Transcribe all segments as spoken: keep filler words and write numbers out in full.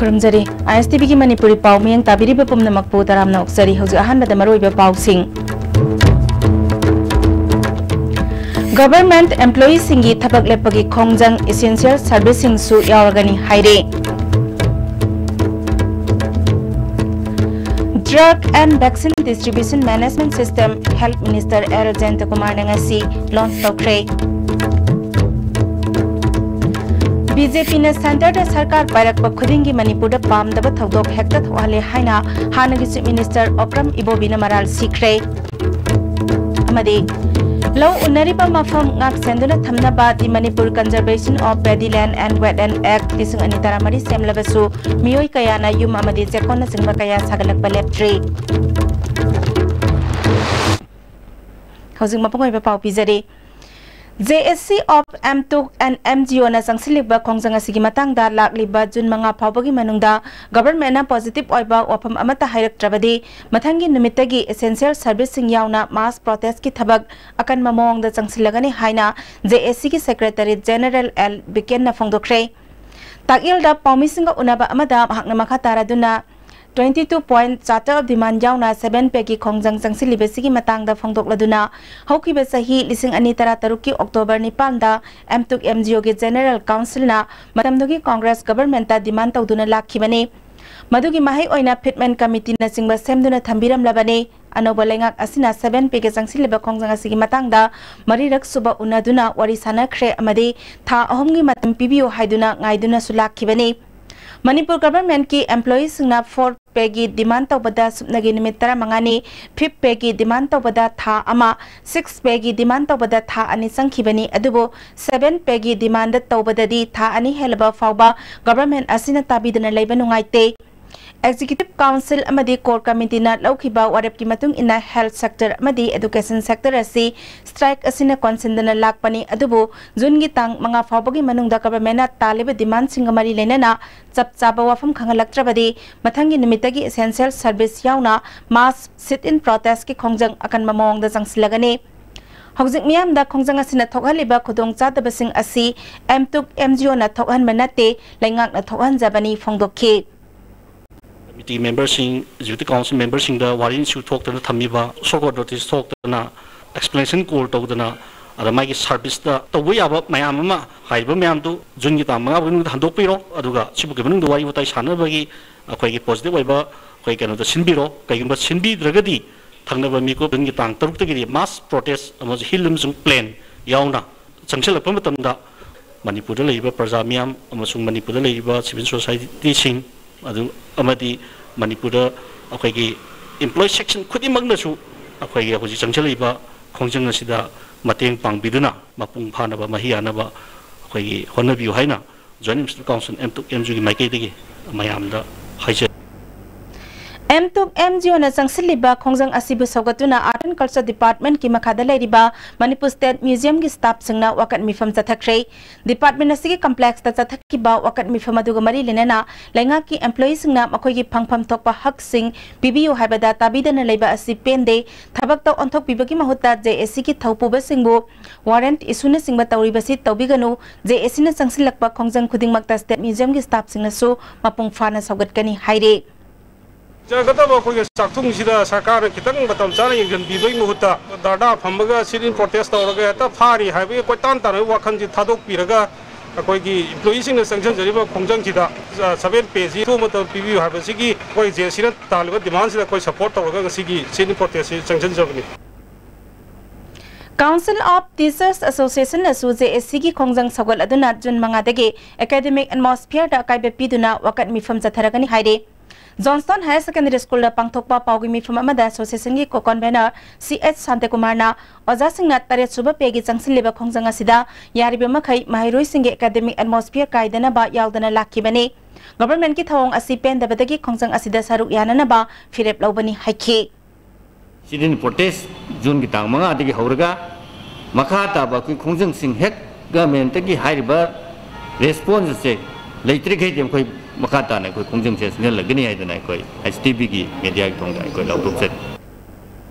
ꯈꯨꯔꯨꯝꯖꯔꯤ꯫ ISTVꯒꯤ ꯃꯅꯤꯄꯨꯔꯤ ꯄꯥꯎ ꯃꯤꯠꯌꯦꯡ ꯇꯥꯕꯤꯔꯤꯕ ꯄꯨꯝꯅꯃꯛꯄꯨ ꯇꯔꯥꯝꯅ ꯑꯣꯛꯆꯔꯤ꯫ ꯍꯧꯖꯤꯛ ꯑꯍꯥꯟꯕꯗ ꯃꯔꯨꯑꯣꯏꯕ ꯄꯥꯎꯁꯤꯡ꯫ Government employeeꯁꯤꯡꯒꯤ ꯊꯕꯛ ꯂꯦꯞꯄꯒꯤ ꯈꯣꯡꯖꯪ essential serviceꯁꯤꯡꯁꯨ ꯌꯥꯎꯔꯒꯅꯤ ꯍꯥꯏꯔꯤ꯫ Drug and Vaccine Distribution Management System Health Minister L Jayantakumarꯅ ꯉꯁꯤ launch ꯇꯧꯈ꯭ꯔꯦ꯫ BJPꯅ centreꯗ ꯁꯔꯀꯥꯔ ꯄꯥꯏꯔꯛꯄ ꯈꯨꯗꯤꯡꯒꯤ ꯃꯅꯤꯄꯨꯔꯗ ꯄꯥꯝꯗꯕ ꯊꯧꯗꯣꯛ ꯍꯦꯛꯇ ꯊꯣꯛꯍꯜꯂꯦ ꯍꯥꯏꯅ ꯍꯥꯟꯅꯒꯤ Chief Minister ꯑꯣꯀ꯭ꯔꯝ ꯏꯕꯣꯕꯤꯅ ꯃꯔꯥꯜ ꯁꯤꯈ꯭ꯔꯦ꯫ ꯑꯃꯗꯤ ꯂꯧ ꯎꯅꯔꯤꯕ ꯃꯐꯝ ꯉꯥꯛꯁꯦꯟꯗꯨꯅ ꯊꯝꯅꯕ The Manipur Conservation of Paddy Land and Wetland Act ꯂꯤꯁꯤꯡ ꯑꯅꯤ ꯇꯔꯥꯃꯔꯤ ꯁꯦꯝꯂꯕꯁꯨ ꯃꯤꯑꯣꯏ ꯀꯌꯥꯅ ꯌꯨꯝ ꯑꯃꯗꯤ ꯆꯦꯛꯀꯣꯟꯅꯆꯤꯡꯕ ꯀꯌꯥ ꯁꯥꯒꯠꯂꯛꯄ ꯂꯦꯞꯇ꯭ꯔꯤ꯫ ꯍꯧꯖꯤꯛ ꯃꯄꯨꯡ ꯑꯣꯏꯕ ꯄꯥꯎ ꯄꯤꯖꯔꯤ꯫ JAC of MTUC and MGOꯅ ꯆꯪꯁꯤꯜꯂꯤꯕ ꯈꯣꯡꯖꯪ ꯑꯁꯤꯒꯤ ꯃꯇꯥꯡꯗ ꯂꯥꯛꯂꯤꯕ ꯖꯨꯟ ꯃꯉꯥ ꯐꯥꯎꯕꯒꯤ ꯃꯅꯨꯡꯗ governmentꯅ positive ꯑꯣꯏꯕ ꯋꯥꯐꯝ ꯑꯃꯠꯇ ꯍꯥꯏꯔꯛꯇ꯭ꯔꯕꯗꯤ ꯃꯊꯪꯒꯤ ꯅꯨꯃꯤꯠꯇꯒꯤ essential serviceꯁꯤꯡ ꯌꯥꯎꯅ mass protestꯀꯤ ꯊꯕꯛ ꯑꯀꯟꯕ ꯃꯑꯣꯡꯗ ꯆꯪꯁꯤꯜꯂꯒꯅꯤ ꯍꯥꯏꯅ JACꯒꯤ Secretary General L ꯕꯤꯀꯦꯟꯅ ꯐꯣꯡꯗꯣꯛꯈ꯭ꯔꯦ꯫ ꯇꯥꯛꯌꯦꯜꯗ ꯄꯥꯎꯃꯤꯁꯤꯡꯒ ꯎꯅꯕ ꯑꯃꯗ ꯃꯍꯥꯛꯅ ꯃꯈꯥ ꯇꯥꯔꯗꯨꯅ twenty two point Charter of Demand ꯌꯥꯎꯅ seven payꯒꯤ ꯈꯣꯡꯖꯪ ꯆꯪꯁꯤꯜꯂꯤꯕꯁꯤꯒꯤ ꯃꯇꯥꯡꯗ ꯐꯣꯡꯗꯣꯛꯂꯗꯨꯅ ꯍꯧꯈꯤꯕ ꯆꯍꯤ ꯂꯤꯁꯤꯡ ꯑꯅꯤ ꯇꯔꯥꯇꯔꯨꯛꯀꯤ October ꯅꯤꯄꯥꯟꯗ MTUC MGOꯒꯤ General Councilꯅ ꯃꯇꯝꯗꯨꯒꯤ Congress governmentꯇ demand ꯇꯧꯗꯨꯅ ꯂꯥꯛꯈꯤꯕꯅꯤ꯫ ꯃꯗꯨꯒꯤ ꯃꯍꯩ ꯑꯣꯏꯅ Fitment Committeeꯅꯆꯤꯡꯕ ꯁꯦꯝꯗꯨꯅ ꯊꯝꯕꯤꯔꯝꯂꯕꯅꯤ꯫ ꯑꯅꯧꯕ ꯂꯩꯉꯥꯛ ꯑꯁꯤꯅ seven payꯒ ꯆꯪꯁꯤꯜꯂꯤꯕ ꯈꯣꯡꯖꯪ ꯑꯁꯤꯒꯤ ꯃꯇꯥꯡꯗ ꯃꯔꯤꯔꯛ ꯁꯨꯕ ꯎꯅꯗꯨꯅ ꯋꯥꯔꯤ ꯁꯥꯟꯅꯈ꯭ꯔꯦ ꯑꯃꯗꯤ ꯊꯥ ꯑꯍꯨꯝꯒꯤ ꯃꯇꯝ ꯄꯤꯕꯤꯌꯨ ꯍꯥꯏꯗꯨꯅ ꯉꯥꯏꯗꯨꯅꯁꯨ ꯂꯥꯛꯈꯤꯕꯅꯤ꯫ ꯃꯅꯤꯄꯨꯔ governmentꯀꯤ employeeꯁꯤꯡꯅ four payꯒꯤ demand ꯇꯧꯕꯗ ꯁꯨꯞꯅꯒꯤ ꯅꯨꯃꯤꯠ ꯇꯔꯥꯃꯉꯥꯅꯤ, fifth payꯒꯤ demand ꯇꯧꯕꯗ ꯊꯥ ꯑꯃ, sixth payꯒꯤ demand ꯇꯧꯕꯗ ꯊꯥ ꯑꯅꯤ ꯆꯪꯈꯤꯕꯅꯤ꯫ ꯑꯗꯨꯕꯨ seven payꯒꯤ demand ꯇꯧꯕꯗꯗꯤ ꯊꯥ ꯑꯅꯤ ꯍꯦꯜꯂꯕ ꯐꯥꯎꯕ government ꯑꯁꯤꯅ ꯇꯥꯕꯤꯗꯅ ꯂꯩꯕ ꯅꯨꯡꯉꯥꯏꯇꯦ꯫ Executive Council ꯑꯃꯗꯤ Core Committeeꯅ ꯂꯧꯈꯤꯕ ꯋꯥꯔꯦꯞꯀꯤ ꯃꯇꯨꯡ ꯏꯟꯅ health sector ꯑꯃꯗꯤ education sector ꯑꯁꯤ strike ꯑꯁꯤꯅ ꯀꯣꯟꯁꯤꯟꯗꯅ ꯂꯥꯛꯄꯅꯤ꯫ ꯑꯗꯨꯕꯨ ꯖꯨꯟꯒꯤ ꯇꯥꯡ ꯃꯉꯥ ꯐꯥꯎꯕꯒꯤ ꯃꯅꯨꯡꯗ governmentꯅ ꯇꯥꯜꯂꯤꯕ demandꯁꯤꯡꯒ ꯃꯔꯤ ꯂꯩꯅꯅ ꯆꯞ ꯆꯥꯕ ꯋꯥꯐꯝ ꯈꯪꯍꯜꯂꯛꯇ꯭ꯔꯕꯗꯤ ꯃꯊꯪꯒꯤ ꯅꯨꯃꯤꯠꯇꯒꯤ essential service ꯌꯥꯎꯅ mass sit-in protestꯀꯤ ꯈꯣꯡꯖꯪ ꯑꯀꯟꯕ ꯃꯑꯣꯡꯗ ꯆꯪꯁꯤꯜꯂꯒꯅꯤ꯫ ꯍꯧꯖꯤꯛ ꯃꯤꯌꯥꯝꯗ ꯈꯣꯡꯖꯪ ꯑꯁꯤꯅ ꯊꯣꯛꯍꯜꯂꯤꯕ ꯈꯨꯗꯣꯡꯆꯥꯗꯕꯁꯤꯡ ꯑꯁꯤ ꯑꯦꯝꯇꯨꯛ ꯑꯦꯝꯖꯤꯑꯣꯅ ꯊꯣꯛꯍꯟꯕ ꯅꯠꯇꯦ, ꯂꯩꯉꯥꯛꯅ ꯊꯣꯛꯍꯟꯖꯕꯅꯤ ꯐꯣꯡꯗꯣꯛꯈꯤ꯫ Committee memberꯁꯤꯡ, Executive Council memberꯁꯤꯡꯗ warning issue ꯊꯣꯛꯇꯅ ꯊꯝꯃꯤꯕ, show cause notice ꯊꯣꯛꯇꯅ, explanation call ꯇꯧꯗꯅ, ꯑꯗ ꯃꯥꯒꯤ serviceꯇ ꯇꯧꯕ ꯌꯥꯕ ꯃꯌꯥꯝ ꯑꯃ, ꯍꯥꯏꯔꯤꯕ ꯃꯌꯥꯝꯗꯨ Juneꯒꯤ ꯇꯥꯡ ꯃꯉꯥ ꯐꯥꯎꯒꯤ ꯃꯅꯨꯡꯗ ꯍꯟꯗꯣꯛꯄꯤꯔꯣ, ꯑꯗꯨꯒ ꯁꯤꯐꯥꯎꯒꯤ ꯃꯅꯨꯡꯗ ꯋꯥꯔꯤ ꯋꯥꯇꯥꯏ ꯁꯥꯟꯅꯕꯒꯤ ꯑꯩꯈꯣꯏꯒꯤ positive ꯑꯣꯏꯕ ꯑꯩꯈꯣꯏ ꯀꯩꯅꯣꯗ ꯁꯤꯟꯕꯤꯔꯣ꯫ ꯀꯩꯒꯨꯝꯕ ꯁꯤꯟꯕꯤꯗ꯭ꯔꯒꯗꯤ ꯊꯪꯅꯕ ꯃꯤꯀꯨꯞ Juneꯒꯤ ꯇꯥꯡ ꯇꯔꯨꯛꯇꯒꯤꯗꯤ mass protest ꯑꯃꯁꯨꯡ ꯍꯤꯜ ꯑꯃꯁꯨꯡ plain ꯌꯥꯎꯅ ꯆꯪꯁꯤꯜꯂꯛꯄ ꯃꯇꯝꯗ ꯃꯅꯤꯄꯨꯔꯗ ꯂꯩꯔꯤꯕ ꯄ꯭ꯔꯖꯥ ꯃꯤꯌꯥꯝ ꯑꯃꯁꯨꯡ ꯃꯅꯤꯄꯨꯔꯗ ꯂꯩꯔꯤꯕ civil societyꯁꯤꯡ ꯑꯗꯨ ꯑꯃꯗꯤ ꯃꯅꯤꯄꯨꯔꯗ ꯑꯩꯈꯣꯏꯒꯤ employee section ꯈꯨꯗꯤꯡꯃꯛꯅꯁꯨ ꯑꯩꯈꯣꯏꯒꯤ ꯍꯧꯖꯤꯛ ꯆꯪꯁꯤꯜꯂꯛꯏꯕ ꯈꯣꯡꯖꯪ ꯑꯁꯤꯗ ꯃꯇꯦꯡ ꯄꯥꯡꯕꯤꯗꯨꯅ ꯃꯄꯨꯡ ꯐꯥꯅꯕ, ꯃꯍꯩ ꯌꯥꯅꯕ ꯑꯩꯈꯣꯏꯒꯤ ꯍꯣꯠꯅꯕꯤꯌꯨ ꯍꯥꯏꯅ Joint Municipal Council ꯑꯦꯝꯇꯨꯛ ꯑꯦꯝꯖꯤꯑꯣꯒꯤ ꯃꯥꯏꯀꯩꯗꯒꯤ ꯃꯌꯥꯝꯗ ꯍꯥꯏꯖꯔꯤ꯫ ꯑꯦꯝꯇꯨꯛ ꯑꯦꯝꯖꯤꯑꯣꯅ ꯆꯪꯁꯤꯜꯂꯤꯕ ꯈꯣꯡꯖꯪ ꯑꯁꯤꯕꯨ ꯁꯧꯒꯠꯇꯨꯅ Art and Culture Departmentꯀꯤ ꯃꯈꯥꯗ ꯂꯩꯔꯤꯕ ꯃꯅꯤꯄꯨꯔ State Museumꯒꯤ staffꯁꯤꯡꯅ ꯋꯥꯀꯠ ꯃꯤꯐꯝ ꯆꯠꯊꯈ꯭ꯔꯦ꯫ Department ꯑꯁꯤꯒꯤ complexꯇ ꯆꯠꯊꯈꯤꯕ ꯋꯥꯀꯠ ꯃꯤꯐꯝ ꯑꯗꯨꯒ ꯃꯔꯤ ꯂꯩꯅꯅ ꯂꯩꯉꯥꯛꯀꯤ employeeꯁꯤꯡꯅ ꯃꯈꯣꯏꯒꯤ ꯐꯪꯐꯝ ꯊꯣꯛꯄ ꯍꯛꯁꯤꯡ ꯄꯤꯕꯤꯌꯨ ꯍꯥꯏꯕꯗ ꯇꯥꯕꯤꯗꯅ ꯂꯩꯕ ꯑꯁꯤ ꯄꯦꯟꯗꯦ꯫ ꯊꯕꯛꯇ ꯑꯣꯟꯊꯣꯛꯄꯤꯕꯒꯤ ꯃꯍꯨꯠꯇ ꯖꯦ ꯑꯦ ꯁꯤꯒꯤ ꯊꯧꯄꯨꯕꯁꯤꯡꯕꯨ warrant issueꯅꯆꯤꯡꯕ ꯇꯧꯔꯤꯕꯁꯤ ꯇꯧꯕꯤꯒꯅꯨ꯫ ꯖꯦ ꯑꯦ ꯁꯤꯅ ꯆꯪꯁꯤꯜꯂꯛꯄ ꯈꯣꯡꯖꯪ ꯈꯨꯗꯤꯡꯃꯛꯇ State Museumꯒꯤ staffꯁꯤꯡꯅꯁꯨ ꯃꯄꯨꯡ ꯐꯥꯅ ꯁꯧꯒꯠꯀꯅꯤ ꯍꯥꯏꯔꯤ꯫ ꯆꯠꯀꯗꯕ ꯑꯩꯈꯣꯏꯒꯤ ꯆꯥꯛꯊꯨꯡꯁꯤꯗ ꯁꯔꯀꯥꯔꯅ ꯈꯤꯇꯪ ꯃꯇꯝ ꯆꯥꯅ ꯌꯦꯡꯁꯤꯟꯕꯤꯕꯒꯤ ꯃꯍꯨꯠꯇ ꯙꯔꯅꯥ ꯐꯝꯕꯒ sit-in protest ꯇꯧꯔꯒ ꯍꯦꯛꯇ ꯐꯥꯔꯤ ꯍꯥꯏꯕꯒꯤ ꯀꯣꯏꯇꯥꯟ ꯇꯥꯟꯅꯕꯒꯤ ꯋꯥꯈꯜꯁꯤ ꯊꯥꯗꯣꯛꯄꯤꯔꯒ ꯑꯩꯈꯣꯏꯒꯤ employeeꯁꯤꯡꯅ ꯆꯪꯁꯤꯟꯖꯔꯤꯕ ꯈꯣꯡꯖꯪꯁꯤꯗ seven payꯁꯤ ꯑꯊꯨꯕ ꯃꯇꯝꯗ ꯄꯤꯕꯤꯌꯨ ꯍꯥꯏꯕꯁꯤꯒꯤ ꯑꯩꯈꯣꯏ ꯖꯦ ꯑꯦ ꯁꯤꯅ ꯇꯥꯜꯂꯤꯕ demandꯁꯤꯗ ꯑꯩꯈꯣꯏ support ꯇꯧꯔꯒ ꯉꯁꯤꯒꯤ sit-in protestꯁꯤ ꯆꯪꯁꯤꯟꯖꯕꯅꯤ꯫ Council of Teachers Associationꯅꯁꯨ ꯖꯦ ꯑꯦ ꯁꯤꯒꯤ ꯈꯣꯡꯖꯪ ꯁꯧꯒꯠꯂꯗꯨꯅ June ꯃꯉꯥꯗꯒꯤ academic atmosphereꯗ ꯑꯀꯥꯏꯕ ꯄꯤꯗꯨꯅ ꯋꯥꯀꯠ ꯃꯤꯐꯝ ꯆꯠꯊꯔꯒꯅꯤ ꯍꯥꯏꯔꯤ꯫ Johnstone Higher Secondary Schoolꯗ ꯄꯥꯡꯊꯣꯛꯄ ꯄꯥꯎꯒꯤ ꯃꯤꯐꯝ ꯑꯃꯗ associationꯒꯤ co-convener ꯁꯤ ꯑꯦꯆ ꯁꯥꯟꯇꯀꯨꯃꯥꯔꯅ ꯑꯣꯖꯥꯁꯤꯡꯅ ꯇꯔꯦꯠ ꯁꯨꯕ payꯒꯤ ꯆꯪꯁꯤꯜꯂꯤꯕ ꯈꯣꯡꯖꯪ ꯑꯁꯤꯗ ꯌꯥꯔꯤꯕ ꯃꯈꯩ ꯃꯍꯩꯔꯣꯏꯁꯤꯡꯒꯤ academic atmosphere ꯀꯥꯏꯗꯅꯕ ꯌꯥꯎꯗꯅ ꯂꯥꯛꯈꯤꯕꯅꯤ꯫ Governmentꯀꯤ ꯊꯧꯑꯣꯡ ꯑꯁꯤ ꯄꯦꯟꯗꯕꯗꯒꯤ ꯈꯣꯡꯖꯪ ꯑꯁꯤꯗ ꯁꯔꯨꯛ ꯌꯥꯅꯅꯕ ꯐꯤꯔꯦꯞ ꯂꯧꯕꯅꯤ ꯍꯥꯏꯈꯤ꯫ Sit-in protest Juneꯒꯤ ꯇꯥꯡ ꯃꯉꯥꯗꯒꯤ ꯍꯧꯔꯒ ꯃꯈꯥ ꯇꯥꯕ ꯑꯩꯈꯣꯏ ꯈꯣꯡꯖꯪꯁꯤꯡ ꯍꯦꯛ governmentꯇꯒꯤ ꯍꯥꯏꯔꯤꯕ response ꯑꯁꯦ ꯂꯩꯇ꯭ꯔꯤꯈꯩꯗꯤ ꯑꯩꯈꯣꯏ ꯃꯈꯥ ꯇꯥꯅ ꯑꯩꯈꯣꯏ ꯈꯣꯡꯖꯪꯁꯦ ꯆꯪꯁꯤꯜꯂꯒꯅꯤ ꯍꯥꯏꯗꯅ ꯑꯩꯈꯣꯏ ꯑꯩꯆ ꯇꯤ ꯚꯤꯒꯤ mediaꯒꯤ ꯊꯣꯡꯗ ꯑꯩꯈꯣꯏ ꯂꯥꯎꯊꯣꯛꯆꯔꯤ꯫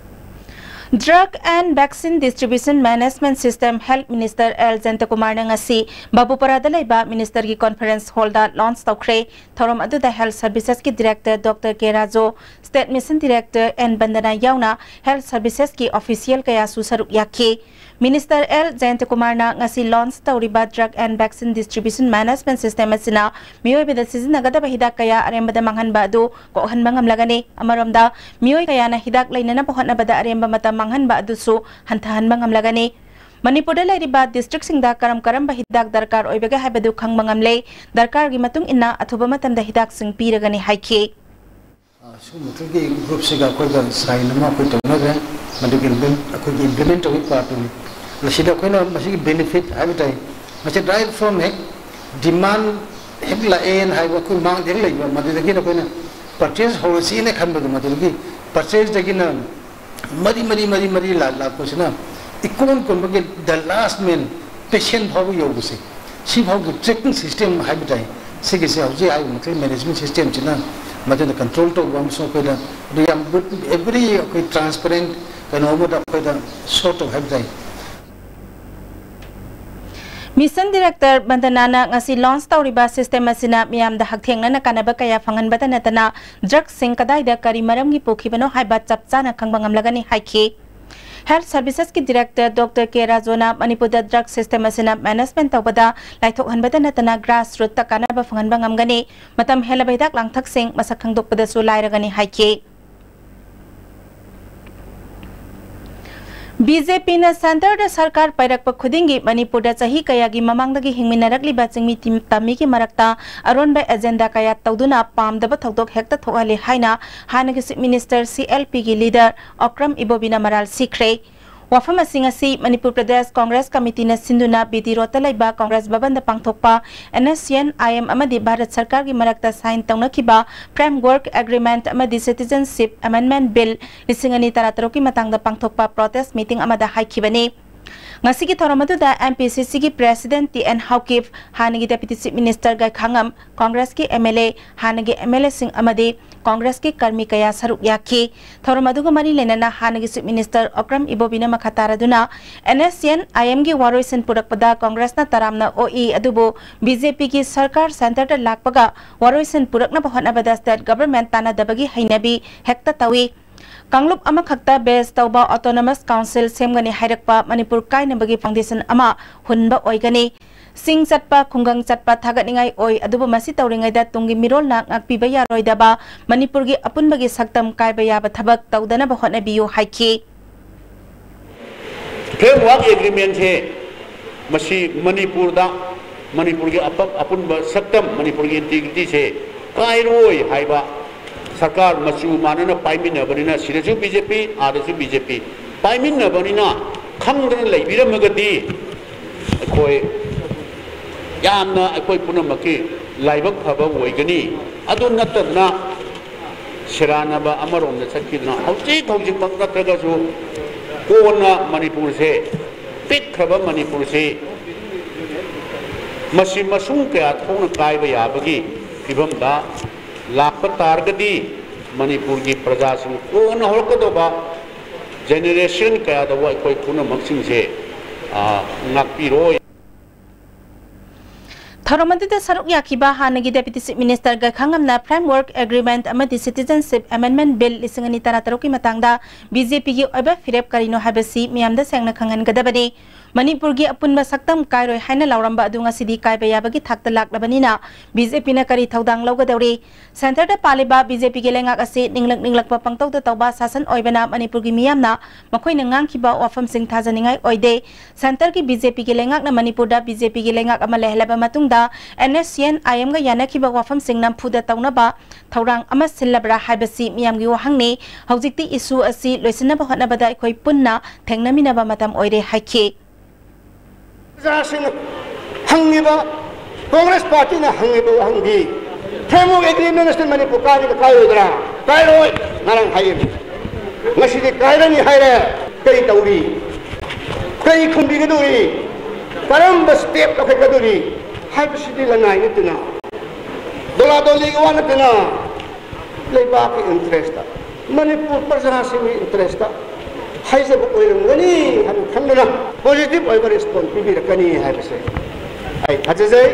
Drug and Vaccine Distribution Management System Health Minister L Jayantakumarꯅ ꯉꯁꯤ ꯕꯥꯕꯨꯄꯥꯔꯥꯗ ꯂꯩꯕ Ministerꯒꯤ Conference Hallꯗ launch ꯇꯧꯈ꯭ꯔꯦ꯫ ꯊꯧꯔꯝ ꯑꯗꯨꯗ Health Servicesꯀꯤ Director Doctor K Rajo, State Mission Director N Bandana ꯌꯥꯎꯅ Health Servicesꯀꯤ official ꯀꯌꯥꯁꯨ ꯁꯔꯨꯛ ꯌꯥꯈꯤ꯫ Minister L Jayantakumarꯅ ꯉꯁꯤ launch ꯇꯧꯔꯤꯕ Drug and Vaccine Distribution Management System ꯑꯁꯤꯅ ꯃꯤꯑꯣꯏꯕꯗ ꯁꯤꯖꯤꯟꯅꯒꯗꯕ ꯍꯤꯗꯥꯛ ꯀꯌꯥ ꯑꯔꯦꯝꯕꯗ ꯃꯥꯡꯍꯟꯕ ꯑꯗꯨ ꯀꯣꯛꯍꯟꯕ ꯉꯝꯂꯒꯅꯤ꯫ ꯑꯃꯔꯣꯝꯗ, ꯃꯤꯑꯣꯏ ꯀꯌꯥꯅ ꯍꯤꯗꯥꯛ ꯂꯩꯅꯅꯕ ꯍꯣꯠꯅꯕꯗ ꯑꯔꯦꯝꯕ ꯃꯇꯝ ꯃꯥꯡꯍꯟꯕ ꯑꯗꯨꯁꯨ ꯍꯟꯊꯍꯟꯕ ꯉꯝꯂꯒꯅꯤ꯫ ꯃꯅꯤꯄꯨꯔꯗ ꯂꯩꯔꯤꯕ districtꯁꯤꯡꯗ ꯀꯔꯝ ꯀꯔꯝꯕ ꯍꯤꯗꯥꯛ ꯗꯔꯀꯥꯔ ꯑꯣꯏꯕꯒꯦ ꯍꯥꯏꯕꯗꯨ ꯈꯪꯕ ꯉꯝꯂꯦ꯫ ꯗꯔꯀꯥꯔꯒꯤ ꯃꯇꯨꯡ ꯏꯟꯅ ꯑꯊꯨꯕ ꯃꯇꯝꯗ ꯍꯤꯗꯥꯛꯁꯤꯡ ꯄꯤꯔꯒꯅꯤ ꯍꯥꯏꯈꯤ꯫ ꯁꯤꯒꯨꯝꯕꯒꯤ groupꯁꯤꯒ ꯑꯩꯈꯣꯏꯒ sign ꯑꯃ ꯑꯩꯈꯣꯏ ꯇꯧꯅꯈ꯭ꯔꯦ꯫ ꯃꯗꯨꯒꯤ implement- ꯑꯩꯈꯣꯏꯒꯤ implement ꯇꯧꯕꯒꯤ partꯇꯨꯅꯤ꯫ ꯃꯁꯤꯗ ꯑꯩꯈꯣꯏꯅ ꯃꯁꯤꯒꯤ benefit ꯍꯥꯏꯕ ꯇꯥꯏ, ꯃꯁꯤ right from ꯍꯦꯛ demand ꯍꯦꯛ ꯂꯥꯛꯑꯦꯅ ꯍꯥꯏꯕ ꯑꯩꯈꯣꯏ ꯃꯥꯡꯗ ꯍꯦꯛ ꯂꯩꯕ, ꯃꯗꯨꯗꯒꯤꯅ ꯑꯩꯈꯣꯏꯅ purchase ꯍꯧꯔꯁꯤꯅ ꯈꯟꯕꯗꯣ, ꯃꯗꯨꯗꯒꯤ purchaseꯗꯒꯤꯅ ꯃꯔꯤ ꯃꯔꯤ ꯃꯔꯤ ꯃꯔꯤ ꯂꯥꯛ- ꯂꯥꯛꯄꯁꯤꯅ ꯏꯀꯣꯟ ꯀꯣꯟꯕꯒꯤ the last man, patient ꯐꯥꯎꯕ ꯌꯧꯕꯁꯦ, ꯁꯤ ꯐꯥꯎꯒꯤ tracking system ꯍꯥꯏꯕ ꯇꯥꯏ꯫ ꯁꯤꯒꯤꯁꯦ ꯍꯧꯖꯤꯛ ꯍꯥꯏꯔꯤꯕ ꯃꯈꯩ management systemꯁꯤꯅ ꯃꯗꯨꯗ control ꯇꯧꯕ ꯑꯃꯁꯨꯡ ꯑꯩꯈꯣꯏꯗ ꯑꯗꯨ ꯌꯥꯝ good, every ꯑꯩꯈꯣꯏ transparent ꯀꯩꯅꯣ ꯑꯃꯗ ꯑꯩꯈꯣꯏꯗ show ꯇꯧ ꯍꯥꯏꯕ ꯇꯥꯏ꯫ Mission Director ꯕꯟꯗꯅꯥꯅ ꯉꯁꯤ launch ꯇꯧꯔꯤꯕ system ꯑꯁꯤꯅ ꯃꯤꯌꯥꯝꯗ ꯍꯛꯊꯦꯡꯅꯅ ꯀꯥꯟꯅꯕ ꯀꯌꯥ ꯐꯪꯍꯟꯕꯇ ꯅꯠꯇꯅ, drugsꯁꯤꯡ ꯀꯗꯥꯏꯗ ꯀꯔꯤ ꯃꯔꯝꯒꯤ ꯄꯨꯈꯤꯕꯅꯣ ꯍꯥꯏꯕ ꯆꯞ ꯆꯥꯅ ꯈꯪꯕ ꯉꯝꯂꯒꯅꯤ ꯍꯥꯏꯈꯤ꯫ Health Servicesꯀꯤ Director Doctor K ꯔꯥꯖꯣꯅ ꯃꯅꯤꯄꯨꯔꯗ drug system ꯑꯁꯤꯅ management ꯇꯧꯕꯗ ꯂꯥꯏꯊꯣꯛꯍꯟꯕꯇ ꯅꯠꯇꯅ grassrootꯇ ꯀꯥꯟꯅꯕ ꯐꯪꯍꯟꯕ ꯉꯝꯒꯅꯤ꯫ ꯃꯇꯝ ꯍꯦꯜꯂꯕ ꯍꯤꯗꯥꯛ ꯂꯥꯡꯊꯛꯁꯤꯡ ꯃꯁꯛ ꯈꯪꯗꯣꯛꯄꯗꯁꯨ ꯂꯥꯏꯔꯒꯅꯤ ꯍꯥꯏꯈꯤ꯫ BJPꯅ centreꯗ ꯁꯔꯀꯥꯔ ꯄꯥꯏꯔꯛꯄ ꯈꯨꯗꯤꯡꯒꯤ ꯃꯅꯤꯄꯨꯔꯗ ꯆꯍꯤ ꯀꯌꯥꯒꯤ ꯃꯃꯥꯡꯗꯒꯤ ꯍꯤꯡꯃꯤꯟꯅꯔꯛꯂꯤꯕ ꯆꯤꯡꯃꯤ ꯇꯤꯝ- ꯇꯝꯃꯤꯒꯤ ꯃꯔꯛꯇ ꯑꯔꯣꯟꯕ agenda ꯀꯌꯥ ꯇꯧꯗꯨꯅ ꯄꯥꯝꯗꯕ ꯊꯧꯗꯣꯛ ꯍꯦꯛꯇ ꯊꯣꯛꯍꯜꯂꯤ ꯍꯥꯏꯅ ꯍꯥꯟꯅꯒꯤ Chief Minister CLPꯒꯤ leader ꯑꯣꯀ꯭ꯔꯝ ꯏꯕꯣꯕꯤꯅ ꯃꯔꯥꯜ ꯁꯤꯈ꯭ꯔꯦ꯫ ꯋꯥꯐꯝ ꯑꯁꯤ ꯉꯁꯤ ꯃꯅꯤꯄꯨꯔ ꯄ꯭ꯔꯗꯦꯁ ꯀꯣꯡꯒ꯭ꯔꯦꯁ ꯀꯃꯤꯇꯤꯅ ꯁꯤꯟꯗꯨꯅ BD Roadꯇ ꯂꯩꯕ ꯀꯣꯡꯒ꯭ꯔꯦꯁ ꯚꯕꯟꯗ ꯄꯥꯡꯊꯣꯛꯄ NSCN-IM ꯑꯃꯗꯤ ꯚꯥꯔꯠ ꯁꯔꯀꯥꯔꯒꯤ ꯃꯔꯛꯇ sign ꯇꯧꯅꯈꯤꯕ Framework Agreement ꯑꯃꯗꯤ Citizenship Amendment Bill ꯂꯤꯁꯤꯡ ꯑꯅꯤ ꯇꯔꯥꯇꯔꯨꯛꯀꯤ ꯃꯇꯥꯡꯗ ꯄꯥꯡꯊꯣꯛꯄ protest meeting ꯑꯃꯗ ꯍꯥꯏꯈꯤꯕꯅꯤ꯫ ꯉꯁꯤꯒꯤ ꯊꯧꯔꯝ ꯑꯗꯨꯗ MPCCꯒꯤ President T N ꯍꯥꯎꯀꯤꯞ, ꯍꯥꯟꯅꯒꯤ Deputy Chief Minister ꯒꯥꯏꯈꯥꯉꯝ, ꯀꯣꯡꯒ꯭ꯔꯦꯁꯀꯤ MLA, ꯍꯥꯟꯅꯒꯤ MLAꯁꯤꯡ ꯑꯃꯗꯤ ꯀꯣꯡꯒ꯭ꯔꯦꯁꯀꯤ ꯀꯔꯃꯤ ꯀꯌꯥ ꯁꯔꯨꯛ ꯌꯥꯈꯤ꯫ ꯊꯧꯔꯝ ꯑꯗꯨꯒ ꯃꯔꯤ ꯂꯩꯅꯅ ꯍꯥꯟꯅꯒꯤ Chief Minister ꯑꯣꯀ꯭ꯔꯝ ꯏꯕꯣꯕꯤꯅ ꯃꯈꯥ ꯇꯥꯔꯗꯨꯅ, NSCN-IM-ꯒꯤ ꯋꯥꯔꯣꯏꯁꯤꯟ ꯄꯨꯔꯛꯄꯗ ꯀꯣꯡꯒ꯭ꯔꯦꯁꯅ ꯇꯔꯥꯝꯅ ꯑꯣꯛꯏ, ꯑꯗꯨꯕꯨ BJP-ꯒꯤ ꯁꯔꯀꯥꯔ centre-ꯗ ꯂꯥꯛꯄꯒ ꯋꯥꯔꯣꯏꯁꯤꯟ ꯄꯨꯔꯛꯅꯕ ꯍꯣꯠꯅꯕꯗ state government ꯇꯥꯟꯅꯗꯕꯒꯤ ꯍꯩꯅꯕꯤ ꯍꯦꯛꯇ ꯇꯧꯏ꯫ ꯀꯥꯡꯂꯨꯞ ꯑꯃꯈꯛꯇ base ꯇꯧꯕ autonomous council ꯁꯦꯝꯒꯅꯤ ꯍꯥꯏꯔꯛꯄ ꯃꯅꯤꯄꯨꯔ ꯀꯥꯏꯅꯕꯒꯤ foundation ꯑꯃ ꯍꯨꯟꯕ ꯑꯣꯏꯒꯅꯤ꯫ ꯆꯤꯡ ꯆꯠꯄ, ꯈꯨꯡꯒꯪ ꯆꯠꯄ ꯊꯥꯒꯠꯅꯤꯡꯉꯥꯏ ꯑꯣꯏ, ꯑꯗꯨꯕꯨ ꯃꯁꯤ ꯇꯧꯔꯤꯉꯩꯗ ꯇꯨꯡꯒꯤ ꯃꯤꯔꯣꯜꯅ ꯉꯥꯛꯄꯤꯕ ꯌꯥꯔꯣꯏꯗꯕ, ꯃꯅꯤꯄꯨꯔꯒꯤ ꯑꯄꯨꯟꯕꯒꯤ ꯁꯛꯇꯝ ꯀꯥꯏꯕ ꯌꯥꯕ ꯊꯕꯛ ꯇꯧꯗꯅꯕ ꯍꯣꯠꯅꯕꯤꯌꯨ ꯍꯥꯏꯈꯤ꯫ Framework Agreement-ꯁꯦ ꯃꯁꯤ ꯃꯅꯤꯄꯨꯔꯗ, ꯃꯅꯤꯄꯨꯔꯒꯤ ꯑꯄ-, ꯑꯄꯨꯟꯕ ꯁꯛꯇꯝ, ꯃꯅꯤꯄꯨꯔꯒꯤ integrity-ꯁꯦ ꯀꯥꯏꯔꯣꯏ ꯍꯥꯏꯕ ꯁꯔꯀꯥꯔ ꯃꯆꯨ ꯃꯥꯟꯅꯅ ꯄꯥꯏꯃꯤꯟꯅꯕꯅꯤꯅ, ꯁꯤꯗꯁꯨ BJP, ꯑꯥꯗꯁꯨ BJP ꯄꯥꯏꯃꯤꯟꯅꯕꯅꯤꯅ, ꯈꯪꯗꯅ ꯂꯩꯕꯤꯔꯝꯃꯒꯗꯤ ꯑꯩꯈꯣꯏ ꯌꯥꯝꯅ, ꯑꯩꯈꯣꯏ ꯄꯨꯝꯅꯃꯛꯀꯤ ꯂꯥꯏꯕꯛ ꯐꯕ ꯑꯣꯏꯒꯅꯤ꯫ ꯑꯗꯨ ꯅꯠꯇꯗꯅ ꯁꯦꯔꯥꯟꯅꯕ ꯑꯃꯔꯣꯝꯗ ꯆꯠꯈꯤꯗꯨꯅ, ꯍꯧꯖꯤꯛ ꯍꯧꯖꯤꯛꯃꯛ ꯅꯠꯇ꯭ꯔꯒꯁꯨ ꯀꯣꯟꯅ ꯃꯅꯤꯄꯨꯔꯁꯦ, ꯄꯤꯛꯈ꯭ꯔꯕ ꯃꯅꯤꯄꯨꯔꯁꯤ ꯃꯁꯤ ꯃꯁꯨꯡ ꯀꯌꯥ ꯊꯣꯛꯅ ꯀꯥꯏꯕ ꯌꯥꯕꯒꯤ ꯐꯤꯕꯝꯗ ꯂꯥꯛꯄ ꯇꯥꯔꯒꯗꯤ, ꯃꯅꯤꯄꯨꯔꯒꯤ ꯄ꯭ꯔꯖꯥꯁꯤꯡ, ꯀꯣꯟꯅ ꯍꯧꯔꯛꯀꯗꯧꯕ generation ꯀꯌꯥꯗꯕꯨ ꯑꯩꯈꯣꯏ ꯄꯨꯝꯅꯃꯛꯁꯤꯡꯁꯦ, ꯑ, ꯉꯥꯛꯄꯤꯔꯣꯏ꯫ ꯊꯧꯔꯝ ꯑꯗꯨꯗ ꯁꯔꯨꯛ ꯌꯥꯈꯤꯕ ꯍꯥꯟꯅꯒꯤ Deputy Chief Minister ꯒꯥꯏꯈꯥꯉꯝꯅ Framework Agreement ꯑꯃꯗꯤ Citizenship Amendment Bill ꯂꯤꯁꯤꯡ ꯑꯅꯤ ꯇꯔꯥꯇꯔꯨꯛꯀꯤ ꯃꯇꯥꯡꯗ BJP-ꯒꯤ ꯑꯣꯏꯕ ꯐꯤꯔꯦꯞ ꯀꯔꯤꯅꯣ ꯍꯥꯏꯕꯁꯤ ꯃꯤꯌꯥꯝꯗ ꯁꯦꯡꯅ ꯈꯪꯍꯟꯒꯗꯕꯅꯤ꯫ ꯃꯅꯤꯄꯨꯔꯒꯤ ꯑꯄꯨꯟꯕ ꯁꯛꯇꯝ ꯀꯥꯏꯔꯣꯏ ꯍꯥꯏꯅ ꯂꯥꯎꯔꯝꯕ ꯑꯗꯨ ꯉꯁꯤꯗꯤ ꯀꯥꯏꯕ ꯌꯥꯕꯒꯤ ꯊꯥꯛꯇ ꯂꯥꯛꯂꯕꯅꯤꯅ, BJP-ꯅ ꯀꯔꯤ ꯊꯧꯗꯥꯡ ꯂꯧꯒꯗꯧꯔꯤ? Centre-ꯗ ꯄꯥꯜꯂꯤꯕ BJP-ꯒꯤ ꯂꯩꯉꯥꯛ ꯑꯁꯤ ꯅꯤꯡꯂꯛ ꯅꯤꯡꯂꯛꯄ ꯄꯪꯇꯧꯗ ꯇꯧꯕ ꯁꯥꯁꯟ ꯑꯣꯏꯕꯅ, ꯃꯅꯤꯄꯨꯔꯒꯤ ꯃꯤꯌꯥꯝꯅ ꯃꯈꯣꯏꯅ ꯉꯥꯡꯈꯤꯕ ꯋꯥꯐꯝꯁꯤꯡ ꯊꯥꯖꯅꯤꯡꯉꯥꯏ ꯑꯣꯏꯗꯦ꯫ Centre-ꯒꯤ BJP-ꯒꯤ ꯂꯩꯉꯥꯛꯅ ꯃꯅꯤꯄꯨꯔꯗ BJP-ꯒꯤ ꯂꯩꯉꯥꯛ ꯑꯃ ꯂꯩꯍꯜꯂꯕ ꯃꯇꯨꯡꯗ, NSCN-IM-ꯒ ꯌꯥꯅꯈꯤꯕ ꯋꯥꯐꯝꯁꯤꯡ ꯅꯝꯐꯨꯗ ꯇꯧꯅꯕ ꯊꯧꯔꯥꯡ ꯑꯃ ꯁꯤꯜꯂꯕ꯭ꯔꯥ ꯍꯥꯏꯕꯁꯤ ꯃꯤꯌꯥꯝꯒꯤ ꯋꯥꯍꯪꯅꯤ꯫ ꯍꯧꯖꯤꯛꯇꯤ issue ꯑꯁꯤ ꯂꯣꯏꯁꯤꯟꯅꯕ ꯍꯣꯠꯅꯕꯗ ꯑꯩꯈꯣꯏ ꯄꯨꯟꯅ ꯊꯦꯡꯅꯃꯤꯟꯅꯕ ꯃꯇꯝ ꯑꯣꯏꯔꯦ ꯍꯥꯏꯈꯤ꯫ ꯄ꯭ꯔꯖꯥꯁꯤꯡꯅ ꯍꯪꯉꯤꯕ, ꯀꯣꯡꯒ꯭ꯔꯦꯁ ꯄꯥꯔꯇꯤꯅ ꯍꯪꯉꯤꯕ ꯋꯥꯍꯪꯗꯤ, Framework Agreement ꯑꯁꯤ ꯃꯅꯤꯄꯨꯔ ꯀꯥꯏꯒꯗ꯭ꯔꯥ ꯀꯥꯏꯔꯣꯏꯗ꯭ꯔꯥ? ꯀꯥꯏꯔꯣꯏ꯫ ꯉꯔꯥꯡ ꯍꯥꯏꯌꯦ꯫ ꯉꯁꯤꯗꯤ ꯀꯥꯏꯔꯅꯤ ꯍꯥꯏꯔꯦ꯫ ꯀꯔꯤ ꯇꯧꯔꯤ? ꯀꯔꯤ ꯈꯨꯝꯕꯤꯒꯗꯧꯔꯤ? ꯀꯔꯝꯕ step ꯂꯧꯈꯠꯀꯗꯧꯔꯤ? ꯍꯥꯏꯕꯁꯤꯗꯤ ꯂꯅꯥꯏ ꯅꯠꯇꯅ, ꯗꯣꯂꯥ ꯗꯣꯂꯤꯒꯤ ꯋꯥ ꯅꯠꯇꯅ, ꯂꯩꯕꯥꯛꯀꯤ ꯏꯟꯇꯔꯦꯁꯇ, ꯃꯅꯤꯄꯨꯔ ꯄ꯭ꯔꯖꯥꯁꯤꯡꯒꯤ ꯏꯟꯇꯔꯦꯁꯇ ꯍꯥꯏꯖꯕ ꯑꯣꯏꯔꯝꯒꯅꯤ ꯍꯥꯏꯅ ꯈꯟꯗꯨꯅ ꯄꯣꯖꯤꯇꯤꯚ ꯑꯣꯏꯕ ꯔꯦꯁꯄꯣꯟꯁ ꯄꯤꯕꯤꯔꯛꯀꯅꯤ ꯍꯥꯏꯕꯁꯦ ꯑꯩ ꯊꯥꯖꯖꯩ꯫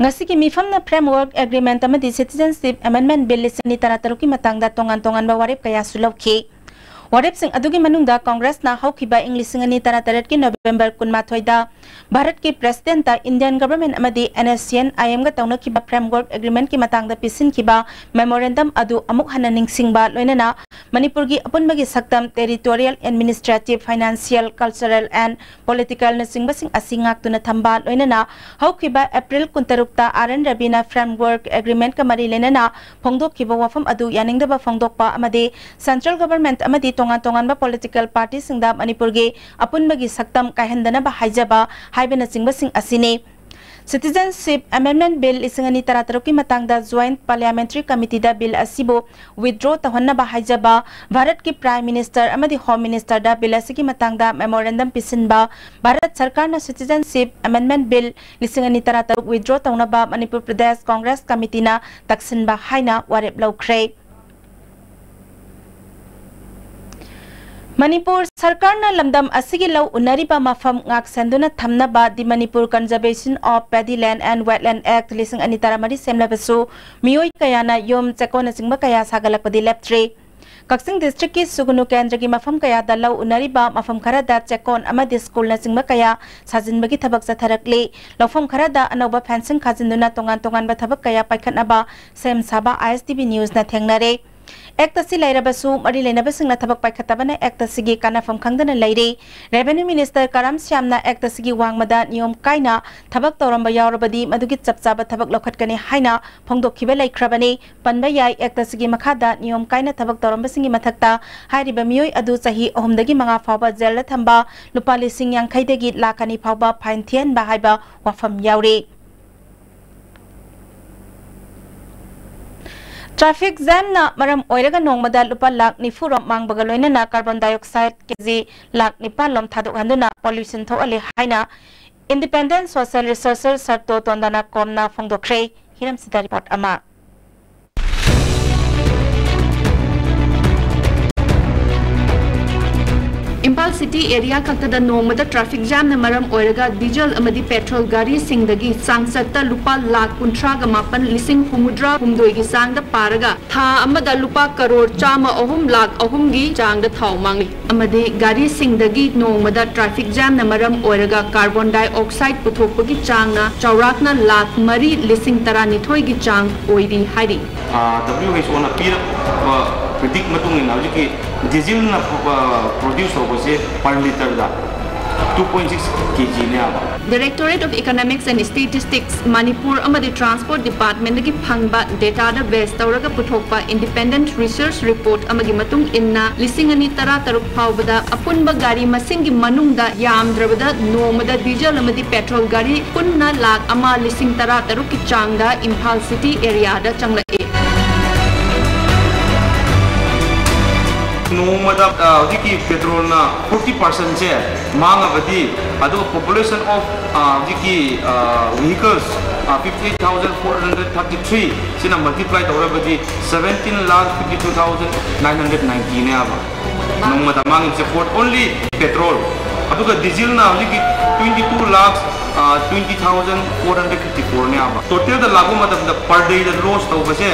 ꯉꯁꯤꯒꯤ ꯃꯤꯐꯝꯅ Framework Agreement ꯑꯃꯗꯤ Citizenship Amendment Bill ꯂꯤꯁꯤꯡ ꯑꯅꯤ ꯇꯔꯥꯇꯔꯨꯛꯀꯤ ꯃꯇꯥꯡꯗ ꯇꯣꯉꯥꯟ ꯇꯣꯉꯥꯟꯕ ꯋꯥꯔꯦꯞ ꯀꯌꯥꯁꯨ ꯂꯧꯈꯤ꯫ ꯋꯥꯔꯦꯞꯁꯤꯡ ꯑꯗꯨꯒꯤ ꯃꯅꯨꯡꯗ ꯀꯣꯡꯒ꯭ꯔꯦꯁꯅ ꯍꯧꯈꯤꯕ ꯏꯪ ꯂꯤꯁꯤꯡ ꯑꯅꯤ ꯇꯔꯥꯇꯔꯦꯠꯀꯤ ꯅꯣꯚꯦꯝꯕꯔ ꯀꯨꯟꯃꯥꯊꯣꯏꯗ ꯚꯥꯔꯠꯀꯤ ꯄ꯭ꯔꯦꯁꯤꯗꯦꯟꯠꯇ Indian Government ꯑꯃꯗꯤ NSCN IM ꯒ ꯇꯧꯅꯈꯤꯕ Framework Agreement ꯀꯤ ꯃꯇꯥꯡꯗ ꯄꯤꯁꯤꯟꯈꯤꯕ memorandum ꯑꯗꯨ ꯑꯃꯨꯛ ꯍꯟꯅ ꯅꯤꯡꯁꯤꯡꯕ, ꯂꯣꯏꯅꯅ ꯃꯅꯤꯄꯨꯔꯒꯤ ꯑꯄꯨꯟꯕꯒꯤ ꯁꯛꯇꯝ, territorial, administrative, financial, cultural and political ꯅꯆꯤꯡꯕꯁꯤꯡ ꯑꯁꯤ ꯉꯥꯛꯇꯨꯅ ꯊꯝꯕ, ꯂꯣꯏꯅꯅ ꯍꯧꯈꯤꯕ ꯑꯦꯄ꯭ꯔꯤꯜ ꯀꯨꯟꯇꯔꯨꯛꯇ R N ꯔꯕꯤꯅ Framework Agreement ꯀ ꯃꯔꯤ ꯂꯩꯅꯅ ꯐꯣꯡꯗꯣꯛꯈꯤꯕ ꯋꯥꯐꯝ ꯑꯗꯨ ꯌꯥꯅꯤꯡꯗꯕ ꯐꯣꯡꯗꯣꯛꯄ ꯑꯃꯗꯤ Central Government ꯑꯃꯗꯤ ꯇꯣꯉꯥꯟ ꯇꯣꯉꯥꯟꯕ political party ꯁꯤꯡꯗ ꯃꯅꯤꯄꯨꯔꯒꯤ ꯑꯄꯨꯟꯕꯒꯤ ꯁꯛꯇꯝ ꯀꯥꯏꯍꯟꯗꯅꯕ ꯍꯥꯏꯖꯕ ꯍꯥꯏꯕꯅꯆꯤꯡꯕꯁꯤꯡ ꯑꯁꯤꯅꯤ꯫ Citizenship Amendment Bill ꯂꯤꯁꯤꯡ ꯑꯅꯤ ꯇꯔꯥꯇꯔꯨꯛꯀꯤ ꯃꯇꯥꯡꯗ Joint Parliamentary Committee ꯗ bill ꯑꯁꯤꯕꯨ withdraw ꯇꯧꯍꯟꯅꯕ ꯍꯥꯏꯖꯕ, ꯚꯥꯔꯠꯀꯤ Prime Minister ꯑꯃꯗꯤ Home Minister ꯗ bill ꯑꯁꯤꯒꯤ ꯃꯇꯥꯡꯗ memorandum ꯄꯤꯁꯤꯟꯕ, ꯚꯥꯔꯠ ꯁꯔꯀꯥꯔꯅ Citizenship Amendment Bill ꯂꯤꯁꯤꯡ ꯑꯅꯤ ꯇꯔꯥꯇꯔꯨꯛ withdraw ꯇꯧꯅꯕ ꯃꯅꯤꯄꯨꯔ ꯄ꯭ꯔꯗꯦꯁ ꯀꯣꯡꯒ꯭ꯔꯦꯁ ꯀꯃꯤꯇꯤꯅ ꯇꯛꯁꯤꯟꯕ ꯍꯥꯏꯅ ꯋꯥꯔꯦꯞ ꯂꯧꯈ꯭ꯔꯦ꯫ ꯃꯅꯤꯄꯨꯔ ꯁꯔꯀꯥꯔꯅ ꯂꯝꯗꯝ ꯑꯁꯤꯒꯤ ꯂꯧ ꯎꯅꯔꯤꯕ ꯃꯐꯝ ꯉꯥꯛꯁꯦꯟꯗꯨꯅ ꯊꯝꯅꯕ The Manipur Conservation of Paddy Land and Wetland Act ꯂꯤꯁꯤꯡ ꯑꯅꯤ ꯇꯔꯥꯃꯔꯤ ꯁꯦꯝꯂꯕꯁꯨ, ꯃꯤꯑꯣꯏ ꯀꯌꯥꯅ ꯌꯨꯝ, ꯆꯦꯛꯀꯣꯟꯅꯆꯤꯡꯕ ꯀꯌꯥ ꯁꯥꯒꯠꯂꯛꯄꯗꯤ ꯂꯦꯞꯇ꯭ꯔꯤ꯫ ꯀꯛꯆꯤꯡ district ꯀꯤ ꯁꯨꯒꯨꯅꯨ ꯀꯦꯟꯗ꯭ꯔꯒꯤ ꯃꯐꯝ ꯀꯌꯥꯗ ꯂꯧ ꯎꯅꯔꯤꯕ ꯃꯐꯝ ꯈꯔꯗ ꯆꯦꯛꯀꯣꯟ ꯑꯃꯗꯤ ꯁ꯭ꯀꯨꯜꯅꯆꯤꯡꯕ ꯀꯌꯥ ꯁꯥꯖꯤꯟꯕꯒꯤ ꯊꯕꯛ ꯆꯠꯊꯔꯛꯂꯤ꯫ ꯂꯧꯐꯝ ꯈꯔꯗ ꯑꯅꯧꯕ fencing ꯈꯥꯖꯤꯟꯗꯨꯅ ꯇꯣꯉꯥꯟ ꯇꯣꯉꯥꯟꯕ ꯊꯕꯛ ꯀꯌꯥ ꯄꯥꯏꯈꯠꯅꯕ ꯁꯦꯝ ꯁꯥꯕ ISTV news ꯅ ꯊꯦꯡꯅꯔꯦ꯫ Act ꯑꯁꯤ ꯂꯩꯔꯕꯁꯨ, ꯃꯔꯤ ꯂꯩꯅꯕꯁꯤꯡꯅ ꯊꯕꯛ ꯄꯥꯏꯈꯠꯇꯕꯅ Act ꯑꯁꯤꯒꯤ ꯀꯥꯟꯅꯐꯝ ꯈꯪꯗꯅ ꯂꯩꯔꯤ꯫ Revenue Minister ꯀꯔꯥꯝ ꯁ꯭ꯌꯥꯝꯅ Act ꯑꯁꯤꯒꯤ ꯋꯥꯡꯃꯗ ꯅꯤꯌꯣꯝ ꯀꯥꯏꯅ ꯊꯕꯛ ꯇꯧꯔꯝꯕ ꯌꯥꯎꯔꯕꯗꯤ, ꯃꯗꯨꯒꯤ ꯆꯞ ꯆꯥꯕ ꯊꯕꯛ ꯂꯧꯈꯠꯀꯅꯤ ꯍꯥꯏꯅ ꯐꯣꯡꯗꯣꯛꯈꯤꯕ ꯂꯩꯈ꯭ꯔꯕꯅꯤ꯫ ꯄꯟꯕ ꯌꯥꯏ, Act ꯑꯁꯤꯒꯤ ꯃꯈꯥꯗ ꯅꯤꯌꯣꯝ ꯀꯥꯏꯅ ꯊꯕꯛ ꯇꯧꯔꯝꯕꯁꯤꯡꯒꯤ ꯃꯊꯛꯇ ꯍꯥꯏꯔꯤꯕ ꯃꯤꯑꯣꯏ ꯑꯗꯨ ꯆꯍꯤ ꯑꯍꯨꯝꯗꯒꯤ ꯃꯉꯥ ꯐꯥꯎꯕ ꯖꯦꯜꯗ ꯊꯝꯕ, ꯂꯨꯄꯥ ꯂꯤꯁꯤꯡ ꯌꯥꯡꯈꯩꯗꯒꯤ ꯂꯥꯈ ꯑꯅꯤ ꯐꯥꯎꯕ fine ꯊꯤꯍꯟꯕ ꯍꯥꯏꯕ ꯋꯥꯐꯝ ꯌꯥꯎꯔꯤ꯫ Traffic jam ꯅ ꯃꯔꯝ ꯑꯣꯏꯔꯒ ꯅꯣꯡꯃꯗ ꯂꯨꯄꯥ ꯂꯥꯈ ꯅꯤꯐꯨ ꯔꯣꯝ ꯃꯥꯡꯕꯒ ꯂꯣꯏꯅꯅ carbon dioxide KG ꯂꯥꯈ ꯅꯤꯄꯥꯟ ꯂꯣꯝ ꯊꯥꯗꯣꯛꯍꯟꯗꯨꯅ pollution ꯊꯣꯛꯍꯜꯂꯤ ꯍꯥꯏꯅ Independent Social Researcher ꯁꯔꯇꯣ ꯇꯣꯟꯗꯅ ꯀꯣꯝꯅ ꯐꯣꯡꯗꯣꯛꯈ꯭ꯔꯦ꯫ ꯍꯤꯔꯝꯁꯤꯗ report ꯑꯃ꯫ ꯏꯝꯐꯥꯜ ꯁꯤꯇꯤ ꯑꯦꯔꯤꯌꯥ ꯈꯛꯇꯗ ꯅꯣꯡꯃꯗ ꯇ꯭ꯔꯥꯐꯤꯛ ꯖꯥꯝꯅ ꯃꯔꯝ ꯑꯣꯏꯔꯒ ꯗꯤꯖꯜ ꯑꯃꯗꯤ ꯄꯦꯇ꯭ꯔꯣꯜ ꯒꯥꯔꯤꯁꯤꯡꯗꯒꯤ ꯆꯥꯡꯆꯠꯇ ꯂꯨꯄꯥ ꯂꯥꯈ ꯀꯨꯟꯊ꯭ꯔꯥꯒ ꯃꯥꯄꯟ ꯂꯤꯁꯤꯡ ꯍꯨꯝꯐꯨꯇꯔꯥ ꯍꯨꯝꯗꯣꯏꯒꯤ ꯆꯥꯡꯗ ꯄꯥꯔꯒ ꯊꯥ ꯑꯃꯗ ꯂꯨꯄꯥ ꯀꯔꯣꯔ ꯆꯥꯝꯃ ꯑꯍꯨꯝ ꯂꯥꯈ ꯑꯍꯨꯝꯒꯤ ꯆꯥꯡꯗ ꯊꯥꯎ ꯃꯥꯡꯂꯤ꯫ ꯑꯃꯗꯤ ꯒꯥꯔꯤꯁꯤꯡꯗꯒꯤ ꯅꯣꯡꯃꯗ ꯇ꯭ꯔꯥꯐꯤꯛ ꯖꯥꯝꯅ ꯃꯔꯝ ꯑꯣꯏꯔꯒ ꯀꯥꯔꯕꯣꯟ ꯗꯥꯏꯑꯣꯛꯁꯥꯏꯗ ꯄꯨꯊꯣꯛꯄꯒꯤ ꯆꯥꯡꯅ ꯆꯥꯎꯔꯥꯛꯅ ꯂꯥꯈ ꯃꯔꯤ ꯂꯤꯁꯤꯡ ꯇꯔꯥꯅꯤꯊꯣꯏꯒꯤ ꯆꯥꯡ ꯑꯣꯏꯔꯤ ꯍꯥꯏꯔꯤ꯫ ꯗꯕ꯭ꯂꯤꯌꯨ ꯑꯩꯆ ꯑꯣꯅ ꯄꯤꯔꯛꯄ ꯄ꯭ꯔꯤꯗꯤꯛ ꯃꯇꯨꯡ ꯏꯟꯅ ꯍꯧꯖꯤꯛꯀꯤ ꯗꯤꯖꯜꯅ ꯄ꯭ꯔꯣꯗ꯭ꯌꯨꯁ ꯇꯧꯕꯁꯦ ꯄꯔ ꯂꯤꯇꯔꯗ ꯇꯨ ꯄꯣꯏꯟ ꯁꯤꯛꯁ ꯀꯦ ꯖꯤꯅꯦꯕ꯫ Directorate of Economics and Statistics Manipur ꯑꯃꯗꯤ ꯇ꯭ꯔꯥꯟꯁꯄꯣꯔꯠ ꯗꯤꯄꯥꯔꯠꯃꯦꯟꯗꯒꯤ ꯐꯪꯕ ꯗꯦꯇꯥꯗ ꯕꯦꯁ ꯇꯧꯔꯒ ꯄꯨꯊꯣꯛꯄ ꯏꯟꯗꯤꯄꯦꯟꯗꯦꯟꯠ ꯔꯤꯁꯔꯆ ꯔꯤꯄꯣꯔꯠ ꯑꯃꯒꯤ ꯃꯇꯨꯡ ꯏꯟꯅ, ꯂꯤꯁꯤꯡ ꯑꯅꯤ ꯇꯔꯥꯇꯔꯨꯛ ꯐꯥꯎꯕꯗ ꯑꯄꯨꯟꯕ ꯒꯥꯔꯤ ꯃꯁꯤꯡꯒꯤ ꯃꯅꯨꯡꯗ ꯌꯥꯝꯗ꯭ꯔꯕꯗ ꯅꯣꯡꯃꯗ ꯗꯤꯖꯜ ꯑꯃꯗꯤ ꯄꯦꯇ꯭ꯔꯣꯜ ꯒꯥꯔꯤ ꯄꯨꯟꯅ ꯂꯥꯈ ꯑꯃ ꯂꯤꯁꯤꯡ ꯇꯔꯥꯇꯔꯨꯛꯀꯤ ꯆꯥꯡꯗ ꯏꯝꯐꯥꯜ ꯁꯤꯇꯤ ꯑꯦꯔꯤꯌꯥꯗ ꯆꯪꯂꯛꯏ꯫ ꯅꯣꯡꯃꯗ, ꯑ, ꯍꯧꯖꯤꯛꯀꯤ ꯄꯦꯇ꯭ꯔꯣꯜꯅ ꯐꯣꯔꯇꯤ ꯄꯥꯔꯁꯦꯟꯁꯦ ꯃꯥꯡꯉꯕꯗꯤ, ꯑꯗꯨꯒ population of, ꯑ, ꯍꯧꯖꯤꯛꯀꯤ, ꯑ, vehicles, ꯑ, fifty eight thousand four hundred thirty three ꯁꯤꯅ multiply ꯇꯧꯔꯕꯗꯤ seventeen lakh fifty two thousand nine hundred ninety ꯅꯦꯕ꯫ ꯅꯣꯡꯃꯗ ꯃꯥꯡꯉꯤꯕꯁꯦ for only petrol꯫ ꯑꯗꯨꯒ ꯗꯤꯖꯜꯅ ꯍꯧꯖꯤꯛꯀꯤ twenty two lakh, ꯑ, twenty thousand four hundred fifty four ꯅꯦꯕ꯫ ꯇꯣꯇꯦꯜꯗ ꯂꯥꯛꯄ ꯃꯇꯝꯗ per dayꯗ ꯂꯣꯁ ꯇꯧꯕꯁꯦ,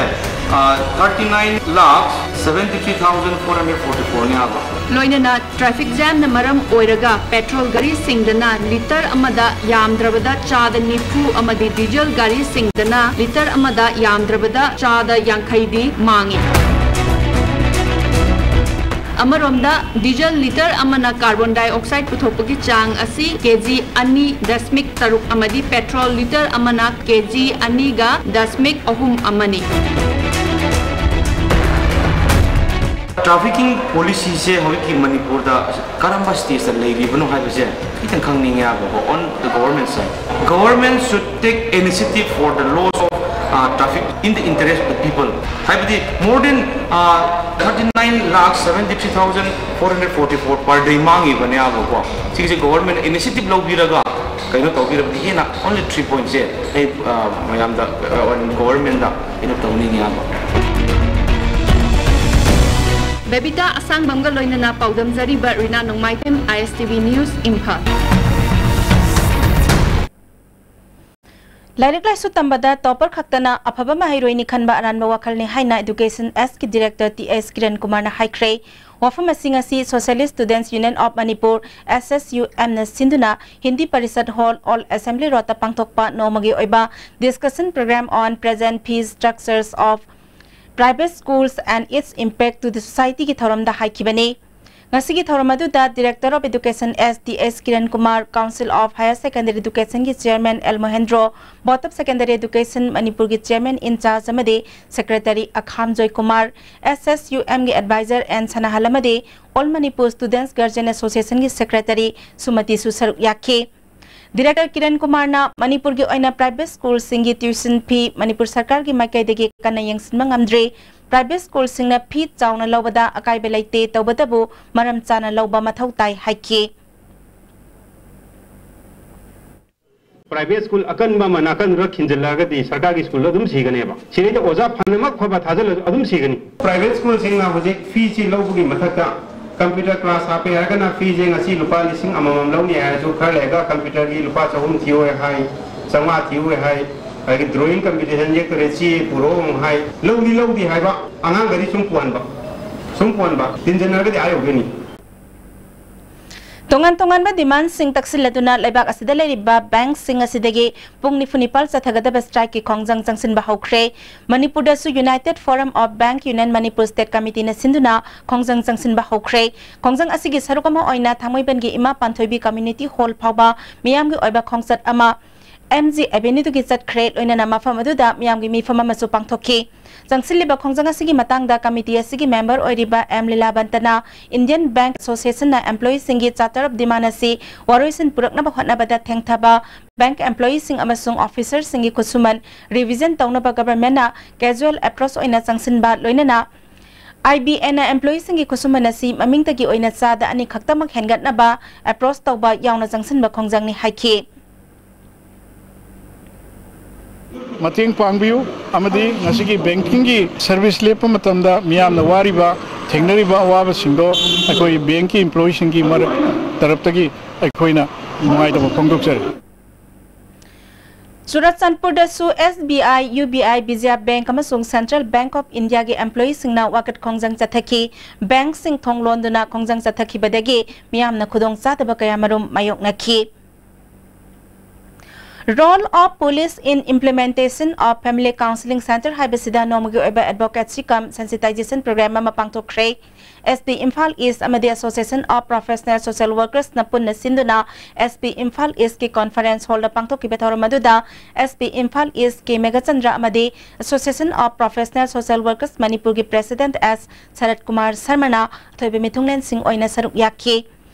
ꯑ, thirty nine lakh seventy three thousand four hundred forty four ꯅꯦꯕ꯫ ꯂꯣꯏꯅꯅ ꯇ꯭ꯔꯥꯐꯤꯛ ꯖꯥꯝꯅ ꯃꯔꯝ ꯑꯣꯏꯔꯒ ꯄꯦꯇ꯭ꯔꯣꯜ ꯒꯥꯔꯤꯁꯤꯡꯗꯅ ꯂꯤꯇꯔ ꯑꯃꯗ ꯌꯥꯝꯗ꯭ꯔꯕꯗ ꯆꯥꯗ ꯅꯤꯐꯨ ꯑꯃꯗꯤ ꯗꯤꯖꯜ ꯒꯥꯔꯤꯁꯤꯡꯗꯅ ꯂꯤꯇꯔ ꯑꯃꯗ ꯌꯥꯝꯗ꯭ꯔꯕꯗ ꯆꯥꯗ ꯌꯥꯡꯈꯩꯗꯤ ꯃꯥꯡꯏ꯫ ꯑꯃꯔꯣꯝꯗ, ꯗꯤꯖꯜ ꯂꯤꯇꯔ ꯑꯃꯅ ꯀꯥꯔꯕꯣꯟ ꯗꯥꯏꯑꯣꯛꯁꯥꯏꯗ ꯄꯨꯊꯣꯛꯄꯒꯤ ꯆꯥꯡ ꯑꯁꯤ ꯀꯦꯖꯤ ꯑꯅꯤ ꯗꯁꯃꯤꯛ ꯇꯔꯨꯛ ꯑꯃꯗꯤ ꯄꯦꯇ꯭ꯔꯣꯜ ꯂꯤꯇꯔ ꯑꯃꯅ ꯀꯦꯖꯤ ꯑꯅꯤꯒ ꯗꯁꯃꯤꯛ ꯑꯍꯨꯝ ꯑꯃꯅꯤ꯫ ꯇ꯭ꯔꯥꯐꯤꯀꯤꯡ ꯄꯣꯂꯤꯁꯤꯁꯦ ꯍꯧꯖꯤꯛꯀꯤ ꯃꯅꯤꯄꯨꯔꯗ ꯀꯔꯝꯕ ꯁ꯭ꯇꯦꯖꯇ ꯂꯩꯔꯤꯕꯅꯣ ꯍꯥꯏꯕꯁꯦ ꯈꯤꯇꯪ ꯈꯪꯅꯤꯡꯉꯦ ꯍꯥꯏꯕꯀꯣ, on the government side. Government should take initiative for the loss of, uh, traffic in the interest of the people. ꯍꯥꯏꯕꯗꯤ more than, uh, thirty nine lakh seventy three thousand four hundred forty four per day ꯃꯥꯡꯉꯤꯕꯅꯦꯕꯀꯣ꯫ ꯁꯤꯒꯤꯁꯦ government initiative ꯂꯧꯕꯤꯔꯒ ꯀꯩꯅꯣ ꯇꯧꯕꯤꯔꯕꯗꯤ ꯍꯦꯟꯅ only three pointꯁꯦ ꯑꯩ, ꯑ, ꯃꯌꯥꯝꯗ, ꯑ, ꯒꯣꯕꯔꯃꯦꯟꯗ ꯑꯩꯅ ꯇꯧꯅꯤꯡꯉꯦ ꯍꯥꯏꯕ꯫ ꯕꯦꯕꯤꯇꯥ ꯑꯁꯥꯡꯕꯝꯒ ꯂꯣꯏꯅꯅ ꯄꯥꯎꯗꯝꯖꯔꯤꯕ ꯔꯤꯅꯥ ꯅꯣꯡꯃꯥꯏꯊꯦꯝ, ꯑꯥꯏ ꯑꯦꯁ ꯇꯤ ꯚꯤ ꯅ꯭ꯌꯨꯁ, ꯏꯝꯐꯥꯜ꯫ ꯂꯥꯏꯔꯤꯛ ꯂꯥꯏꯁꯨ ꯇꯝꯕꯗ topper ꯈꯛꯇꯅ ꯑꯐꯕ ꯃꯍꯩꯔꯣꯏꯅꯤ ꯈꯟꯕ ꯑꯔꯥꯟꯕ ꯋꯥꯈꯜꯅꯤ ꯍꯥꯏꯅ Education Sꯀꯤ Director T S Kiran ꯀꯨꯃꯥꯔꯅ ꯍꯥꯏꯈ꯭ꯔꯦ꯫ ꯋꯥꯐꯝ ꯑꯁꯤ ꯉꯁꯤ Socialist Students Union of Manipur, S S U M ꯅ ꯁꯤꯟꯗꯨꯅ Hindi Parishad hall, Old Assembly Road ꯇ ꯄꯥꯡꯊꯣꯛꯄ ꯅꯣꯡꯃꯒꯤ ꯑꯣꯏꯕ Discussion Program on Present Fee Structures of Private Schools and Its Impact to the Society ꯒꯤ ꯊꯧꯔꯝꯗ ꯍꯥꯏꯈꯤꯕꯅꯤ꯫ ꯉꯁꯤꯒꯤ ꯊꯧꯔꯝ ꯑꯗꯨꯗ Director of Education S T S Kiran Kumar, Council of Higher Secondary Education ꯒꯤ Chairman L Mohendro, Board of Secondary Education ꯃꯅꯤꯄꯨꯔꯒꯤ Chairman in Charge ꯑꯃꯗꯤ Secretary ꯑꯈꯥꯝ Joykumar, S S U M ꯒꯤ Advisor and ꯁꯅꯥꯍꯜ ꯑꯃꯗꯤ All Manipur Students Guardian Association ꯒꯤ Secretary ꯁꯨꯃꯇꯤꯁꯨ ꯁꯔꯨꯛ ꯌꯥꯈꯤ꯫ Director Kiran ꯀꯨꯃꯥꯔꯅ ꯃꯅꯤꯄꯨꯔꯒꯤ ꯑꯣꯏꯅ private schoolꯁꯤꯡꯒꯤ tuition fee ꯃꯅꯤꯄꯨꯔ ꯁꯔꯀꯥꯔꯒꯤ ꯃꯥꯏꯀꯩꯗꯒꯤ ꯀꯟꯅ ꯌꯦꯡꯁꯤꯟꯕ ꯉꯝꯗ꯭ꯔꯤ꯫ Private schoolꯁꯤꯡꯅ fee ꯆꯥꯎꯅ ꯂꯧꯕꯗ ꯑꯀꯥꯏꯕ ꯂꯩꯇꯦ, ꯇꯧꯕꯇꯕꯨ ꯃꯔꯝ ꯆꯥꯅ ꯂꯧꯕ ꯃꯊꯧ ꯇꯥꯏ ꯍꯥꯏꯈꯤ꯫ Private school ꯑꯀꯟꯕ ꯑꯃ ꯅꯥꯀꯟꯗꯨꯗ ꯈꯤꯟꯖꯤꯜꯂꯛꯑꯒꯗꯤ ꯁꯔꯀꯥꯔꯒꯤ schoolꯗꯣ ꯑꯗꯨꯝ ꯁꯤꯒꯅꯦꯕ꯫ ꯁꯤꯗꯩꯗ ꯑꯣꯖꯥ ꯐꯅꯃꯛ ꯐꯕ ꯊꯥꯖꯤꯜꯂꯁꯨ ꯑꯗꯨꯝ ꯁꯤꯒꯅꯤ꯫ Private schoolꯁꯤꯡꯅ ꯍꯧꯖꯤꯛ feeꯁꯤ ꯂꯧꯕꯒꯤ ꯃꯊꯛꯇ computer class ꯍꯥꯞꯄꯦ ꯍꯥꯏꯔꯒꯅ feeꯁꯦ ꯉꯁꯤ ꯂꯨꯄꯥ ꯂꯤꯁꯤꯡ ꯑꯃꯃꯝ ꯂꯧꯅꯤ ꯍꯥꯏꯔꯁꯨ ꯈꯔ ꯂꯩꯔꯒ computerꯒꯤ ꯂꯨꯄꯥ ꯆꯍꯨꯝ ꯊꯤꯌꯣ ꯍꯥꯏ, ꯆꯥꯝꯃꯉꯥ ꯊꯤꯌꯣ ꯍꯥꯏ, ꯑꯗꯒꯤ drawing competition ꯌꯦꯛꯇꯣꯔꯦ ꯆꯦ ꯄꯨꯔꯛꯑꯣ ꯑꯃꯨꯛ ꯍꯥꯏ꯫ ꯂꯧꯗꯤ ꯂꯧꯗꯦ ꯍꯥꯏꯕ, ꯑꯉꯥꯡꯗꯗꯤ ꯁꯨꯝ ꯄꯨꯍꯟꯕ, ꯁꯨꯝ ꯄꯨꯍꯟꯕ, ꯇꯤꯟꯖꯟꯅꯔꯒꯗꯤ ꯑꯥ ꯌꯧꯗꯣꯏꯅꯤ꯫ ꯇꯣꯉꯥꯟ ꯇꯣꯉꯥꯟꯕ demandꯁꯤꯡ ꯇꯛꯁꯤꯜꯂꯗꯨꯅ ꯂꯩꯕꯥꯛ ꯑꯁꯤꯗ ꯂꯩꯔꯤꯕ bankꯁꯤꯡ ꯑꯁꯤꯗꯒꯤ ꯄꯨꯡ ꯅꯤꯐꯨ ꯅꯤꯄꯥꯜ ꯆꯠꯊꯒꯗꯕ strikeꯀꯤ ꯈꯣꯡꯖꯪ ꯆꯪꯁꯤꯟꯕ ꯍꯧꯈ꯭ꯔꯦ꯫ ꯃꯅꯤꯄꯨꯔꯗꯁꯨ United Forum of Bank Union Manipur State Committeeꯅ ꯁꯤꯟꯗꯨꯅ ꯈꯣꯡꯖꯪ ꯆꯪꯁꯤꯟꯕ ꯍꯧꯈ꯭ꯔꯦ꯫ ꯈꯣꯡꯖꯪ ꯑꯁꯤꯒꯤ ꯁꯔꯨꯛ ꯑꯃ ꯑꯣꯏꯅ ꯊꯥꯡꯃꯩꯕꯟꯒꯤ ꯏꯃꯥ ꯄꯥꯟꯊꯣꯏꯕꯤ Community Hall ꯐꯥꯎꯕ ꯃꯤꯌꯥꯝꯒꯤ ꯑꯣꯏꯕ ꯈꯣꯡꯆꯠ ꯑꯃ M G Avenueꯗꯒꯤ ꯆꯠꯈ꯭ꯔꯦ꯫ ꯂꯣꯏꯅꯅ ꯃꯐꯝ ꯑꯗꯨꯗ ꯃꯤꯌꯥꯝꯒꯤ ꯃꯤꯐꯝ ꯑꯃꯁꯨ ꯄꯥꯡꯊꯣꯛꯈꯤ꯫ ꯆꯪꯁꯤꯜꯂꯤꯕ ꯈꯣꯡꯖꯪ ꯑꯁꯤꯒꯤ ꯃꯇꯥꯡꯗ committee ꯑꯁꯤꯒꯤ member ꯑꯣꯏꯔꯤꯕ ꯑꯦꯝ ꯂꯤꯂꯥꯕꯟꯇꯅ Indian Bank Associationꯅ employeeꯁꯤꯡꯒꯤ charter of demand ꯑꯁꯤ ꯋꯥꯔꯣꯏꯁꯤꯟ ꯄꯨꯔꯛꯅꯕ ꯍꯣꯠꯅꯕꯗ ꯊꯦꯡꯊꯕ, bank employeeꯁꯤꯡ ꯑꯃꯁꯨꯡ officerꯁꯤꯡꯒꯤ ꯈꯨꯠꯁꯨꯃꯟ revision ꯇꯧꯅꯕ governmentꯅ casual approach ꯑꯣꯏꯅ ꯆꯪꯁꯤꯟꯕ, ꯂꯣꯏꯅꯅ IBAꯅ employeeꯁꯤꯡꯒꯤ ꯈꯨꯠꯁꯨꯃꯟ ꯑꯁꯤ ꯃꯃꯤꯡꯇꯒꯤ ꯑꯣꯏꯅ ꯆꯥꯗ ꯑꯅꯤ ꯈꯛꯇꯃꯛ ꯍꯦꯟꯒꯠꯅꯕ approach ꯇꯧꯕ ꯌꯥꯎꯅ ꯆꯪꯁꯤꯟꯕ ꯈꯣꯡꯖꯪꯅꯤ ꯍꯥꯏꯈꯤ꯫ ꯃꯇꯦꯡ ꯄꯥꯡꯕꯤꯌꯨ ꯑꯃꯗꯤ ꯉꯁꯤꯒꯤ ꯕꯦꯡꯀꯤꯡꯒꯤ ꯁꯔꯚꯤꯁ ꯂꯦꯞꯄ ꯃꯇꯝꯗ ꯃꯤꯌꯥꯝꯅ ꯋꯥꯔꯤꯕ, ꯊꯦꯡꯅꯔꯤꯕ ꯑꯋꯥꯕꯁꯤꯡꯗꯣ ꯑꯩꯈꯣꯏ ꯕꯦꯡꯀꯤ ꯏꯝꯄ꯭ꯂꯣꯌꯤꯁꯤꯡꯒꯤ ꯃꯔꯛ, ꯇꯔꯞꯇꯒꯤ ꯑꯩꯈꯣꯏꯅ ꯅꯨꯡꯉꯥꯏꯇꯕ ꯐꯣꯡꯗꯣꯛꯆꯔꯤ꯫ ꯆꯨꯔꯆꯥꯟꯄꯨꯔꯗꯁꯨ SBI, UBI, ꯕꯤꯖꯌ ꯕꯦꯡꯛ ꯑꯃꯁꯨꯡ Central Bank of Indiaꯒꯤ ꯏꯝꯄ꯭ꯂꯣꯌꯤꯁꯤꯡꯅ ꯋꯥꯀꯠ ꯈꯣꯡꯖꯪ ꯆꯠꯊꯈꯤ꯫ ꯕꯦꯡꯛꯁꯤꯡ ꯊꯣꯡ ꯂꯣꯟꯗꯨꯅ ꯈꯣꯡꯖꯪ ꯆꯠꯊꯈꯤꯕꯗꯒꯤ ꯃꯤꯌꯥꯝꯅ ꯈꯨꯗꯣꯡꯆꯥꯗꯕ ꯀꯌꯥꯃꯔꯨꯝ ꯃꯥꯌꯣꯛꯅꯈꯤ꯫ Role of Police in Implementation of Family Counselling Centre ꯍꯥꯏꯕꯁꯤꯗ ꯅꯣꯡꯃꯒꯤ ꯑꯣꯏꯕ advocacy cum sensitization program ꯑꯃ ꯄꯥꯡꯊꯣꯛꯈ꯭ꯔꯦ꯫ SP Imphal East ꯑꯃꯗꯤ Association of Professional Social Workersꯅ ꯄꯨꯟꯅ ꯁꯤꯟꯗꯨꯅ SP Imphal Eastꯀꯤ conference hallꯗ ꯄꯥꯡꯊꯣꯛꯈꯤꯕ ꯊꯧꯔꯝ ꯑꯗꯨꯗ SP Imphal East K Meghachandra ꯑꯃꯗꯤ Association of Professional Social Workers ꯃꯅꯤꯄꯨꯔꯒꯤ President S ꯁꯔꯠ ꯀꯨꯃꯥꯔ ꯁꯔꯃꯅ ꯑꯊꯣꯏꯕ ꯃꯤꯊꯨꯡꯂꯦꯟꯁꯤꯡ ꯑꯣꯏꯅ ꯁꯔꯨꯛ ꯌꯥꯈꯤ꯫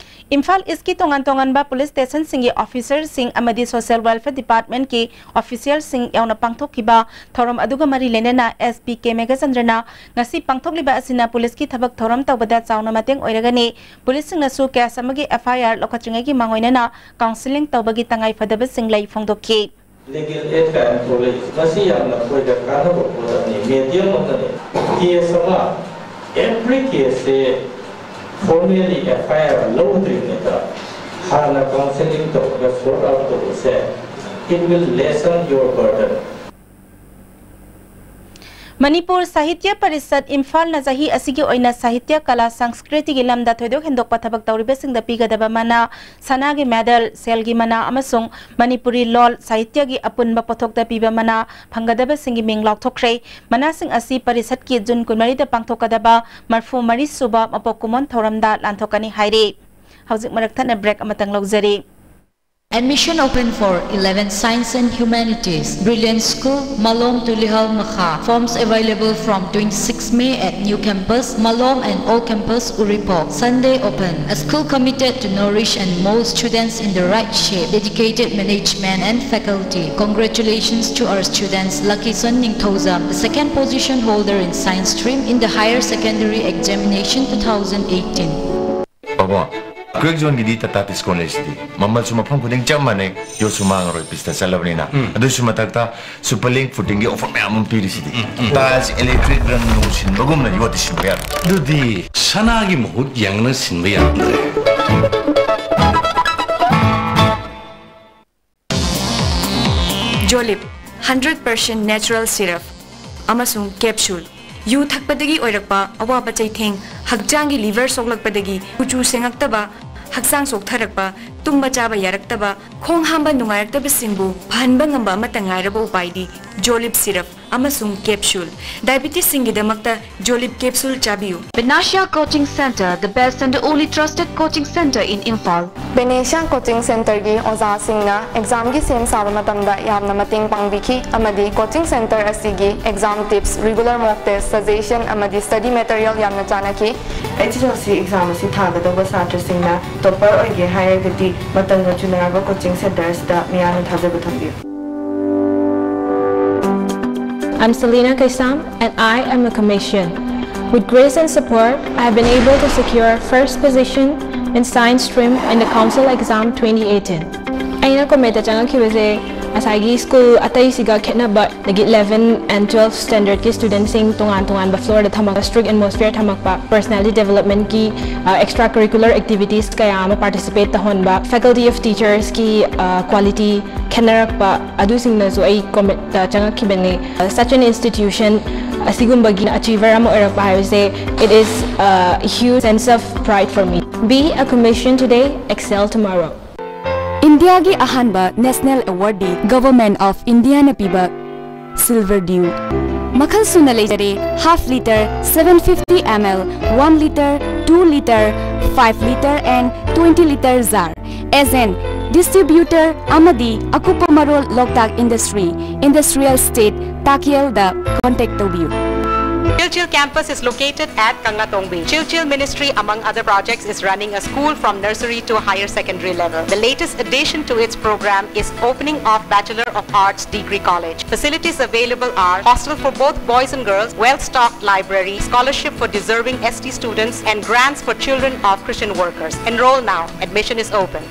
ꯏꯝꯐꯥꯜ ꯏꯁꯀꯤ ꯇꯣꯉꯥꯟ ꯇꯣꯉꯥꯟꯕ ꯄꯨꯂꯤꯁ ꯁ꯭ꯇꯦꯁꯟꯁꯤꯡꯒꯤ ꯑꯣꯐꯤꯁꯔꯁꯤꯡ ꯑꯃꯗꯤ ꯁꯣꯁꯤꯌꯦꯜ ꯋꯦꯜꯐꯤꯌꯔ ꯗꯤꯄꯥꯔꯠꯃꯦꯟꯠꯀꯤ ꯑꯣꯐꯤꯁꯤꯌꯦꯜꯁꯤꯡ ꯌꯥꯎꯅ ꯄꯥꯡꯊꯣꯛꯈꯤꯕ ꯊꯧꯔꯝ ꯑꯗꯨꯒ ꯃꯔꯤ ꯂꯩꯅꯅ SP K ꯃꯦꯘꯆꯟꯗ꯭ꯔꯅ ꯉꯁꯤ ꯄꯥꯡꯊꯣꯛꯂꯤꯕ ꯑꯁꯤꯅ ꯄꯨꯂꯤꯁꯀꯤ ꯊꯕꯛ ꯊꯧꯔꯝ ꯇꯧꯕꯗ ꯆꯥꯎꯅ ꯃꯇꯦꯡ ꯑꯣꯏꯔꯒꯅꯤ꯫ ꯄꯨꯂꯤꯁꯁꯤꯡꯅꯁꯨ ꯀꯦꯁ ꯑꯃꯒꯤ FIR ꯂꯧꯈꯠꯇ꯭ꯔꯤꯉꯩꯒꯤ ꯃꯥꯡꯑꯣꯏꯅꯅ ꯀꯥꯎꯟꯁꯤꯂꯤꯡ ꯇꯧꯕꯒꯤ ꯇꯉꯥꯏꯐꯗꯕꯁꯤꯡ ꯂꯩ ꯐꯣꯡꯗꯣꯛꯈꯤ꯫ Legal aid ꯀꯥꯏꯅ ꯊꯣꯛꯂꯛꯏꯁꯦ, ꯃꯁꯤ ꯌꯥꯝꯅ ꯑꯩꯈꯣꯏꯗ ꯀꯥꯟꯅꯕ ꯄꯣꯠ ꯑꯃꯅꯤ꯫ ꯃꯦꯗꯤꯌꯝ ꯑꯃꯅꯤ꯫ ꯀꯦꯁ ꯑꯃ, every caseꯁꯦ formally FIR ꯂꯧꯗ꯭ꯔꯤꯉꯩꯗ ꯍꯥꯟꯅ counselling ꯇꯧꯔꯒ sort out ꯇꯧꯕꯁꯦ, it will lessen your burden. Manipur ꯁꯥꯍꯤꯇ꯭ꯌ ꯄꯔꯤꯁꯠ ꯏꯝꯐꯥꯜꯅ ꯆꯍꯤ ꯑꯁꯤꯒꯤ ꯑꯣꯏꯅ ꯁꯥꯍꯤꯇ꯭ꯌ, ꯀꯂꯥ, ꯁꯪꯁꯀ꯭ꯔꯤꯇꯤꯒꯤ ꯂꯝꯗ ꯊꯣꯏꯗꯣꯛ ꯍꯦꯟꯗꯣꯛꯄ ꯊꯕꯛ ꯇꯧꯔꯤꯕꯁꯤꯡꯗ ꯄꯤꯒꯗꯕ ꯃꯅꯥ, ꯁꯅꯥꯒꯤ ꯃꯦꯗꯜ, ꯁꯦꯜꯒꯤ ꯃꯅꯥ ꯑꯃꯁꯨꯡ ꯃꯅꯤꯄꯨꯔꯤ ꯂꯣꯜ ꯁꯥꯍꯤꯇ꯭ꯌꯒꯤ ꯑꯄꯨꯟꯕ ꯄꯣꯠꯊꯣꯛꯇ ꯄꯤꯕ ꯃꯅꯥ ꯐꯪꯒꯗꯕꯁꯤꯡꯒꯤ ꯃꯤꯡ ꯂꯥꯎꯊꯣꯛꯈ꯭ꯔꯦ꯫ ꯃꯅꯥꯁꯤꯡ ꯑꯁꯤ ꯄꯔꯤꯁꯠꯀꯤ ꯖꯨꯟ ꯀꯨꯟꯃꯔꯤꯗ ꯄꯥꯡꯊꯣꯛꯀꯗꯕ ꯃꯔꯐꯨ ꯃꯔꯤ ꯁꯨꯕ ꯃꯄꯣꯛ ꯀꯨꯝꯑꯣꯟ ꯊꯧꯔꯝꯗ ꯂꯥꯟꯊꯣꯛꯀꯅꯤ ꯍꯥꯏꯔꯤ꯫ ꯍꯧꯖꯤꯛ ꯃꯔꯛ ꯊꯠꯅ ꯕ꯭ꯔꯦꯛ ꯑꯃꯇꯪ ꯂꯧꯖꯔꯤ꯫ Admission open for eleven Science and Humanities, Brilliant School, Malom, Tulihal, Makha. Forms available from twenty-six May at New Campus, Malom, and Old Campus, Uripok. Sunday open. A school committed to nourish and mold students in the right shape. Dedicated management and faculty. Congratulations to our students, Lucky Son Ningthoujam, the second position holder in science stream in the higher secondary examination two thousand eighteen. ꯕꯥꯕꯥ, ꯀ꯭ꯔꯦꯛ ꯖꯣꯟꯒꯤꯗꯤ ꯇꯥꯇꯥ ꯇꯤꯁꯀꯣꯟ ꯂꯩꯁꯤꯗꯤ ꯃꯃꯜꯁꯨ ꯃꯐꯝ ꯈꯨꯗꯤꯡ ꯆꯞ ꯃꯥꯟꯅꯩ, ꯌꯣꯠꯁꯨ ꯃꯥꯡꯉꯔꯣꯏ, ꯄꯤꯁꯇ ꯆꯠꯂꯕꯅꯤꯅ꯫ ꯑꯗꯨꯁꯨ ꯃꯊꯛꯇ super link ꯐꯨꯇꯤꯡꯒꯤ offer ꯃꯌꯥꯝ ꯑꯃ ꯄꯤꯔꯤꯁꯤꯗꯤ꯫ Tiles, electric, ꯔꯪ ꯅꯨꯡ ꯁꯤꯟꯕꯒꯨꯝꯅ ꯌꯣꯠꯇꯤ ꯁꯤꯟꯕ ꯌꯥꯔꯣꯏ꯫ ꯑꯗꯨꯗꯤ ꯁꯅꯥꯒꯤ ꯃꯍꯨꯠ ꯌꯦꯡꯅ ꯁꯤꯟꯕ ꯌꯥꯔꯝꯗ꯭ꯔꯦ꯫ ꯖꯣꯂꯤꯞ ꯍꯟꯗ꯭ꯔꯦꯠ ꯄꯥꯔꯁꯦꯟ ꯅꯦꯆꯔꯦꯜ ꯁꯤꯔꯞ ꯑꯃꯁꯨꯡ ꯀꯦꯞꯁꯨꯜ꯫ ꯌꯨ ꯊꯛꯄꯗꯒꯤ ꯑꯣꯏꯔꯛꯄ ꯑꯋꯥꯕ ꯆꯩꯊꯦꯡ, ꯍꯛꯆꯥꯡꯒꯤ ꯂꯤꯚꯔ ꯁꯣꯛꯂꯛꯄꯗꯒꯤ ꯀꯨꯆꯨ ꯁꯦꯡꯉꯛꯇꯕ, ꯍꯛꯆꯥꯡ ꯆꯣꯛꯊꯔꯛꯄ, ꯇꯨꯝꯕ ꯆꯥꯕ ꯌꯥꯔꯛꯇꯕ, ꯈꯣꯡ ꯍꯥꯝꯕ ꯅꯨꯡꯉꯥꯏꯔꯛꯇꯕꯁꯤꯡꯕꯨ ꯐꯍꯟꯕ ꯉꯝꯕ ꯑꯃꯠꯇ ꯉꯥꯏꯔꯕ ꯎꯄꯥꯏꯗꯤ ꯖꯣꯂꯤꯞ ꯁꯤꯔꯞ ꯑꯃꯁꯨꯡ ꯀꯦꯞꯁꯨꯜ꯫ ꯗꯥꯏꯕꯤꯇꯤꯁꯁꯤꯡꯒꯤꯗꯃꯛꯇ ꯖꯣꯂꯤꯞ ꯀꯦꯞꯁꯨꯜ ꯆꯥꯕꯤꯌꯨ꯫ Benasha Coaching Centre, the best and the only trusted coaching centre in Imphal. Benasha coaching ꯁꯦꯟꯇꯔꯒꯤ ꯑꯣꯖꯥꯁꯤꯡꯅ ꯑꯦꯛꯖꯥꯝꯒꯤ ꯁꯦꯝ ꯁꯥꯕ ꯃꯇꯝꯗ ꯌꯥꯝꯅ ꯃꯇꯦꯡ ꯄꯥꯡꯕꯤꯈꯤ ꯑꯃꯗꯤ ꯀꯣꯆꯤꯡ ꯁꯦꯟꯇꯔ ꯑꯁꯤꯒꯤ ꯑꯦꯛꯖꯥꯝ ꯇꯤꯞꯁ, ꯔꯤꯒꯨꯂꯔ ꯃꯣꯛ ꯇꯦꯁ, ꯁꯖꯦꯁꯟ ꯑꯃꯗꯤ ꯁ꯭ꯇꯗꯤ ꯃꯦꯇꯔꯤꯌꯦꯜ ꯌꯥꯝꯅ ꯆꯥꯟꯅꯈꯤ꯫ ꯑꯩꯆ ꯑꯦꯁ ꯑꯦꯜ ꯁꯤ ꯑꯦꯛꯖꯥꯝ ꯑꯁꯤ ꯊꯥꯒꯗꯧꯕ ꯁꯥꯇ꯭ꯔꯁꯤꯡꯅ ꯇꯣꯞꯄꯔ ꯑꯣꯏꯒꯦ ꯍꯥꯏꯔꯒꯗꯤ ꯃꯇꯝꯒ ꯆꯨꯅꯔꯕ ꯀꯣꯆꯤꯡ ꯁꯦꯟꯇꯔ ꯑꯁꯤꯗ ꯃꯤꯌꯥꯝꯅ ꯊꯥꯖꯕ ꯊꯝꯕꯤꯌꯨ꯫ I'm Selena Kaisam and I am a commercian. With grace and support, I have been able to secure first position in science stream in the council exam twenty eighteen. ꯑꯩꯅ ꯀꯣꯃꯦꯠꯇ ꯆꯪꯉꯛꯈꯤꯕꯁꯦ ꯉꯁꯥꯏꯒꯤ school ꯑꯇꯩꯁꯤꯒ ꯈꯦꯠꯅꯕ, ꯑꯗꯒꯤ eleven and twelve standardꯀꯤ studentꯁꯤꯡ ꯇꯣꯉꯥꯟ ꯇꯣꯉꯥꯟꯕ floorꯗ ꯊꯝꯃꯒ strict atmosphere ꯊꯝꯃꯛꯄ, personality developmentꯀꯤ extra curricular activities ꯀꯌꯥ ꯑꯃ participate ꯇꯧꯍꯟꯕ, faculty of teachersꯀꯤ quality ꯈꯦꯠꯅꯔꯛꯄ, ꯑꯗꯨꯁꯤꯡꯅꯁꯨ ꯑꯩ ꯀꯣꯃꯦꯠꯇ ꯆꯪꯉꯛꯈꯤꯕꯅꯤ꯫ Such an institution ꯑꯁꯤꯒꯨꯝꯕꯒꯤ achiever ꯑꯃ ꯑꯣꯏꯔꯛꯄ ꯍꯥꯏꯕꯁꯦ, it is a huge sense of pride for me. Be a commercian today, excel tomorrow. ꯏꯟꯗꯤꯌꯥꯒꯤ ꯑꯍꯥꯟꯕ ꯅꯦꯁꯅꯦꯜ ꯑꯦꯋꯥꯔꯗꯤ ꯒꯚꯔꯟꯃꯦꯟꯠ ꯑꯣꯐ ꯏꯟꯗꯤꯌꯥꯅ ꯄꯤꯕ ꯁꯤꯜꯚꯔ ꯗ꯭ꯌꯨ꯫ ꯃꯈꯜ ꯁꯨꯅ ꯂꯩꯖꯔꯦ, half litre, seven fifty ml, one litre, two litre, five litre and twenty litre jar꯫ Agent, distributor ꯑꯃꯗꯤ ꯑꯀꯨꯞꯄ ꯃꯔꯣꯜ ꯂꯣꯛꯇꯥꯛ industry, industrial state, ꯇꯥꯀꯦꯜꯗ contact ꯇꯧꯕꯤꯌꯨ꯫ Chilchil campus is located at Kanglatongbi. Chilchil Ministry, among other projects, is running a school from nursery to higher secondary level. The latest addition to its program is opening of Bachelor of Arts Degree College. Facilities available are hostel for both boys and girls, well-stocked library, scholarship for deserving S T students, and grants for children of Christian workers. Enroll now. Admission is open.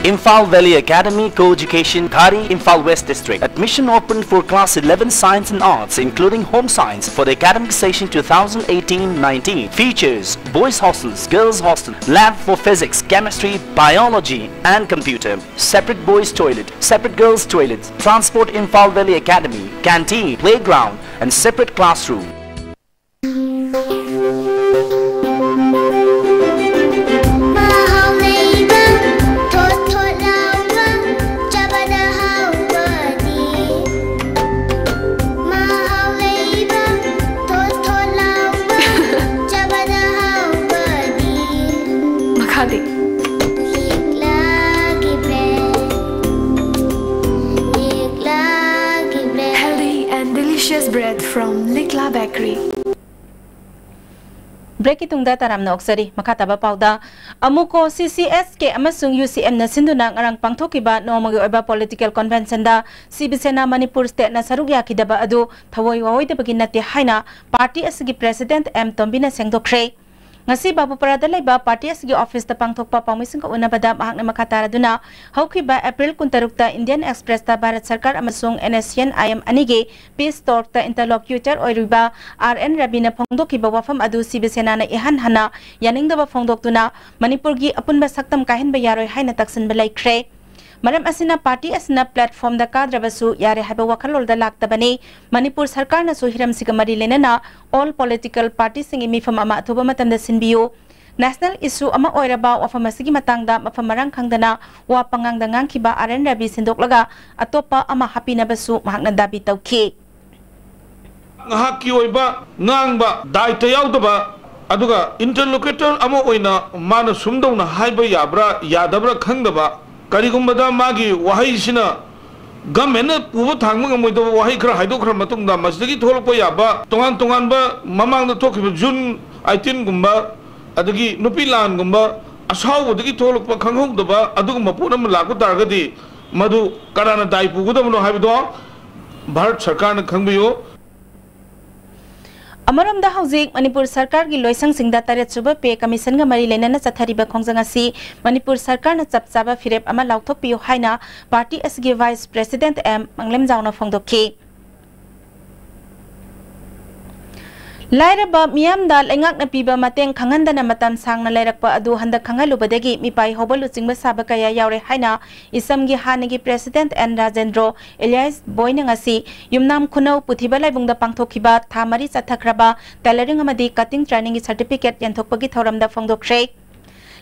Imphal Valley Academy Co-Education, Ghari, Imphal West District. Admission open for class eleven Science and Arts, including Home Science, for the academic session two thousand eighteen nineteen. Features: boys' hostels, girls' hostel, lab for physics, chemistry, biology, and computer. Separate boys' toilet, separate girls' toilet. Transport: Imphal Valley Academy, canteen, playground, and separate classroom. ꯃꯍꯥꯎ ꯂꯩꯕ, ꯊꯣꯠ ꯊꯣꯠ ꯂꯥꯎꯕ, ꯆꯥꯕꯗ ꯍꯥꯎꯕꯅꯤ꯫ ꯃꯍꯥꯎ ꯂꯩꯕ, ꯊꯣꯠ ꯊꯣꯠ ꯂꯥꯎꯕ, ꯆꯥꯕꯗ ꯍꯥꯎꯕꯅꯤ꯫ ꯃꯈꯥꯗꯤ? ꯂꯤꯛꯂꯥꯒꯤ bread, ꯂꯤꯛꯂꯥꯒꯤ bread꯫ Healthy and delicious bread from Likla Bakery. Breakꯀꯤ ꯇꯨꯡꯗ ꯇꯔꯥꯝꯅ ꯑꯣꯛꯆꯔꯤ꯫ ꯃꯈꯥ ꯇꯥꯕ ꯄꯥꯎꯗ, ꯑꯃꯨꯀꯣ, ꯁꯤ ꯁꯤ ꯑꯦꯁ ꯀꯦ ꯑꯃꯁꯨꯡ ꯌꯨ ꯁꯤ ꯑꯦꯝꯅ ꯁꯤꯟꯗꯨꯅ ꯉꯔꯥꯡ ꯄꯥꯡꯊꯣꯛꯈꯤꯕ ꯅꯣꯡꯃꯒꯤ ꯑꯣꯏꯕ political conventionꯗ ꯁꯤꯕ ꯁꯦꯅꯥ ꯃꯅꯤꯄꯨꯔ stateꯅ ꯁꯔꯨꯛ ꯌꯥꯈꯤꯗꯕ ꯑꯗꯨ ꯊꯑꯣꯏ ꯋꯥꯑꯣꯏꯗꯕꯒꯤ ꯅꯠꯇꯦ ꯍꯥꯏꯅ party ꯑꯁꯤꯒꯤ president ꯑꯦꯝ ꯇꯣꯝꯕꯤꯅ ꯁꯦꯡꯗꯣꯛꯈ꯭ꯔꯦ꯫ ꯉꯁꯤ ꯕꯥꯕꯨꯄꯥꯔꯥꯗ ꯂꯩꯕ party ꯑꯁꯤꯒꯤ officeꯇ ꯄꯥꯡꯊꯣꯛꯄ ꯄꯥꯎꯃꯤꯁꯤꯡꯒ ꯎꯅꯕꯗ ꯃꯍꯥꯛꯅ ꯃꯈꯥ ꯇꯥꯔꯗꯨꯅ, ꯍꯧꯈꯤꯕ April ꯀꯨꯟꯇꯔꯨꯛꯇ Indian Expressꯇ ꯚꯥꯔꯠ ꯁꯔꯀꯥꯔ ꯑꯃꯁꯨꯡ N S C N I M ꯑꯅꯤꯒꯤ peace talkꯇ interlocutor ꯑꯣꯏꯔꯤꯕ R N ꯔꯕꯤꯅ ꯐꯣꯡꯗꯣꯛꯈꯤꯕ ꯋꯥꯐꯝ ꯑꯗꯨ ꯁꯤꯕ ꯁꯦꯅꯥꯅ ꯏꯍꯟ ꯍꯟꯅ ꯌꯥꯅꯤꯡꯗꯕ ꯐꯣꯡꯗꯣꯛꯇꯨꯅ ꯃꯅꯤꯄꯨꯔꯒꯤ ꯑꯄꯨꯟꯕ ꯁꯛꯇꯝ ꯀꯥꯏꯍꯟꯕ ꯌꯥꯔꯣꯏ ꯍꯥꯏꯅ ꯇꯛꯁꯤꯟꯕ ꯂꯩꯈ꯭ꯔꯦ꯫ ꯃꯔꯝ ꯑꯁꯤꯅ party ꯑꯁꯤꯅ platformꯗ ꯀꯥꯗ꯭ꯔꯕꯁꯨ ꯌꯥꯔꯦ ꯍꯥꯏꯕ ꯋꯥꯈꯜꯂꯣꯟꯗ ꯂꯥꯛꯇꯕꯅꯤ꯫ ꯃꯅꯤꯄꯨꯔ ꯁꯔꯀꯥꯔꯅꯁꯨ ꯍꯤꯔꯝꯁꯤꯒ ꯃꯔꯤ ꯂꯩꯅꯅ all political partyꯁꯤꯡꯒꯤ ꯃꯤꯐꯝ ꯑꯃ ꯑꯊꯨꯕ ꯃꯇꯝꯗ ꯁꯤꯟꯕꯤꯌꯨ꯫ National issue ꯑꯃ ꯑꯣꯏꯔꯕ ꯋꯥꯐꯝ ꯑꯁꯤꯒꯤ ꯃꯇꯥꯡꯗ ꯃꯐꯝ ꯃꯔꯥꯡ ꯈꯪꯗꯅ ꯋꯥ ꯄꯉꯥꯡꯗ ꯉꯥꯡꯈꯤꯕ R N ꯔꯕꯤ ꯁꯤꯟꯗꯣꯛꯂꯒ ꯑꯇꯣꯞꯄ ꯑꯃ ꯍꯥꯞꯄꯤꯅꯕꯁꯨ ꯃꯍꯥꯛꯅ ꯗꯥꯕꯤ ꯇꯧꯈꯤ꯫ ꯉꯥꯏꯍꯥꯛꯀꯤ ꯑꯣꯏꯕ ꯉꯥꯡꯕ ꯗꯥꯏꯇ ꯌꯥꯎꯗꯕ, ꯑꯗꯨꯒ interlocutor ꯑꯃ ꯑꯣꯏꯅ ꯃꯥꯅ ꯁꯨꯝꯗꯧꯅ ꯍꯥꯏꯕ ꯌꯥꯕ꯭ꯔꯥ ꯌꯥꯗꯕ꯭ꯔꯥ ꯈꯪꯗꯕ, ꯀꯔꯤꯒꯨꯝꯕꯗ ꯃꯥꯒꯤ ꯋꯥꯍꯩꯁꯤꯅ ꯒꯃꯦꯟꯅ ꯄꯨꯕ ꯊꯥꯡꯕ ꯉꯝꯃꯣꯏꯗꯕ ꯋꯥꯍꯩ ꯈꯔ ꯍꯥꯏꯗꯣꯛꯈ꯭ꯔ ꯃꯇꯨꯡꯗ, ꯃꯁꯤꯗꯒꯤ ꯊꯣꯛꯂꯛꯄ ꯌꯥꯕ ꯇꯣꯉꯥꯟ ꯇꯣꯉꯥꯟꯕ ꯃꯃꯥꯡꯗ ꯊꯣꯛꯈꯤꯕ ꯖꯨꯟ ꯑꯩꯠꯇꯤꯟꯒꯨꯝꯕ, ꯑꯗꯒꯤ ꯅꯨꯄꯤ ꯂꯥꯟꯒꯨꯝꯕ, ꯑꯁꯥꯎꯕꯗꯒꯤ ꯊꯣꯛꯂꯛꯄ ꯈꯪꯍꯧꯗꯕ ꯑꯗꯨꯒꯨꯝꯕ ꯄꯣꯠ ꯑꯃ ꯂꯥꯛꯄ ꯇꯥꯔꯒꯗꯤ, ꯃꯗꯨ ꯀꯅꯥꯅ ꯗꯥꯏ ꯄꯨꯒꯗꯕꯅꯣ ꯍꯥꯏꯕꯗꯣ ꯚꯥꯔꯠ ꯁꯔꯀꯥꯔꯅ ꯈꯪꯕꯤꯌꯨ꯫ ꯑꯃꯔꯣꯝꯗ, ꯍꯧꯖꯤꯛ ꯃꯅꯤꯄꯨꯔ ꯁꯔꯀꯥꯔꯒꯤ ꯂꯣꯏꯁꯪꯁꯤꯡꯗ ꯇꯔꯦꯠ ꯁꯨꯕ ꯄꯦ ꯀꯃꯤꯁꯟꯒ ꯃꯔꯤ ꯂꯩꯅꯅ ꯆꯠꯊꯔꯤꯕ ꯈꯣꯡꯖꯪ ꯑꯁꯤ ꯃꯅꯤꯄꯨꯔ ꯁꯔꯀꯥꯔꯅ ꯆꯞ ꯆꯥꯕ ꯐꯤꯔꯦꯞ ꯑꯃ ꯂꯥꯎꯊꯣꯛꯄꯤꯌꯨ ꯍꯥꯏꯅ ꯄꯥꯔꯇꯤ ꯑꯁꯤꯒꯤ ꯚꯥꯏꯁ ꯄ꯭ꯔꯦꯁꯤꯗꯦꯟꯠ ꯑꯦꯝ ꯃꯪꯂꯦꯝꯖꯥꯎꯅ ꯐꯣꯡꯗꯣꯛꯈꯤ꯫ ꯂꯥꯏꯔꯕ ꯃꯤꯌꯥꯝꯗ ꯂꯩꯉꯥꯛꯅ ꯄꯤꯕ ꯃꯇꯦꯡ ꯈꯪꯍꯟꯗꯅ ꯃꯇꯝ ꯁꯥꯡꯅ ꯂꯩꯔꯛꯄ ꯑꯗꯨ ꯍꯟꯗꯛ ꯈꯪꯍꯜꯂꯨꯕꯗꯒꯤ ꯃꯤꯄꯥꯏ ꯍꯧꯕ ꯂꯨꯆꯤꯡꯕ ꯁꯥꯕ ꯀꯌꯥ ꯌꯥꯎꯔꯦ ꯍꯥꯏꯅ ꯏꯁꯝꯒꯤ ꯍꯥꯟꯅꯒꯤ ꯄ꯭ꯔꯦꯁꯤꯗꯦꯟꯠ ꯑꯦꯟ ꯔꯥꯖꯦꯟꯗ꯭ꯔꯣ ꯑꯦꯂꯤꯌꯥꯁ ꯕꯣꯏꯅ ꯉꯁꯤ ꯌꯨꯝꯅꯥꯝ ꯈꯨꯅꯧ ꯄꯨꯊꯤꯕ ꯂꯥꯏꯕꯨꯡꯗ ꯄꯥꯡꯊꯣꯛꯈꯤꯕ ꯊꯥ ꯃꯔꯤ ꯆꯠꯊꯈ꯭ꯔꯕ ꯇꯦꯂꯔꯤꯡ ꯑꯃꯗꯤ ꯀꯠꯇꯤꯡ ꯇ꯭ꯔꯦꯅꯤꯡꯒꯤ ꯁꯔꯇꯤꯐꯤꯀꯦꯠ ꯌꯦꯟꯊꯣꯛꯄꯒꯤ ꯊꯧꯔꯝꯗ ꯐꯣꯡꯗꯣꯛꯈ꯭ꯔꯦ꯫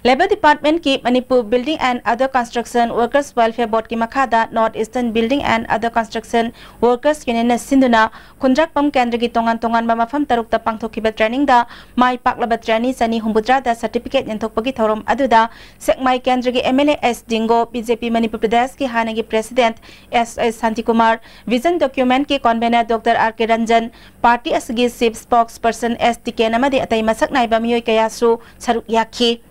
ꯂꯦꯕꯔ ꯗꯤꯄꯥꯔꯠꯃꯦꯟꯠꯀꯤ Manipur building and other construction workers welfare ꯕꯣꯔꯗꯀꯤ ꯃꯈꯥꯗ north eastern building and other construction workers ꯌꯨꯅꯤꯌꯟꯅ ꯁꯤꯟꯗꯨꯅ ꯈꯨꯟꯗ꯭ꯔꯥꯛꯄꯝ ꯀꯦꯟꯗ꯭ꯔꯒꯤ ꯇꯣꯉꯥꯟ ꯇꯣꯉꯥꯟꯕ ꯃꯐꯝ ꯇꯔꯨꯛꯇ ꯄꯥꯡꯊꯣꯛꯈꯤꯕ ꯇ꯭ꯔꯦꯅꯤꯡꯗ ꯃꯥꯏ ꯄꯥꯛꯂꯕ ꯇ꯭ꯔꯦꯅꯤ ꯆꯅꯤ ꯍꯨꯝꯐꯨꯇꯔꯥꯗ ꯁꯔꯇꯤꯐꯤꯀꯦꯠ ꯌꯦꯟꯊꯣꯛꯄꯒꯤ ꯊꯧꯔꯝ ꯑꯗꯨꯗ ꯁꯦꯛꯃꯥꯏ ꯀꯦꯟꯗ꯭ꯔꯒꯤ M L A S Dingo, B J P Manipur ꯄ꯭ꯔꯗꯦꯁꯀꯤ ꯍꯥꯟꯅꯒꯤ president S S Shantikumar, vision ꯗꯣꯀ꯭ꯌꯨꯃꯦꯟꯠꯀꯤ convenor doctor R K Ranjan, party ꯑꯁꯤꯒꯤ chief spokesperson S Tiken ꯑꯃꯗꯤ ꯑꯇꯩ ꯃꯁꯛ ꯅꯥꯏꯕ ꯃꯤꯑꯣꯏ ꯀꯌꯥꯁꯨ ꯁꯔꯨꯛ ꯌꯥꯈꯤ꯫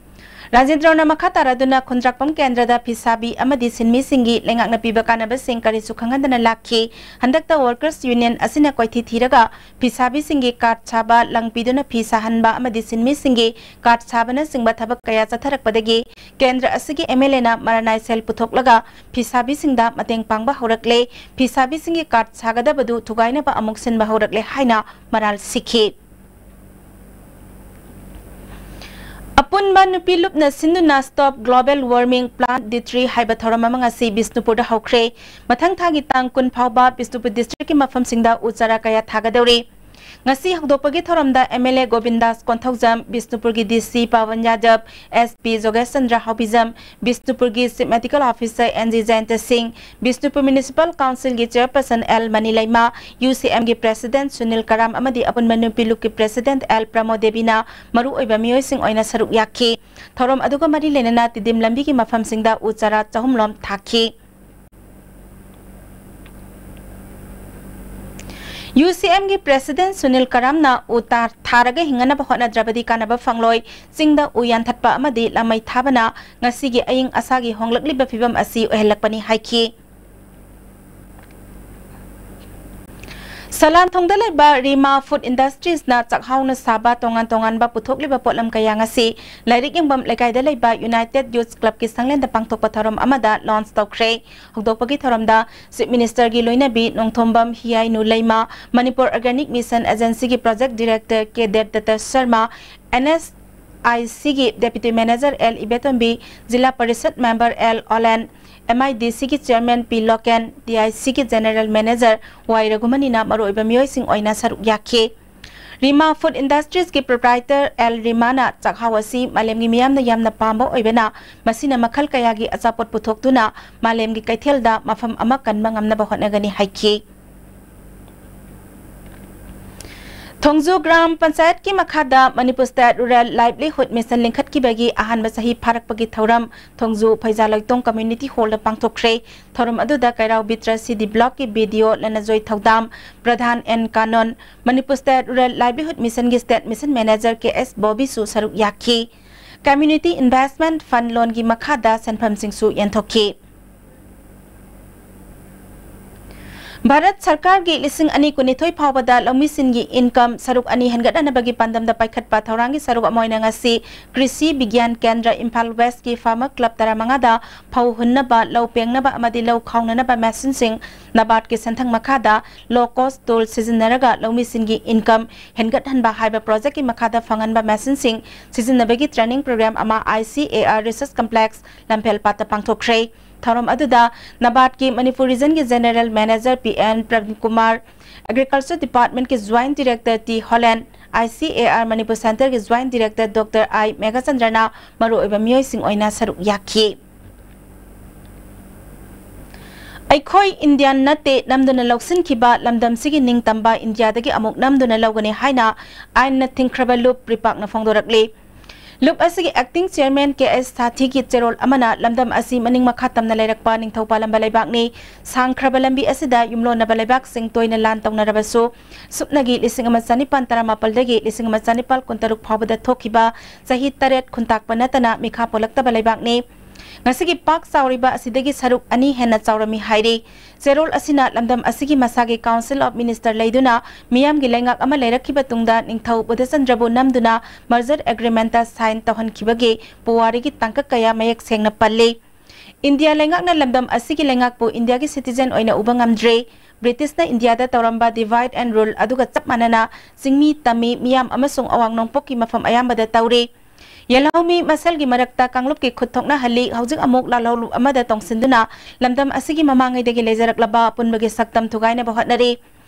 ꯔꯥꯖꯦꯟꯗ꯭ꯔꯣꯅ ꯃꯈꯥ ꯇꯥꯔꯗꯨꯅ ꯈꯨꯟꯗ꯭ꯔꯥꯛꯄꯝ ꯀꯦꯟꯗ꯭ꯔꯗ ꯐꯤꯁꯥꯕꯤ ꯑꯃꯗꯤ ꯁꯤꯟꯃꯤꯁꯤꯡꯒꯤ ꯂꯩꯉꯥꯛꯅ ꯄꯤꯕ ꯀꯥꯟꯅꯕꯁꯤꯡ ꯀꯔꯤꯁꯨ ꯈꯪꯍꯟꯗꯅ ꯂꯥꯛꯈꯤ꯫ ꯍꯟꯗꯛꯇ ꯋꯥꯔꯀꯔꯁ ꯌꯨꯅꯤꯌꯟ ꯑꯁꯤꯅ ꯀꯣꯏꯊꯤ ꯊꯤꯔꯒ ꯐꯤꯁꯥꯕꯤꯁꯤꯡꯒꯤ ꯀꯥꯔꯗ ꯁꯥꯕ, ꯂꯪ ꯄꯤꯗꯨꯅ ꯐꯤ ꯁꯥꯍꯟꯕ ꯑꯃꯗꯤ ꯁꯤꯟꯃꯤꯁꯤꯡꯒꯤ ꯀꯥꯔꯗ ꯁꯥꯕꯅꯆꯤꯡꯕ ꯊꯕꯛ ꯀꯌꯥ ꯆꯠꯊꯔꯛꯄꯗꯒꯤ ꯀꯦꯟꯗ꯭ꯔ ꯑꯁꯤꯒꯤ ꯑꯦꯝ ꯑꯦꯜ ꯑꯦꯅ ꯃꯔꯥꯅꯥꯏ ꯁꯦꯜ ꯄꯨꯊꯣꯛꯂꯒ ꯐꯤꯁꯥꯕꯤꯁꯤꯡꯗ ꯃꯇꯦꯡ ꯄꯥꯡꯕ ꯍꯧꯔꯛꯂꯦ꯫ ꯐꯤꯁꯥꯕꯤꯁꯤꯡꯒꯤ ꯀꯥꯔꯗ ꯁꯥꯒꯗꯕꯗꯨ ꯊꯨꯒꯥꯏꯅꯕ ꯑꯃꯨꯛ ꯁꯤꯟꯕ ꯍꯧꯔꯛꯂꯦ ꯍꯥꯏꯅ ꯃꯔꯥꯜ ꯁꯤꯈꯤ꯫ ꯑꯄꯨꯟꯕ ꯅꯨꯄꯤ ꯂꯨꯞꯅ ꯁꯤꯟꯗꯨꯅ Stop Global Warming, Plant the Tree ꯍꯥꯏꯕ ꯊꯧꯔꯝ ꯑꯃ ꯉꯁꯤ ꯕꯤꯁꯅꯨꯄꯨꯔꯗ ꯍꯧꯈ꯭ꯔꯦ꯫ ꯃꯊꯪ ꯊꯥꯒꯤ ꯇꯥꯡ ꯀꯨꯟ ꯐꯥꯎꯕ ꯕꯤꯁꯅꯨꯄꯨꯔ ꯗꯤꯁꯇ꯭ꯔꯤꯛꯀꯤ ꯃꯐꯝꯁꯤꯡꯗ ꯎ ꯆꯥꯔꯥ ꯀꯌꯥ ꯊꯥꯒꯗꯧꯔꯤ꯫ ꯉꯁꯤ ꯍꯧꯗꯣꯛꯄꯒꯤ ꯊꯧꯔꯝꯗ ꯑꯦꯝ ꯑꯦꯜ ꯑꯦ ꯒꯣꯕꯤꯟꯗꯥꯁ ꯀꯣꯟꯊꯧꯖꯝ, ꯕꯤꯁꯅꯨꯄꯨꯔꯒꯤ ꯗꯤ C Pawan Yadav, S P ꯖꯣꯒꯦꯁ ꯆꯟꯗ꯭ꯔ ꯍꯥꯎꯕꯤꯖꯝ, ꯕꯤꯁꯅꯨꯄꯨꯔꯒꯤ chief medical officer N G Jayanta Singh, Bishnupur municipal ꯀꯥꯎꯟꯁꯤꯜꯒꯤ chairperson L Mani Leima, U C ꯑꯦꯝꯒꯤ ꯄ꯭ꯔꯦꯁꯤꯗꯦꯟꯠ ꯁꯨꯅꯤꯜ ꯀꯔꯥꯝ ꯑꯃꯗꯤ ꯑꯄꯨꯟꯕ ꯅꯨꯄꯤ ꯂꯨꯞꯀꯤ ꯄ꯭ꯔꯦꯁꯤꯗꯦꯟꯠ ꯑꯦꯜ ꯄ꯭ꯔꯃꯣ ꯗꯦꯕꯤꯅ ꯃꯔꯨꯑꯣꯏꯕ ꯃꯤꯑꯣꯏꯁꯤꯡ ꯑꯣꯏꯅ ꯁꯔꯨꯛ ꯌꯥꯈꯤ꯫ ꯊꯧꯔꯝ ꯑꯗꯨꯒ ꯃꯔꯤ ꯂꯩꯅꯅ ꯇꯤꯗꯤꯝ ꯂꯝꯕꯤꯒꯤ ꯃꯐꯝꯁꯤꯡꯗ ꯎ ꯆꯥꯔꯥ ꯆꯍꯨꯝ ꯂꯣꯝ ꯊꯥꯈꯤ꯫ UCMꯒꯤ President ꯁꯨꯅꯤꯜ ꯀꯔꯥꯝꯅ ꯎ ꯇꯥ-, ꯊꯥꯔꯒ ꯍꯤꯡꯅꯅꯕ ꯍꯣꯠꯅꯗ꯭ꯔꯕꯗꯤ ꯀꯥꯟꯅꯕ ꯐꯪꯂꯣꯏ, ꯆꯤꯡꯗ ꯎ ꯌꯥꯟꯊꯠꯄ ꯑꯃꯗꯤ ꯂꯥꯃꯩ ꯊꯥꯕꯅ ꯉꯁꯤꯒꯤ ꯑꯏꯪ ꯑꯁꯥꯒꯤ ꯍꯣꯡꯂꯛꯂꯤꯕ ꯐꯤꯚꯝ ꯑꯁꯤ ꯑꯣꯏꯍꯜꯂꯛꯄꯅꯤ ꯍꯥꯏꯈꯤ꯫ ꯁꯂꯥꯟꯊꯣꯡꯗ ꯂꯩꯕ ꯔꯤꯃꯥ Food Industriesꯅ ꯆꯥꯛꯍꯥꯎꯅ ꯁꯥꯕ ꯇꯣꯉꯥꯟ ꯇꯣꯉꯥꯟꯕ ꯄꯨꯊꯣꯛꯂꯤꯕ ꯄꯣꯠꯂꯝ ꯀꯌꯥ ꯉꯁꯤ ꯂꯥꯏꯔꯤꯛ ꯌꯦꯡꯐꯝ ꯂꯩꯀꯥꯏꯗ ꯂꯩꯕ United Youth Clubꯀꯤ ꯁꯪꯂꯦꯟꯗ ꯄꯥꯡꯊꯣꯛꯄ ꯊꯧꯔꯝ ꯑꯃꯗ launch ꯇꯧꯈ꯭ꯔꯦ꯫ ꯍꯧꯗꯣꯛꯄꯒꯤ ꯊꯧꯔꯝꯗ Chief Ministerꯒꯤ ꯂꯣꯏꯅꯕꯤ ꯅꯣꯡꯊꯣꯝꯕꯝ ꯍꯤꯌꯥꯏꯅꯨ ꯂꯩꯃ, Manipur Organic Mission Agencyꯒꯤ Project Director ꯀꯦ ꯗꯦꯕꯗꯠꯇ ꯁꯔꯃ, NSICꯒꯤ Deputy Manager ꯑꯦꯜ ꯏꯕꯦꯇꯣꯝꯕꯤ, ꯖꯤꯂꯥ ꯄꯔꯤꯁꯠ member ꯑꯦꯜ ꯑꯣꯂꯦꯟ, MIDCꯒꯤ Chairman ꯄꯤ ꯂꯣꯀꯦꯟ, TICꯒꯤ General Manager ꯋꯥꯏ ꯔꯘꯨꯃꯅꯤꯅ ꯃꯔꯨꯑꯣꯏꯕ ꯃꯤꯑꯣꯏꯁꯤꯡ ꯑꯣꯏꯅ ꯁꯔꯨꯛ ꯌꯥꯈꯤ꯫ ꯔꯤꯃꯥ Food Industriesꯀꯤ proprietor ꯑꯦꯜ ꯔꯤꯃꯥꯅ ꯆꯥꯛꯍꯥꯎ ꯑꯁꯤ ꯃꯥꯂꯦꯝꯒꯤ ꯃꯤꯌꯥꯝꯅ ꯌꯥꯝꯅ ꯄꯥꯝꯕ ꯑꯣꯏꯕꯅ, ꯃꯁꯤꯅ ꯃꯈꯜ ꯀꯌꯥꯒꯤ ꯑꯆꯥꯄꯣꯠ ꯄꯨꯊꯣꯛꯇꯨꯅ ꯃꯥꯂꯦꯝꯒꯤ ꯀꯩꯊꯦꯜꯗ ꯃꯐꯝ ꯑꯃ ꯀꯟꯕ ꯉꯝꯅꯕ ꯍꯣꯠꯅꯒꯅꯤ ꯍꯥꯏꯈꯤ꯫ ꯊꯣꯡꯖꯨ ꯒ꯭ꯔꯥꯝ ꯄꯟꯆꯥꯌꯠꯀꯤ ꯃꯈꯥꯗ Manipur State Rural Livelihood Mission ꯂꯤꯡꯈꯠꯈꯤꯕꯒꯤ ꯑꯍꯥꯟꯕ ꯆꯍꯤ ꯐꯥꯔꯛꯄꯒꯤ ꯊꯧꯔꯝ ꯊꯣꯡꯖꯨ ꯐꯩꯖꯥ ꯂꯩꯇꯣꯡ Community Hallꯗ ꯄꯥꯡꯊꯣꯛꯈ꯭ꯔꯦ꯫ ꯊꯧꯔꯝ ꯑꯗꯨꯗ ꯀꯩꯔꯥꯎ ꯕꯤꯇ꯭ꯔ ꯁꯤ ꯗꯤ Blockꯀꯤ BDO Lanjoy Thoudam, Pradhan N Kanon, Manipur State Rural Livelihood Missionꯒꯤ State Mission Manager K S ꯕꯣꯕꯤꯁꯨ ꯁꯔꯨꯛ ꯌꯥꯈꯤ꯫ Community Investment Fund loanꯒꯤ ꯃꯈꯥꯗ ꯁꯦꯟꯐꯝꯁꯤꯡꯁꯨ ꯌꯦꯟꯊꯣꯛꯈꯤ꯫ ꯚꯥꯔꯠ ꯁꯔꯀꯥꯔꯒꯤ ꯂꯤꯁꯤꯡ ꯑꯅꯤ ꯀꯨꯟꯅꯤꯊꯣꯏ ꯐꯥꯎꯕꯗ ꯂꯧꯃꯤꯁꯤꯡꯒꯤ income ꯁꯔꯨꯛ ꯑꯅꯤ ꯍꯦꯟꯒꯠꯍꯟꯅꯕꯒꯤ ꯄꯥꯟꯗꯝꯗ ꯄꯥꯏꯈꯠꯄ ꯊꯧꯔꯥꯡꯒꯤ ꯁꯔꯨꯛ ꯑꯃ ꯑꯣꯏꯅ ꯉꯁꯤ ꯀ꯭ꯔꯤꯁꯤ ꯕꯤꯒ꯭ꯌꯥꯟ ꯀꯦꯟꯗ꯭ꯔ ꯏꯝꯐꯥꯜ Westꯀꯤ farmer club ꯇꯔꯥꯃꯉꯥꯗ ꯐꯧ ꯍꯨꯟꯅꯕ, ꯂꯧ ꯄꯦꯡꯅꯕ ꯑꯃꯗꯤ ꯂꯧ ꯈꯥꯎꯅꯅꯕ machineꯁꯤꯡ, NABARDꯀꯤ ꯁꯦꯟꯊꯪ ꯃꯈꯥꯗ low cost tool ꯁꯤꯖꯤꯟꯅꯔꯒ ꯂꯧꯃꯤꯁꯤꯡꯒꯤ income ꯍꯦꯟꯒꯠꯍꯟꯕ ꯍꯥꯏꯕ projectꯀꯤ ꯃꯈꯥꯗ ꯐꯪꯍꯟꯕ machineꯁꯤꯡ ꯁꯤꯖꯤꯟꯅꯕꯒꯤ training program ꯑꯃ ICAR Research Complex ꯂꯝꯐꯦꯜꯄꯥꯠꯇ ꯄꯥꯡꯊꯣꯛꯈ꯭ꯔꯦ꯫ ꯊꯧꯔꯝ ꯑꯗꯨꯗ NABARDꯀꯤ ꯃꯅꯤꯄꯨꯔ regionꯒꯤ General Manager P N Prabin Kumar, Agriculture Departmentꯀꯤ Joint Director T Holen, ICAR Manipur Centreꯒꯤ Joint Director ꯗꯣꯛꯇꯔ ꯑꯥꯏ ꯃꯦꯘꯆꯟꯗ꯭ꯔꯅ ꯃꯔꯨꯑꯣꯏꯕ ꯃꯤꯑꯣꯏꯁꯤꯡ ꯑꯣꯏꯅ ꯁꯔꯨꯛ ꯌꯥꯈꯤ꯫ "ꯑꯩꯈꯣꯏ ꯏꯟꯗꯤꯌꯥꯟ ꯅꯠꯇꯦ" ꯅꯝꯗꯨꯅ ꯂꯧꯁꯤꯟꯈꯤꯕ ꯂꯝꯗꯝꯁꯤꯒꯤ ꯅꯤꯡꯇꯝꯕ ꯏꯟꯗꯤꯌꯥꯗꯒꯤ ꯑꯃꯨꯛ ꯅꯝꯗꯨꯅ ꯂꯧꯒꯅꯤ ꯍꯥꯏꯅ ꯑꯥꯏꯟꯅ ꯊꯤꯡꯈ꯭ꯔꯕ ꯂꯨꯞ ꯄ꯭ꯔꯤꯄꯥꯛꯅ ꯐꯣꯡꯗꯣꯔꯛꯂꯤ꯫ ꯂꯨꯞ ꯑꯁꯤꯒꯤ acting chairman K S ꯁꯥꯊꯤꯒꯤ ꯆꯦꯔꯣꯜ ꯑꯃꯅ ꯂꯝꯗꯝ ꯑꯁꯤ ꯃꯅꯤꯡ ꯃꯈꯥ ꯇꯝꯅ ꯂꯩꯔꯛꯄ ꯅꯤꯡꯊꯧ ꯄꯥꯜꯂꯝꯕ ꯂꯩꯕꯥꯛꯅꯤ꯫ ꯁꯥꯡꯈ꯭ꯔꯕ ꯂꯝꯕꯤ ꯑꯁꯤꯗ ꯌꯨꯝꯂꯣꯟꯅꯕ ꯂꯩꯕꯥꯛꯁꯤꯡ ꯇꯣꯏꯅ ꯂꯥꯟ ꯇꯧꯅꯔꯕꯁꯨ, ꯁꯨꯞꯅꯒꯤ ꯂꯤꯁꯤꯡ ꯑꯃ ꯆꯅꯤꯄꯥꯟ ꯇꯔꯥꯃꯥꯄꯜꯗꯒꯤ ꯂꯤꯁꯤꯡ ꯑꯃ ꯆꯅꯤꯄꯥꯜ ꯀꯨꯟꯇꯔꯨꯛ ꯐꯥꯎꯕꯗ ꯊꯣꯛꯈꯤꯕ ꯆꯍꯤ ꯇꯔꯦꯠ ꯈꯨꯟꯇꯥꯛꯄ ꯅꯠꯇꯅ ꯃꯤꯈꯥ ꯄꯣꯜꯂꯛꯇꯕ ꯂꯩꯕꯥꯛꯅꯤ꯫ ꯉꯁꯤꯒꯤ ꯄꯥꯛ ꯆꯥꯎꯔꯤꯕ ꯑꯁꯤꯗꯒꯤ ꯁꯔꯨꯛ ꯑꯅꯤ ꯍꯦꯟꯅ ꯆꯥꯎꯔꯝꯃꯤ ꯍꯥꯏꯔꯤ꯫ ꯆꯦꯔꯣꯜ ꯑꯁꯤꯅ ꯂꯝꯗꯝ ꯑꯁꯤꯒꯤ ꯃꯁꯥꯒꯤ Council of Minister ꯂꯩꯗꯨꯅ ꯃꯤꯌꯥꯝꯒꯤ ꯂꯩꯉꯥꯛ ꯑꯃ ꯂꯩꯔꯛꯈꯤꯕ ꯇꯨꯡꯗ ꯅꯤꯡꯊꯧ ꯕꯨꯙꯆꯟꯗ꯭ꯔꯕꯨ ꯅꯝꯗꯨꯅ merger agreement ꯇ sign ꯇꯧꯍꯟꯈꯤꯕꯒꯤ ꯄꯨꯋꯥꯔꯤꯒꯤ ꯇꯥꯡꯀꯛ ꯀꯌꯥ ꯃꯌꯦꯛ ꯁꯦꯡꯅ ꯄꯜꯂꯤ꯫ ꯏꯟꯗꯤꯌꯥ ꯂꯩꯉꯥꯛꯅ ꯂꯝꯗꯝ ꯑꯁꯤꯒꯤ ꯂꯩꯉꯥꯛꯄꯨ ꯏꯟꯗꯤꯌꯥꯒꯤ citizen ꯑꯣꯏꯅ ꯎꯕ ꯉꯝꯗ꯭ꯔꯦ꯫ ꯕ꯭ꯔꯤꯇꯤꯁꯅ ꯏꯟꯗꯤꯌꯥꯗ ꯇꯧꯔꯝꯕ divide and rule ꯑꯗꯨꯒ ꯆꯞ ꯃꯥꯟꯅꯅ ꯆꯤꯡꯃꯤ, ꯇꯝꯃꯤ, ꯃꯤꯌꯥꯝ ꯑꯃꯁꯨꯡ ꯑꯋꯥꯡ ꯅꯣꯡꯄꯣꯛꯀꯤ ꯃꯐꯝ ꯑꯌꯥꯝꯕꯗ ꯇꯧꯔꯤ꯫ ꯌꯦꯜꯍꯧꯃꯤ ꯃꯁꯦꯜꯒꯤ ꯃꯔꯛꯇ ꯀꯥꯡꯂꯨꯞꯀꯤ ꯈꯨꯠ ꯊꯣꯛꯅꯍꯜꯂꯤ꯫ ꯍꯧꯖꯤꯛ ꯑꯃꯨꯛ ꯂꯥꯜꯍꯧꯂꯨꯞ ꯑꯃꯗ ꯇꯣꯡꯁꯤꯟꯗꯨꯅ ꯂꯝꯗꯝ ꯑꯁꯤꯒꯤ ꯃꯃꯥꯡꯉꯩꯗꯒꯤ ꯂꯩꯖꯔꯛꯂꯕ ꯑꯄꯨꯟꯕꯒꯤ ꯁꯛꯇꯝ ꯊꯨꯒꯥꯏꯅꯕ ꯍꯣꯠꯅꯔꯤ꯫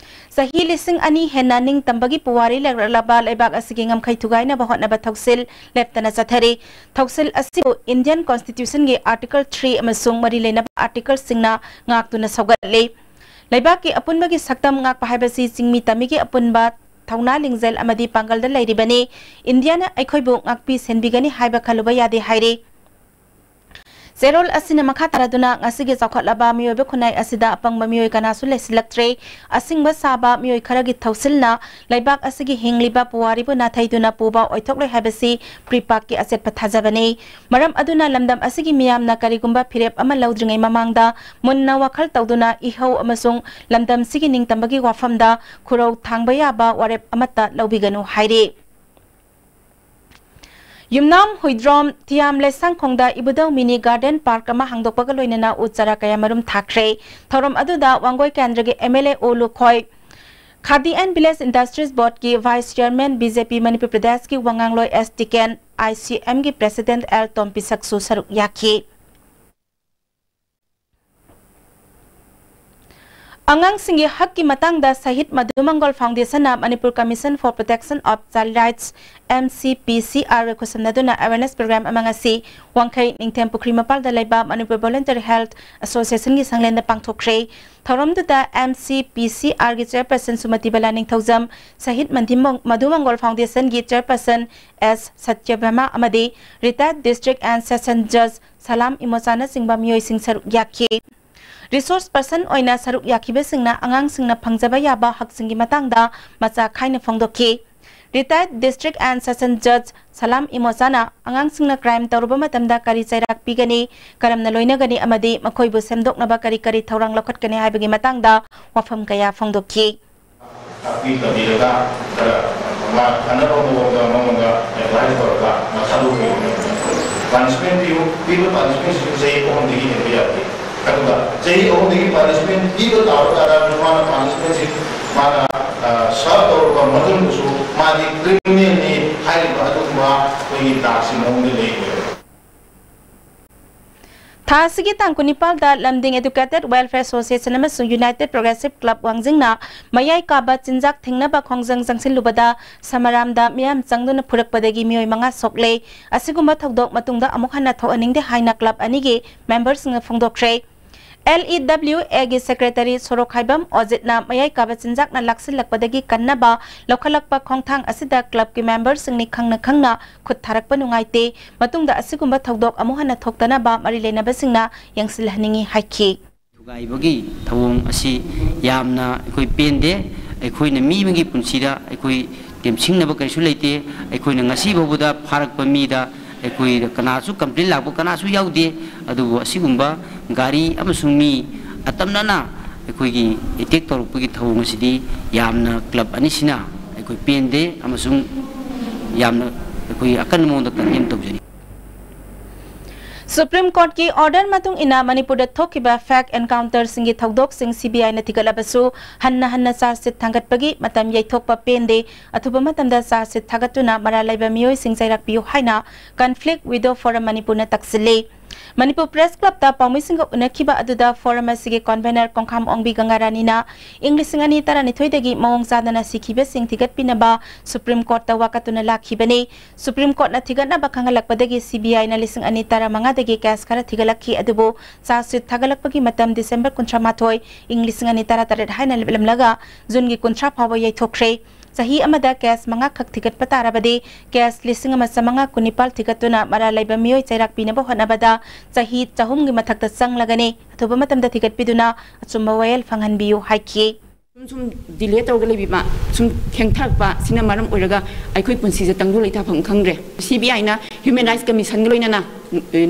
ꯆꯍꯤ ꯂꯤꯁꯤꯡ ꯑꯅꯤ ꯍꯦꯟꯅ ꯅꯤꯡꯇꯝꯕꯒꯤ ꯄꯨꯋꯥꯔꯤ ꯂꯩꯔꯛꯂꯕ ꯂꯩꯕꯥꯛ ꯑꯁꯤꯒꯤ ꯉꯝꯈꯩ ꯊꯨꯒꯥꯏꯅꯕ ꯍꯣꯠꯅꯕ ꯊꯧꯁꯤꯜ ꯂꯦꯞꯇꯅ ꯆꯠꯊꯔꯤ꯫ ꯊꯧꯁꯤꯜ ꯑꯁꯤꯕꯨ Indian Constitution ꯒꯤ Article three ꯑꯃꯁꯨꯡ ꯃꯔꯤ ꯂꯩꯅꯕ article ꯁꯤꯡꯅ ꯉꯥꯛꯇꯨꯅ ꯁꯧꯒꯠꯂꯤ꯫ ꯂꯩꯕꯥꯛꯀꯤ ꯑꯄꯨꯟꯕꯒꯤ ꯁꯛꯇꯝ ꯉꯥꯛꯄ ꯍꯥꯏꯕꯁꯤ ꯆꯤꯡꯃꯤ ꯇꯝꯃꯤꯒꯤ ꯑꯄꯨꯟꯕ ꯊꯧꯅꯥ ꯂꯤꯡꯖꯦꯜ ꯑꯃꯗꯤ ꯄꯥꯡꯒꯜꯗ ꯂꯩꯔꯤꯕꯅꯤ꯫ ꯏꯟꯗꯤꯌꯥꯅ ꯑꯩꯈꯣꯏꯕꯨ ꯉꯥꯛꯄꯤ ꯁꯦꯟꯕꯤꯒꯅꯤ ꯍꯥꯏꯕ ꯈꯜꯂꯨꯕ ꯌꯥꯗꯦ ꯍꯥꯏꯔꯤ꯫ ꯆꯦꯔꯣꯜ ꯑꯁꯤꯅ ꯃꯈꯥ ꯇꯥꯔꯗꯨꯅ ꯉꯁꯤꯒꯤ ꯆꯥꯎꯈꯠꯂꯕ ꯃꯤꯑꯣꯏꯕ ꯈꯨꯟꯅꯥꯏ ꯑꯁꯤꯗ ꯑꯄꯪꯕ ꯃꯤꯑꯣꯏ ꯀꯅꯥꯁꯨ ꯂꯩꯁꯤꯜꯂꯛꯇ꯭ꯔꯦ꯫ ꯑꯁꯤꯡꯕ ꯁꯥꯕ ꯃꯤꯑꯣꯏ ꯈꯔꯒꯤ ꯊꯧꯁꯤꯜꯅ ꯂꯩꯕꯥꯛ ꯑꯁꯤꯒꯤ ꯍꯤꯡꯂꯤꯕ ꯄꯨꯋꯥꯔꯤꯕꯨ ꯅꯥꯊꯩꯗꯨꯅ ꯄꯨꯕ ꯑꯣꯏꯊꯣꯛꯂꯣꯏ ꯍꯥꯏꯕꯁꯤ ꯄ꯭ꯔꯤꯄꯥꯛꯀꯤ ꯑꯆꯦꯠꯄ ꯊꯥꯖꯕꯅꯤ꯫ ꯃꯔꯝ ꯑꯗꯨꯅ ꯂꯝꯗꯝ ꯑꯁꯤꯒꯤ ꯃꯤꯌꯥꯝꯅ ꯀꯔꯤꯒꯨꯝꯕ ꯐꯤꯔꯦꯞ ꯑꯃ ꯂꯧꯗ꯭ꯔꯤꯉꯩ ꯃꯃꯥꯡꯗ ꯃꯨꯟꯅ ꯋꯥꯈꯜ ꯇꯧꯗꯨꯅ ꯏꯍꯧ ꯑꯃꯁꯨꯡ ꯂꯝꯗꯝꯁꯤꯒꯤ ꯅꯤꯡꯇꯝꯕꯒꯤ ꯋꯥꯐꯝꯗ ꯈꯨꯔꯧ ꯊꯥꯡꯕ ꯌꯥꯕ ꯋꯥꯔꯦꯞ ꯑꯃꯠꯇ ꯂꯧꯕꯤꯒꯅꯨ ꯍꯥꯏꯔꯤ꯫ ꯌꯨꯝꯅꯥꯝ ꯍꯨꯏꯗ꯭ꯔꯣꯝ ꯊꯤꯌꯥꯝ ꯂꯩꯁꯥꯡꯈꯣꯡꯗ ꯏꯕꯨꯙꯧ mini garden park ꯑꯃ ꯍꯥꯡꯗꯣꯛꯄꯒ ꯂꯣꯏꯅꯅ ꯎ ꯆꯥꯔꯥ ꯀꯌꯥ ꯃꯔꯨꯝ ꯊꯥꯈ꯭ꯔꯦ꯫ ꯊꯧꯔꯝ ꯑꯗꯨꯗ ꯋꯥꯡꯒꯣꯏ ꯀꯦꯟꯗ꯭ꯔꯒꯤ M L A ꯑꯣ Lukhoi, Khadi and Village Industries Board ꯀꯤ Vice Chairman B J P Manipur ꯄ꯭ꯔꯗꯦꯁꯀꯤ ꯋꯥꯉꯥꯡꯂꯣꯏ S Tiken, I C M ꯒꯤ President ꯑꯦꯜ ꯇꯣꯝꯄꯤꯁꯛꯁꯨ ꯁꯔꯨꯛ ꯌꯥꯈꯤ꯫ ꯑꯉꯥꯡꯁꯤꯡꯒꯤ ꯍꯛꯀꯤ ꯃꯇꯥꯡꯗ ꯁꯍꯤꯗ ꯃꯙꯨ ꯃꯪꯒꯣꯜ ꯐꯥꯎꯟꯗꯦꯁꯟꯅ Manipur commission for protection of child rights, M C P C R, ꯈꯨꯠꯁꯝꯅꯗꯨꯅ awareness programme ꯑꯃ ꯉꯁꯤ ꯋꯥꯡꯈꯩ ꯅꯤꯡꯊꯦꯝ ꯄꯨꯈ꯭ꯔꯤ ꯃꯄꯥꯜꯗ ꯂꯩꯕ ꯃꯅꯤꯄꯨꯔ ꯚꯣꯂꯨꯟꯇꯔꯤ ꯍꯦꯜꯊ ꯑꯦꯁꯣꯁꯤꯌꯦꯁꯟꯒꯤ ꯁꯪꯂꯦꯟꯗ ꯄꯥꯡꯊꯣꯛꯈ꯭ꯔꯦ꯫ ꯊꯧꯔꯝꯗꯨꯗ ꯑꯦꯝ ꯁꯤ ꯄꯤ ꯁꯤ ꯑꯥꯔꯒꯤ ꯆꯦꯌꯔꯄꯔꯁꯟ ꯁꯨꯃꯇꯤ ꯕꯂꯥ ꯅꯤꯡꯊꯧꯖꯝ, ꯁꯍꯤꯗ ꯃꯟꯗꯤꯃꯣꯡ-, ꯃꯙꯨ ꯃꯪꯒꯣꯜ ꯐꯥꯎꯟꯗꯦꯁꯟꯒꯤ ꯆꯦꯌꯔꯄꯔꯁꯟ ꯑꯦꯁ ꯁꯇ꯭ꯌꯚꯥꯃꯥ ꯑꯃꯗꯤ ꯔꯤꯇꯥꯌꯔꯗ ꯗꯤꯁꯇ꯭ꯔꯤꯛ ꯑꯦꯟ ꯁꯦꯁꯟ ꯖꯖ ꯁꯂꯥꯝ ꯏꯃꯣꯆꯥꯅꯆꯤꯡꯕ ꯃꯤꯑꯣꯏꯁꯤꯡ ꯁꯔꯨꯛ ꯌꯥꯈꯤ꯫ ꯔꯤꯁꯣꯔꯁ ꯄꯔꯁꯟ ꯑꯣꯏꯅ ꯁꯔꯨꯛ ꯌꯥꯈꯤꯕꯁꯤꯡꯅ ꯑꯉꯥꯡꯁꯤꯡꯅ ꯐꯪꯖꯕ ꯌꯥꯕ ꯍꯛꯁꯤꯡꯒꯤ ꯃꯇꯥꯡꯗ ꯃꯆꯥ ꯈꯥꯏꯅ ꯐꯣꯡꯗꯣꯛꯈꯤ꯫ ꯔꯤꯇꯥꯌꯔꯗ ꯗꯤꯁꯇ꯭ꯔꯤꯛ ꯑꯦꯟ ꯁꯦꯁꯟ ꯖꯖ ꯁꯂꯥꯝ ꯏꯃꯣꯆꯥꯅ ꯑꯉꯥꯡꯁꯤꯡꯅ ꯀ꯭ꯔꯥꯏꯝ ꯇꯧꯔꯨꯕ ꯃꯇꯝꯗ ꯀꯔꯤ ꯆꯩꯔꯥꯛ ꯄꯤꯒꯅꯤ, ꯀꯔꯝꯅ ꯂꯣꯏꯅꯒꯅꯤ ꯑꯃꯗꯤ ꯃꯈꯣꯏꯕꯨ ꯁꯦꯝꯗꯣꯛꯅꯕ ꯀꯔꯤ ꯀꯔꯤ ꯊꯧꯔꯥꯡ ꯂꯧꯈꯠꯀꯅꯤ ꯍꯥꯏꯕꯒꯤ ꯃꯇꯥꯡꯗ ꯋꯥꯐꯝ ꯀꯌꯥ ꯐꯣꯡꯗꯣꯛꯈꯤ꯫ ꯇꯥꯛꯄꯤ ꯇꯝꯕꯤꯔꯒ ꯈꯔ ꯃꯥ ꯐꯅꯕ ꯃꯑꯣꯡꯗ ꯃꯉꯣꯟꯗ ꯑꯦꯗꯚꯥꯏꯁ ꯇꯧꯔꯒ ꯃꯈꯥ ꯄꯣꯟꯅ ꯄꯥꯅꯤꯁꯃꯦꯟ ꯄꯤꯌꯨ꯫ ꯄꯤꯕ ꯄꯥꯅꯤꯁꯃꯦꯟꯁꯤꯁꯨ ꯆꯍꯤ ꯑꯍꯨꯝꯗꯒꯤ ꯍꯦꯟꯕ ꯌꯥꯗꯦ꯫ ꯑꯗꯨꯒ ꯆꯍꯤ ꯑꯍꯨꯝꯗꯒꯤ ꯄꯥꯅꯤꯁꯃꯦꯟ ꯄꯤꯕ ꯇꯥꯕ ꯇꯥꯔꯒꯁꯨ ꯃꯥꯅ ꯄꯥꯅꯤꯁꯃꯦꯟꯁꯤ ꯃꯥꯅ, ꯑ, ꯁꯔꯚ ꯇꯧꯔꯕ ꯃꯇꯨꯡꯗꯁꯨ ꯃꯥꯗꯤ ꯀ꯭ꯔꯤꯃꯤꯅꯦꯜꯅꯤ ꯍꯥꯏꯔꯤꯕ ꯑꯗꯨꯒꯨꯝꯕ ꯑꯩꯈꯣꯏꯒꯤ ꯇꯥꯛꯁꯤ ꯃꯉꯣꯟꯗ ꯂꯩꯈ꯭ꯔꯦꯕ꯫ ꯊꯥ ꯑꯁꯤꯒꯤ ꯇꯥꯡ ꯀꯨꯟꯅꯤꯄꯥꯜꯗ ꯂꯝꯗꯤꯡ ꯑꯦꯗꯨꯀꯦꯇꯦꯗ ꯋꯦꯜꯐꯤꯌꯔ ꯑꯦꯁꯣꯁꯤꯌꯦꯁꯟ ꯑꯃꯁꯨꯡ ꯌꯨꯅꯥꯏꯇꯦꯗ ꯄ꯭ꯔꯣꯒ꯭ꯔꯦꯁꯤꯚ ꯀ꯭ꯂꯕ ꯋꯥꯡꯖꯤꯡꯅ ꯃꯌꯥꯏ ꯀꯥꯕ ꯆꯤꯟꯖꯥꯛ ꯊꯤꯡꯅꯕ ꯈꯣꯡꯖꯪ ꯆꯪꯁꯤꯜꯂꯨꯕꯗ ꯁꯃꯔꯥꯝꯗ ꯃꯤꯌꯥꯝ ꯆꯪꯗꯨꯅ ꯐꯨꯔꯛꯄꯗꯒꯤ ꯃꯤꯑꯣꯏ ꯃꯉꯥ ꯁꯣꯛꯂꯦ꯫ ꯑꯁꯤꯒꯨꯝꯕ ꯊꯧꯗꯣꯛ ꯃꯇꯨꯡꯗ ꯑꯃꯨꯛ ꯍꯟꯅ ꯊꯣꯛꯍꯟꯅꯤꯡꯗꯦ ꯍꯥꯏꯅ ꯀ꯭ꯂꯕ ꯑꯅꯤꯒꯤ ꯃꯦꯝꯕꯔꯁꯤꯡꯅ ꯐꯣꯡꯗꯣꯛꯈ꯭ꯔꯦ꯫ ꯑꯦꯜ ꯏ ꯗꯕ꯭ꯂꯤꯎ ꯑꯦꯒꯤ ꯁꯦꯀ꯭ꯔꯦꯇꯔꯤ ꯁꯣꯔꯣꯛꯈꯥꯏꯕꯝ ꯑꯣꯖꯤꯠꯅ ꯃꯌꯥꯏ ꯀꯥꯕ ꯆꯤꯟꯖꯥꯛꯅ ꯂꯥꯛꯁꯤꯜꯂꯛꯄꯗꯒꯤ ꯀꯟꯅꯕ ꯂꯧꯈꯠꯂꯛꯄ ꯈꯣꯡꯊꯥꯡ ꯑꯁꯤꯗ ꯀ꯭ꯂꯕꯀꯤ ꯃꯦꯝꯕꯔꯁꯤꯡꯅꯤ ꯈꯪꯅ ꯈꯪꯅ ꯈꯨꯠ ꯊꯥꯔꯛꯄ ꯅꯨꯡꯉꯥꯏꯇꯦ꯫ ꯃꯇꯨꯡꯗ ꯑꯁꯤꯒꯨꯝꯕ ꯊꯧꯗꯣꯛ ꯑꯃꯨꯛ ꯍꯟꯅ ꯊꯣꯛꯇꯅꯕ ꯃꯔꯤ ꯂꯩꯅꯕꯁꯤꯡꯅ ꯌꯦꯡꯁꯤꯜꯍꯟꯅꯤꯡꯏ ꯍꯥꯏꯈꯤ꯫ ꯊꯨꯒꯥꯏꯕꯒꯤ ꯊꯧꯑꯣꯡ ꯑꯁꯤ ꯌꯥꯝꯅ ꯑꯩꯈꯣꯏ ꯄꯦꯟꯗꯦ꯫ ꯑꯩꯈꯣꯏꯅ ꯃꯤ ꯑꯃꯒꯤ ꯄꯨꯟꯁꯤꯗ ꯑꯩꯈꯣꯏ ꯇꯦꯝꯁꯤꯡꯅꯕ ꯀꯔꯤꯁꯨ ꯂꯩꯇꯦ꯫ ꯑꯩꯈꯣꯏꯅ ꯉꯁꯤ ꯐꯥꯎꯕꯗ ꯐꯥꯔꯛꯄ ꯃꯤꯗ ꯑꯩꯈꯣꯏꯗ ꯀꯅꯥꯁꯨ ꯀꯝꯄ꯭ꯂꯦꯟ ꯂꯥꯛꯄ ꯀꯅꯥꯁꯨ ꯌꯥꯎꯗꯦ꯫ ꯑꯗꯨꯕꯨ ꯑꯁꯤꯒꯨꯝꯕ ꯒꯥꯔꯤ ꯑꯃꯁꯨꯡ ꯃꯤ ꯑꯇꯝꯅꯅ ꯑꯩꯈꯣꯏꯒꯤ ꯑꯦꯇꯦꯛ ꯇꯧꯔꯛꯄꯒꯤ ꯊꯧꯑꯣꯡ ꯑꯁꯤꯗꯤ ꯌꯥꯝꯅ ꯀ꯭ꯂꯕ ꯑꯅꯤꯁꯤꯅ ꯑꯩꯈꯣꯏ ꯄꯦꯟꯗꯦ ꯑꯃꯁꯨꯡ ꯌꯥꯝꯅ ꯑꯩꯈꯣꯏ ꯑꯀꯟꯕ ꯃꯑꯣꯡꯗ ꯀꯟꯗꯦꯝ ꯇꯧꯖꯔꯤ꯫ ꯁꯨꯄ꯭ꯔꯤꯝ ꯀꯣꯔꯠꯀꯤ ꯑꯣꯔꯗꯔ ꯃꯇꯨꯡ ꯏꯟꯅ ꯃꯅꯤꯄꯨꯔꯗ ꯊꯣꯛꯈꯤꯕ ꯐꯦꯛ ꯑꯦꯟꯀꯥꯎꯟꯇꯔꯁꯤꯡꯒꯤ ꯊꯧꯗꯣꯛꯁꯤꯡ ꯁꯤ ꯕꯤ ꯑꯥꯏꯅ ꯊꯤꯒꯠꯂꯕꯁꯨ ꯍꯟꯅ ꯍꯟꯅ ꯆꯥꯔꯖ ꯁꯤꯠ ꯊꯥꯡꯒꯠꯄꯒꯤ ꯃꯇꯝ ꯌꯩꯊꯣꯛꯄ ꯄꯦꯟꯗꯦ꯫ ꯑꯊꯨꯕ ꯃꯇꯝꯗ ꯆꯥꯔꯖ ꯁꯤꯠ ꯊꯥꯒꯠꯇꯨꯅ ꯃꯔꯥꯜ ꯂꯩꯕ ꯃꯤꯑꯣꯏꯁꯤꯡ ꯆꯩꯔꯥꯛꯄꯤꯌꯨ ꯍꯥꯏꯅ ꯀꯟꯐ꯭ꯂꯤꯛ ꯋꯤꯗꯣ ꯐꯣꯔꯝ ꯃꯅꯤꯄꯨꯔꯅ ꯇꯛꯁꯤꯜꯂꯤ꯫ ꯃꯅꯤꯄꯨꯔ ꯄ꯭ꯔꯦꯁ ꯀ꯭ꯂꯕꯇ ꯄꯥꯎꯃꯤꯁꯤꯡꯒ ꯎꯅꯈꯤꯕ ꯑꯗꯨꯗ ꯐꯣꯔꯝ ꯑꯁꯤꯒꯤ ꯀꯟꯚꯦꯅꯔ ꯀꯣꯡꯈꯥꯝ ꯑꯣꯡꯕꯤ ꯒꯪꯒꯥꯔꯥꯅꯤꯅ ꯏꯪ ꯂꯤꯁꯤꯡ ꯑꯅꯤ ꯇꯔꯥꯅꯤꯊꯣꯏꯗꯒꯤ ꯃꯑꯣꯡ ꯆꯥꯗꯅ ꯁꯤꯈꯤꯕꯁꯤꯡ ꯊꯤꯒꯠꯄꯤꯅꯕ ꯁꯨꯄ꯭ꯔꯤꯝ ꯀꯣꯔꯠꯇ ꯋꯥꯀꯠꯇꯨꯅ ꯂꯥꯛꯈꯤꯕꯅꯤ꯫ ꯁꯨꯄ꯭ꯔꯤꯝ ꯀꯣꯔꯠꯅ ꯊꯤꯒꯠꯅꯕ ꯈꯪꯍꯜꯂꯛꯄꯗꯒꯤ ꯁꯤ ꯕꯤ ꯑꯥꯏꯅ ꯂꯤꯁꯤꯡ ꯑꯅꯤ ꯇꯔꯥꯃꯉꯥꯗꯒꯤ ꯀꯦꯁ ꯈꯔ ꯊꯤꯒꯠꯂꯛꯈꯤ, ꯑꯗꯨꯕꯨ ꯆꯥꯔꯖꯁꯤꯠ ꯊꯥꯒꯠꯂꯛꯄꯒꯤ ꯃꯇꯝ ꯗꯤꯁꯦꯝꯕꯔ ꯀꯨꯟꯊ꯭ꯔꯥ ꯃꯥꯊꯣꯏ, ꯏꯪ ꯂꯤꯁꯤꯡ ꯑꯅꯤ ꯇꯔꯥꯇꯔꯦꯠ ꯍꯥꯏꯅ ꯂꯦꯞꯂꯝꯂꯒ ꯖꯨꯟꯒꯤ ꯀꯨꯟꯊ꯭ꯔꯥ ꯐꯥꯎꯕ ꯌꯩꯊꯣꯛꯈ꯭ꯔꯦ꯫ ꯆꯍꯤ ꯑꯃꯗ ꯀꯦꯁ ꯃꯉꯥꯈꯛ ꯊꯤꯒꯠꯄ ꯇꯥꯔꯕꯗꯤ ꯀꯦꯁ ꯂꯤꯁꯤꯡ ꯑꯃ ꯆꯥꯃꯉꯥ ꯀꯨꯟꯅꯤꯄꯥꯜ ꯊꯤꯒꯠꯇꯨꯅ ꯃꯔꯥꯜ ꯂꯩꯕ ꯃꯤꯑꯣꯏ ꯆꯩꯔꯥꯛ ꯄꯤꯅꯕ ꯍꯣꯠꯅꯕꯗ ꯆꯍꯤ ꯆꯍꯨꯝꯒꯤ ꯃꯊꯛꯇ ꯆꯪꯂꯒꯅꯤ꯫ ꯑꯊꯨꯕ ꯃꯇꯝꯗ ꯊꯤꯒꯠꯄꯤꯗꯨꯅ ꯑꯆꯨꯝꯕ ꯋꯥꯌꯦꯜ ꯐꯪꯍꯟꯕꯤꯌꯨ ꯍꯥꯏꯈꯤ꯫ ꯁꯨꯝ ꯁꯨꯝ ꯗꯤꯂꯦ ꯇꯧꯔꯒ ꯂꯩꯕꯤꯕ, ꯁꯨꯝ ꯊꯦꯡꯊꯔꯛꯄ ꯁꯤꯅ ꯃꯔꯝ ꯑꯣꯏꯔꯒ ꯑꯩꯈꯣꯏ ꯄꯨꯟꯁꯤꯁꯦ ꯇꯪꯗꯨ ꯂꯩꯇꯥꯐꯝ ꯈꯪꯗ꯭ꯔꯦ꯫ ꯁꯤ ꯕꯤ ꯑꯥꯏꯅ ꯍ꯭ꯌꯨꯃꯦꯟ ꯔꯥꯏꯠꯁ ꯀꯃꯤꯁꯟꯒ ꯂꯣꯏꯅꯅ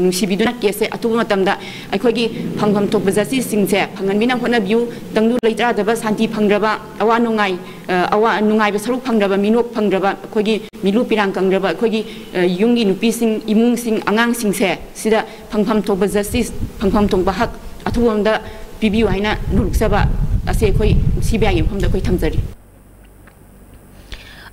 ꯅꯨꯡꯁꯤꯕꯤꯗꯨꯅ ꯀꯦꯁꯁꯦ ꯑꯊꯨꯕ ꯃꯇꯝꯗ ꯑꯩꯈꯣꯏꯒꯤ ꯐꯪꯐꯝ ꯊꯣꯛꯄ ꯖꯁꯇꯤꯁꯁꯤꯡꯁꯦ ꯐꯪꯍꯟꯕꯤꯅꯕ ꯍꯣꯠꯅꯕꯤꯌꯨ꯫ ꯇꯪꯗꯨ ꯂꯩꯇꯥꯗꯕ, ꯁꯥꯟꯇꯤ ꯐꯪꯗ꯭ꯔꯕ, ꯑꯋꯥ ꯅꯨꯡꯉꯥꯏ, ꯑ, ꯑꯋꯥ ꯅꯨꯡꯉꯥꯏꯕ ꯁꯔꯨꯛ ꯐꯪꯗ꯭ꯔꯕ, ꯃꯤꯅꯣꯛ ꯐꯪꯗ꯭ꯔꯕ, ꯑꯩꯈꯣꯏꯒꯤ ꯃꯤꯂꯨ ꯄꯤꯔꯥꯡ ꯀꯪꯗ꯭ꯔꯕ ꯑꯩꯈꯣꯏꯒꯤ, ꯑ, ꯌꯨꯝꯒꯤ ꯅꯨꯄꯤꯁꯤꯡ, ꯏꯃꯨꯡꯁꯤꯡ, ꯑꯉꯥꯡꯁꯤꯡꯁꯦ ꯁꯤꯗ ꯐꯪꯐꯝ ꯊꯣꯛꯄ ꯖꯁꯇꯤꯁ, ꯐꯪꯐꯝ ꯊꯣꯛꯄ ꯍꯛ ꯑꯊꯨꯕ ꯑꯃꯗ ꯄꯤꯕꯤꯌꯨ ꯍꯥꯏꯅ ꯅꯣꯜꯂꯨꯛꯆꯕ ꯑꯁꯦ ꯑꯩꯈꯣꯏ ꯁꯤ ꯕꯤ ꯑꯥꯏꯒꯤ ꯃꯐꯝꯗ ꯑꯩꯈꯣꯏ ꯊꯝꯖꯔꯤ꯫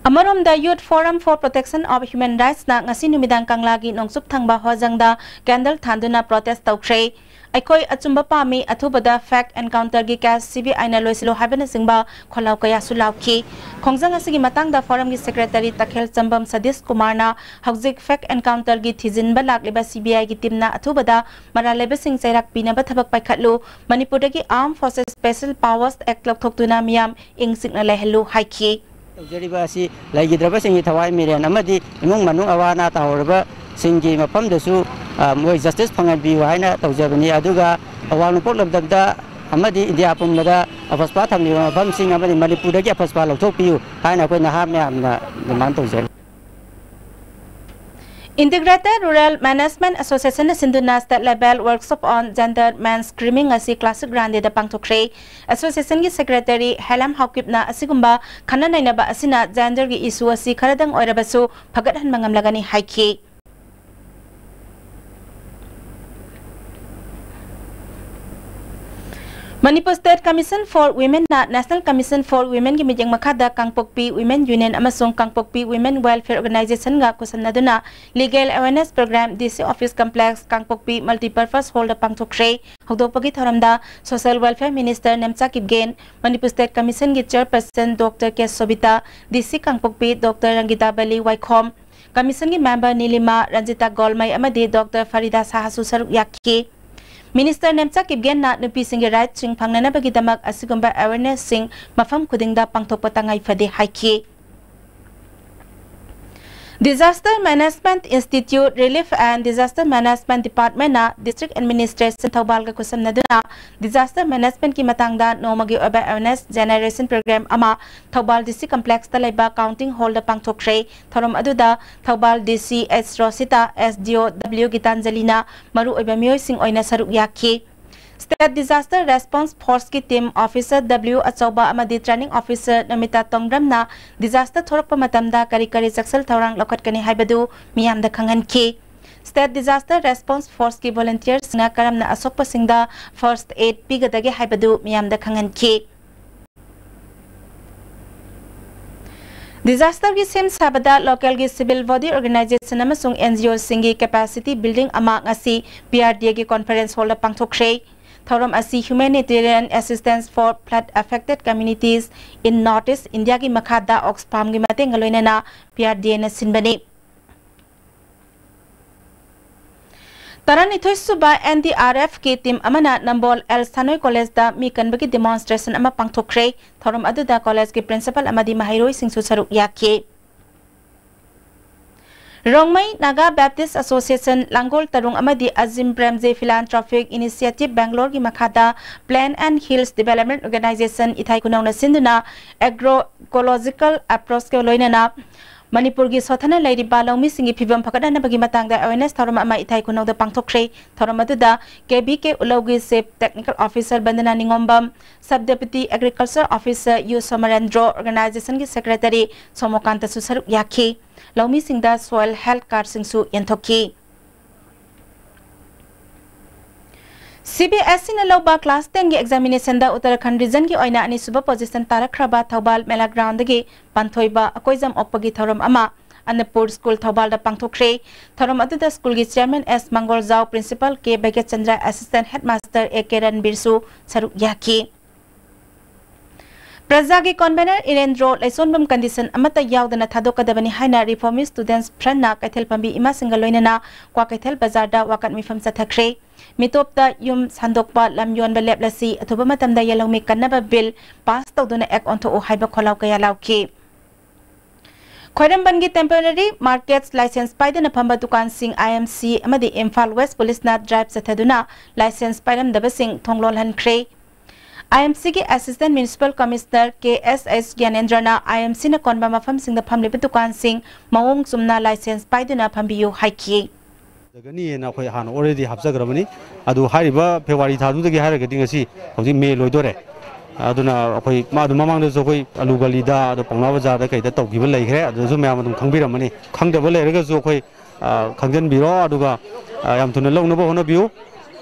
ꯑꯃꯔꯣꯝꯗ Youth Forum for Protection of Human Rightsꯅ ꯉꯁꯤ ꯅꯨꯃꯤꯗꯥꯡ ꯀꯪꯂꯥꯒꯤ ꯅꯣꯡꯆꯨꯞ ꯊꯪꯕ ꯍꯣꯖꯪꯗ ꯀꯦꯟꯗꯜ ꯊꯥꯟꯗꯨꯅ ꯄ꯭ꯔꯣꯇꯦꯁ ꯇꯧꯈ꯭ꯔꯦ꯫ ꯑꯩꯈꯣꯏ ꯑꯆꯨꯝꯕ ꯄꯥꯝꯃꯤ, ꯑꯊꯨꯕꯗ ꯐꯦꯛ ꯑꯦꯟꯀꯥꯎꯟꯇꯔꯒꯤ ꯀꯦꯁ ꯁꯤ ꯕꯤ ꯑꯥꯏꯅ ꯂꯣꯏꯁꯤꯜꯂꯨ ꯍꯥꯏꯕꯅꯆꯤꯡꯕ ꯈꯣꯜꯂꯥꯎ ꯀꯌꯥꯁꯨ ꯂꯥꯎꯈꯤ꯫ ꯈꯣꯡꯖꯪ ꯑꯁꯤꯒꯤ ꯃꯇꯥꯡꯗ ꯐꯣꯔꯝꯒꯤ ꯁꯦꯀ꯭ꯔꯦꯇꯔꯤ ꯇꯈꯦꯜ ꯆꯝꯕꯝ ꯁꯇꯤꯁ ꯀꯨꯃꯥꯔꯅ ꯍꯧꯖꯤꯛ ꯐꯦꯛ ꯑꯦꯟꯀꯥꯎꯟꯇꯔꯒꯤ ꯊꯤꯖꯤꯟꯕ ꯂꯥꯛꯂꯤꯕ ꯁꯤ ꯕꯤ ꯑꯥꯏꯒꯤ ꯇꯤꯝꯅ ꯑꯊꯨꯕꯗ ꯃꯔꯥꯜ ꯂꯩꯕꯁꯤꯡ ꯆꯩꯔꯥꯛ ꯄꯤꯅꯕ ꯊꯕꯛ ꯄꯥꯏꯈꯠꯂꯨ, ꯃꯅꯤꯄꯨꯔꯗꯒꯤ Armed Forces Special Powers Act ꯂꯧꯊꯣꯛꯇꯨꯅ ꯃꯤꯌꯥꯝ ꯏꯪ ꯆꯤꯛꯅ ꯂꯩꯍꯜꯂꯨ ꯍꯥꯏꯈꯤ꯫ ꯇꯧꯖꯔꯤꯕ ꯑꯁꯤ ꯂꯩꯈꯤꯗ꯭ꯔꯕꯁꯤꯡꯒꯤ ꯊꯋꯥꯏ ꯃꯤꯔꯦꯟ ꯑꯃꯗꯤ ꯏꯃꯨꯡ ꯃꯅꯨꯡ ꯑꯋꯥ ꯑꯅꯥ ꯇꯥꯍꯧꯔꯕꯁꯤꯡꯒꯤ ꯃꯐꯝꯗꯁꯨ, ꯑ, ꯃꯣꯏ ꯖꯁꯇꯤꯁ ꯐꯪꯍꯟꯕꯤꯌꯨ ꯍꯥꯏꯅ ꯇꯧꯖꯕꯅꯤ꯫ ꯑꯗꯨꯒ ꯑꯋꯥꯡ ꯅꯣꯡꯄꯣꯛ ꯂꯝꯗꯝꯗ ꯑꯃꯗꯤ ꯏꯟꯗꯤꯌꯥ ꯄꯨꯝꯕꯗ ꯑꯐꯁꯄꯥ ꯊꯝꯂꯤꯕ ꯃꯐꯝꯁꯤꯡ ꯑꯃꯗꯤ ꯃꯅꯤꯄꯨꯔꯗꯒꯤ ꯑꯐꯁꯄꯥ ꯂꯧꯊꯣꯛꯄꯤꯌꯨ ꯍꯥꯏꯅ ꯑꯩꯈꯣꯏ ꯅꯍꯥ ꯃꯌꯥꯝꯅ ꯗꯤꯃꯥꯟ ꯇꯧꯖꯔꯤ꯫ Integrated Rural Management Associationꯅ ꯁꯤꯟꯗꯨꯅ State Level Workshop on Gender Mainstreaming ꯑꯁꯤ Classic Grandꯗ ꯄꯥꯡꯊꯣꯛꯈ꯭ꯔꯦ꯫ ꯑꯦꯁꯣꯁꯤꯌꯦꯁꯟꯒꯤ ꯁꯦꯀ꯭ꯔꯦꯇꯔꯤ ꯍꯦꯂꯝ ꯍꯥꯎꯀꯤꯞꯅ ꯑꯁꯤꯒꯨꯝꯕ ꯈꯟꯅ ꯅꯩꯅꯕ ꯑꯁꯤꯅ ꯖꯦꯟꯗꯔꯒꯤ ꯏꯁꯨ ꯑꯁꯤ ꯈꯔꯗꯪ ꯑꯣꯏꯔꯕꯁꯨ ꯐꯒꯠꯍꯟꯕ ꯉꯝꯂꯒꯅꯤ ꯍꯥꯏꯈꯤ꯫ Manipur State Commission for Women ꯅ National Commission for Women ꯒꯤ ꯃꯤꯠꯌꯦꯡ ꯃꯈꯥꯗ ꯀꯥꯡꯄꯣꯛꯄꯤ Women Union ꯑꯃꯁꯨꯡ ꯀꯥꯡꯄꯣꯛꯄꯤ Women Welfare Organization ꯒ ꯈꯨꯠꯁꯝꯅꯗꯨꯅ Legal Awareness Program D C Office Complex, ꯀꯥꯡꯄꯣꯛꯄꯤ Multipurpose Hall ꯗ ꯄꯥꯡꯊꯣꯛꯈ꯭ꯔꯦ꯫ ꯍꯧꯗꯣꯛꯄꯒꯤ ꯊꯧꯔꯝꯗ Social Welfare Minister Nemcha Kipgen, Manipur State Commission ꯒꯤ Chairperson Doctor K ꯁꯣꯕꯤꯇꯥ, D C ꯀꯥꯡꯄꯣꯛꯄꯤ Doctor ꯔꯪꯒꯤꯇꯥ Bali ꯋꯥꯏꯈꯣꯝ, Commission ꯒꯤ member ꯅꯤꯂꯤꯃꯥ, Ranjita ꯒꯣꯜꯃꯩ ꯑꯃꯗꯤ Doctor ꯐꯔꯤꯗꯥ ꯁꯥꯍꯁꯨ ꯁꯔꯨꯛ ꯌꯥꯈꯤ꯫ Minister ꯅꯦꯝꯆꯥ ꯀꯤꯞꯒꯦꯟꯅ ꯅꯨꯄꯤꯁꯤꯡꯒꯤ rightꯁꯤꯡ ꯐꯪꯅꯅꯕꯒꯤꯗꯃꯛ ꯑꯁꯤꯒꯨꯝꯕ awarenessꯁꯤꯡ ꯃꯐꯝ ꯈꯨꯗꯤꯡꯗ ꯄꯥꯡꯊꯣꯛꯄ ꯇꯉꯥꯏ ꯐꯗꯦ ꯍꯥꯏꯈꯤ꯫ Disaster Management Institute, Relief and Disaster Management Department ꯅ District Administration ꯊꯧꯕꯥꯜꯒ ꯈꯨꯠꯁꯝꯅꯗꯨꯅ disaster managementꯀꯤ ꯃꯇꯥꯡꯗ ꯅꯣꯡꯃꯒꯤ ꯑꯣꯏꯕ awareness generation program ꯑꯃ ꯊꯧꯕꯥꯜ D C Complexꯇ ꯂꯩꯕ Counting Hallꯗ ꯄꯥꯡꯊꯣꯛꯈ꯭ꯔꯦ꯫ ꯊꯧꯔꯝ ꯑꯗꯨꯗ Thoubal D C H ꯔꯣꯁꯤꯇꯥ, S D O W ꯒꯤꯇꯥꯟꯖꯂꯤꯅ ꯃꯔꯨꯑꯣꯏꯕ ꯃꯤꯑꯣꯏꯁꯤꯡ ꯑꯣꯏꯅ ꯁꯔꯨꯛ ꯌꯥꯈꯤ꯫ State Disaster Response Forceꯀꯤ team officer W ꯑꯆꯧꯕ ꯑꯃꯗꯤ training officer ꯅꯃꯤꯇꯥ ꯇꯣꯡꯕ꯭ꯔꯝꯅ disaster ꯊꯣꯔꯛꯄ ꯃꯇꯝꯗ ꯀꯔꯤ ꯀꯔꯤ ꯆꯦꯛꯁꯤꯜ ꯊꯧꯔꯥꯡ ꯂꯧꯈꯠꯀꯅꯤ ꯍꯥꯏꯕꯗꯨ ꯃꯤꯌꯥꯝꯗ ꯈꯪꯍꯟꯈꯤ꯫ State Disaster Response Forceꯀꯤ volunteerꯁꯤꯡꯅ ꯀꯔꯝꯅ ꯑꯁꯣꯛꯄꯁꯤꯡꯗ first aid ꯄꯤꯒꯗꯒꯦ ꯍꯥꯏꯕꯗꯨ ꯃꯤꯌꯥꯝꯗ ꯈꯪꯍꯟꯈꯤ꯫ Disasterꯒꯤ ꯁꯦꯝ ꯁꯥꯕꯗ localꯒꯤ civil body organization ꯑꯃꯁꯨꯡ N G Oꯁꯤꯡꯒꯤ capacity building ꯑꯃ ꯉꯁꯤ P R D Aꯒꯤ conference hallꯗ ꯄꯥꯡꯊꯣꯛꯈ꯭ꯔꯦ꯫ ꯊꯧꯔꯝ ꯑꯁꯤ Humanitarian Assistance for Flood Affected Communities in North East Indiaꯒꯤ ꯃꯈꯥꯗ Oxfamꯒꯤ ꯃꯇꯦꯡꯒ ꯂꯣꯏꯅꯅ P R D Aꯅ ꯁꯤꯟꯕꯅꯤ꯫ ꯇꯔꯥꯅꯤꯊꯣꯏ ꯁꯨꯕ N D R Fꯀꯤ team ꯑꯃꯅ ꯅꯝꯕꯣꯜ ꯑꯦꯜ ꯁꯥꯅꯣꯏ collegeꯇ ꯃꯤ ꯀꯟꯕꯒꯤ demonstration ꯑꯃ ꯄꯥꯡꯊꯣꯛꯈ꯭ꯔꯦ꯫ ꯊꯧꯔꯝ ꯑꯗꯨꯗ collegeꯀꯤ principal ꯑꯃꯗꯤ ꯃꯍꯩꯔꯣꯏꯁꯤꯡꯁꯨ ꯁꯔꯨꯛ ꯌꯥꯈꯤ꯫ ꯔꯣꯡꯃꯩ Naga Baptist Association, ꯂꯥꯡꯒꯣꯜ ꯇꯔꯨꯡ ꯑꯃꯗꯤ Azim Premji Philanthropic Initiative Bangaloreꯒꯤ ꯃꯈꯥꯗ Plain and Hills Development Organization ꯏꯊꯥꯏ ꯈꯨꯅꯧꯅ ꯁꯤꯟꯗꯨꯅ agroecological approachꯀ ꯂꯣꯏꯅꯅ ꯃꯅꯤꯄꯨꯔꯒꯤ ꯁꯣꯠꯊꯅ ꯂꯩꯔꯤꯕ ꯂꯧꯃꯤꯁꯤꯡꯒꯤ ꯐꯤꯕꯝ ꯐꯒꯠꯍꯟꯅꯕꯒꯤ ꯃꯇꯥꯡꯗ awareness ꯊꯧꯔꯝ ꯑꯃ ꯏꯊꯥꯏ ꯈꯨꯅꯧꯗ ꯄꯥꯡꯊꯣꯛꯈ꯭ꯔꯦ꯫ ꯊꯧꯔꯝ ꯑꯗꯨꯗ K B K ꯎꯂꯧꯒꯤ Chief Technical Officer ꯕꯟꯗꯅꯥ ꯅꯤꯉꯣꯝꯕꯝ, Sub Deputy Agriculture Officer U ꯁꯣꯃꯔꯦꯟꯗ꯭ꯔꯣ, organizationꯒꯤ secretary ꯁꯣꯃꯣꯀꯥꯟꯇꯁꯨ ꯁꯔꯨꯛ ꯌꯥꯈꯤ꯫ ꯂꯧꯃꯤꯁꯤꯡꯗ soil health cardꯁꯤꯡꯁꯨ ꯌꯦꯟꯊꯣꯛꯈꯤ꯫ ꯁꯤ ꯕꯤ ꯑꯦꯁ ꯏꯅ ꯂꯧꯕ class ten ꯒꯤ examination ꯗ ꯎꯠꯇꯔꯥꯈꯟꯗ region ꯒꯤ ꯑꯣꯏꯅ ꯑꯅꯤꯁꯨꯕ position ꯇꯥꯔꯛꯈ꯭ꯔꯕ ꯊꯧꯕꯥꯜ ꯃꯦꯂꯥ ground ꯗꯒꯤ ꯄꯥꯟꯊꯣꯏꯕ ꯑꯀꯣꯏꯖꯝ ꯑꯣꯛꯄꯒꯤ ꯊꯧꯔꯝ ꯑꯃ ꯑꯅꯄꯨꯔ school ꯊꯧꯕꯥꯜꯗ ꯄꯥꯡꯊꯣꯛꯈ꯭ꯔꯦ꯫ ꯊꯧꯔꯝ ꯑꯗꯨꯗ school ꯒꯤ chairman S ꯃꯪꯒꯣꯜꯖꯥꯎ, principal K Bhagyachandra, assistant headmaster A K ꯔꯟꯕꯤꯔꯁꯨ ꯁꯔꯨꯛ ꯌꯥꯈꯤ꯫ ꯄ꯭ꯔꯖꯥꯒꯤ convener ꯏꯔꯦꯟꯗ꯭ꯔꯣ ꯂꯩꯁꯣꯟꯕꯝ condition ꯑꯃꯠꯇ ꯌꯥꯎꯗꯅ ꯊꯥꯗꯣꯛꯀꯗꯕꯅꯤ ꯍꯥꯏꯅ Reformist Students Front ꯅ ꯀꯩꯊꯦꯜ ꯐꯝꯕꯤ ꯏꯃꯥꯁꯤꯡꯒ ꯂꯣꯏꯅꯅ ꯀ꯭ꯋꯥꯀꯩꯊꯦꯜ ꯕꯖꯥꯔꯗ ꯋꯥꯀꯠ ꯃꯤꯐꯝ ꯆꯠꯊꯈ꯭ꯔꯦ꯫ ꯃꯤꯇꯣꯞꯇ ꯌꯨꯝ ꯁꯥꯟꯗꯣꯛꯄ, ꯂꯝ ꯌꯣꯟꯕ ꯂꯦꯞꯂꯁꯤ, ꯑꯊꯨꯕ ꯃꯇꯝꯗ ꯌꯦꯜꯍꯧꯃꯤ ꯀꯟꯅꯕ bill pass ꯇꯧꯗꯨꯅ act ꯑꯣꯟꯊꯣꯛꯎ ꯍꯥꯏꯕ ꯈꯣꯜꯂꯥꯎ ꯀꯌꯥ ꯂꯥꯎꯈꯤ꯫ ꯈ꯭ꯋꯥꯏꯔꯝꯕꯟꯒꯤ temporary markets license ꯄꯥꯏꯗꯅ ꯐꯝꯕ ꯗꯨꯀꯥꯟꯁꯤꯡ I M C ꯑꯃꯗꯤ ꯏꯝꯐꯥꯜ West Police ꯅ drive ꯆꯠꯊꯗꯨꯅ license ꯄꯥꯏꯔꯝꯗꯕꯁꯤꯡ ꯊꯣꯡ ꯂꯣꯜꯍꯟꯈ꯭ꯔꯦ꯫ I M C ꯒꯤ Assistant Municipal Commissioner K S S ꯒ꯭ꯌꯥꯅꯦꯟꯗ꯭ꯔꯅ I M C ꯅ ꯀꯣꯟꯕ ꯃꯐꯝꯁꯤꯡꯗ ꯐꯝꯂꯤꯕ ꯗꯨꯀꯥꯟꯁꯤꯡ ꯃꯑꯣꯡ ꯆꯨꯝꯅ license ꯄꯥꯏꯗꯨꯅ ꯐꯝꯕꯤꯌꯨ ꯍꯥꯏꯈꯤ꯫ ꯐꯖꯒꯅꯤꯅ ꯑꯩꯈꯣꯏ ꯍꯥꯟꯅ already ꯍꯥꯞꯆꯈ꯭ꯔꯕꯅꯤ꯫ ꯑꯗꯨ ꯍꯥꯏꯔꯤꯕ February ꯊꯥꯗꯨꯗꯒꯤ ꯍꯥꯏꯔꯒꯗꯤ ꯉꯁꯤ ꯍꯧꯖꯤꯛ May ꯂꯣꯏꯗꯣꯔꯦ꯫ ꯑꯗꯨꯅ ꯑꯩꯈꯣꯏ ꯃꯥ-, ꯑꯗꯨ ꯃꯃꯥꯡꯗꯁꯨ ꯑꯩꯈꯣꯏ ꯑꯂꯨ ꯒꯂꯤꯗ, ꯑꯗꯣ ꯄꯥꯎꯅꯥ ꯕꯖꯥꯔꯗ ꯀꯩꯗ ꯇꯧꯈꯤꯕ ꯂꯩꯈ꯭ꯔꯦ꯫ ꯑꯗꯨꯗꯁꯨ ꯃꯌꯥꯝ ꯑꯗꯨꯝ ꯈꯪꯕꯤꯔꯝꯃꯅꯤ꯫ ꯈꯪꯗꯕ ꯂꯩꯔꯒꯁꯨ ꯑꯩꯈꯣꯏ, ꯑ, ꯈꯪꯖꯤꯟꯕꯤꯔꯣ, ꯑꯗꯨꯒ, ꯑ, ꯌꯥꯝ ꯊꯨꯅ ꯂꯧꯅꯕ ꯍꯣꯠꯅꯕꯤꯌꯨ,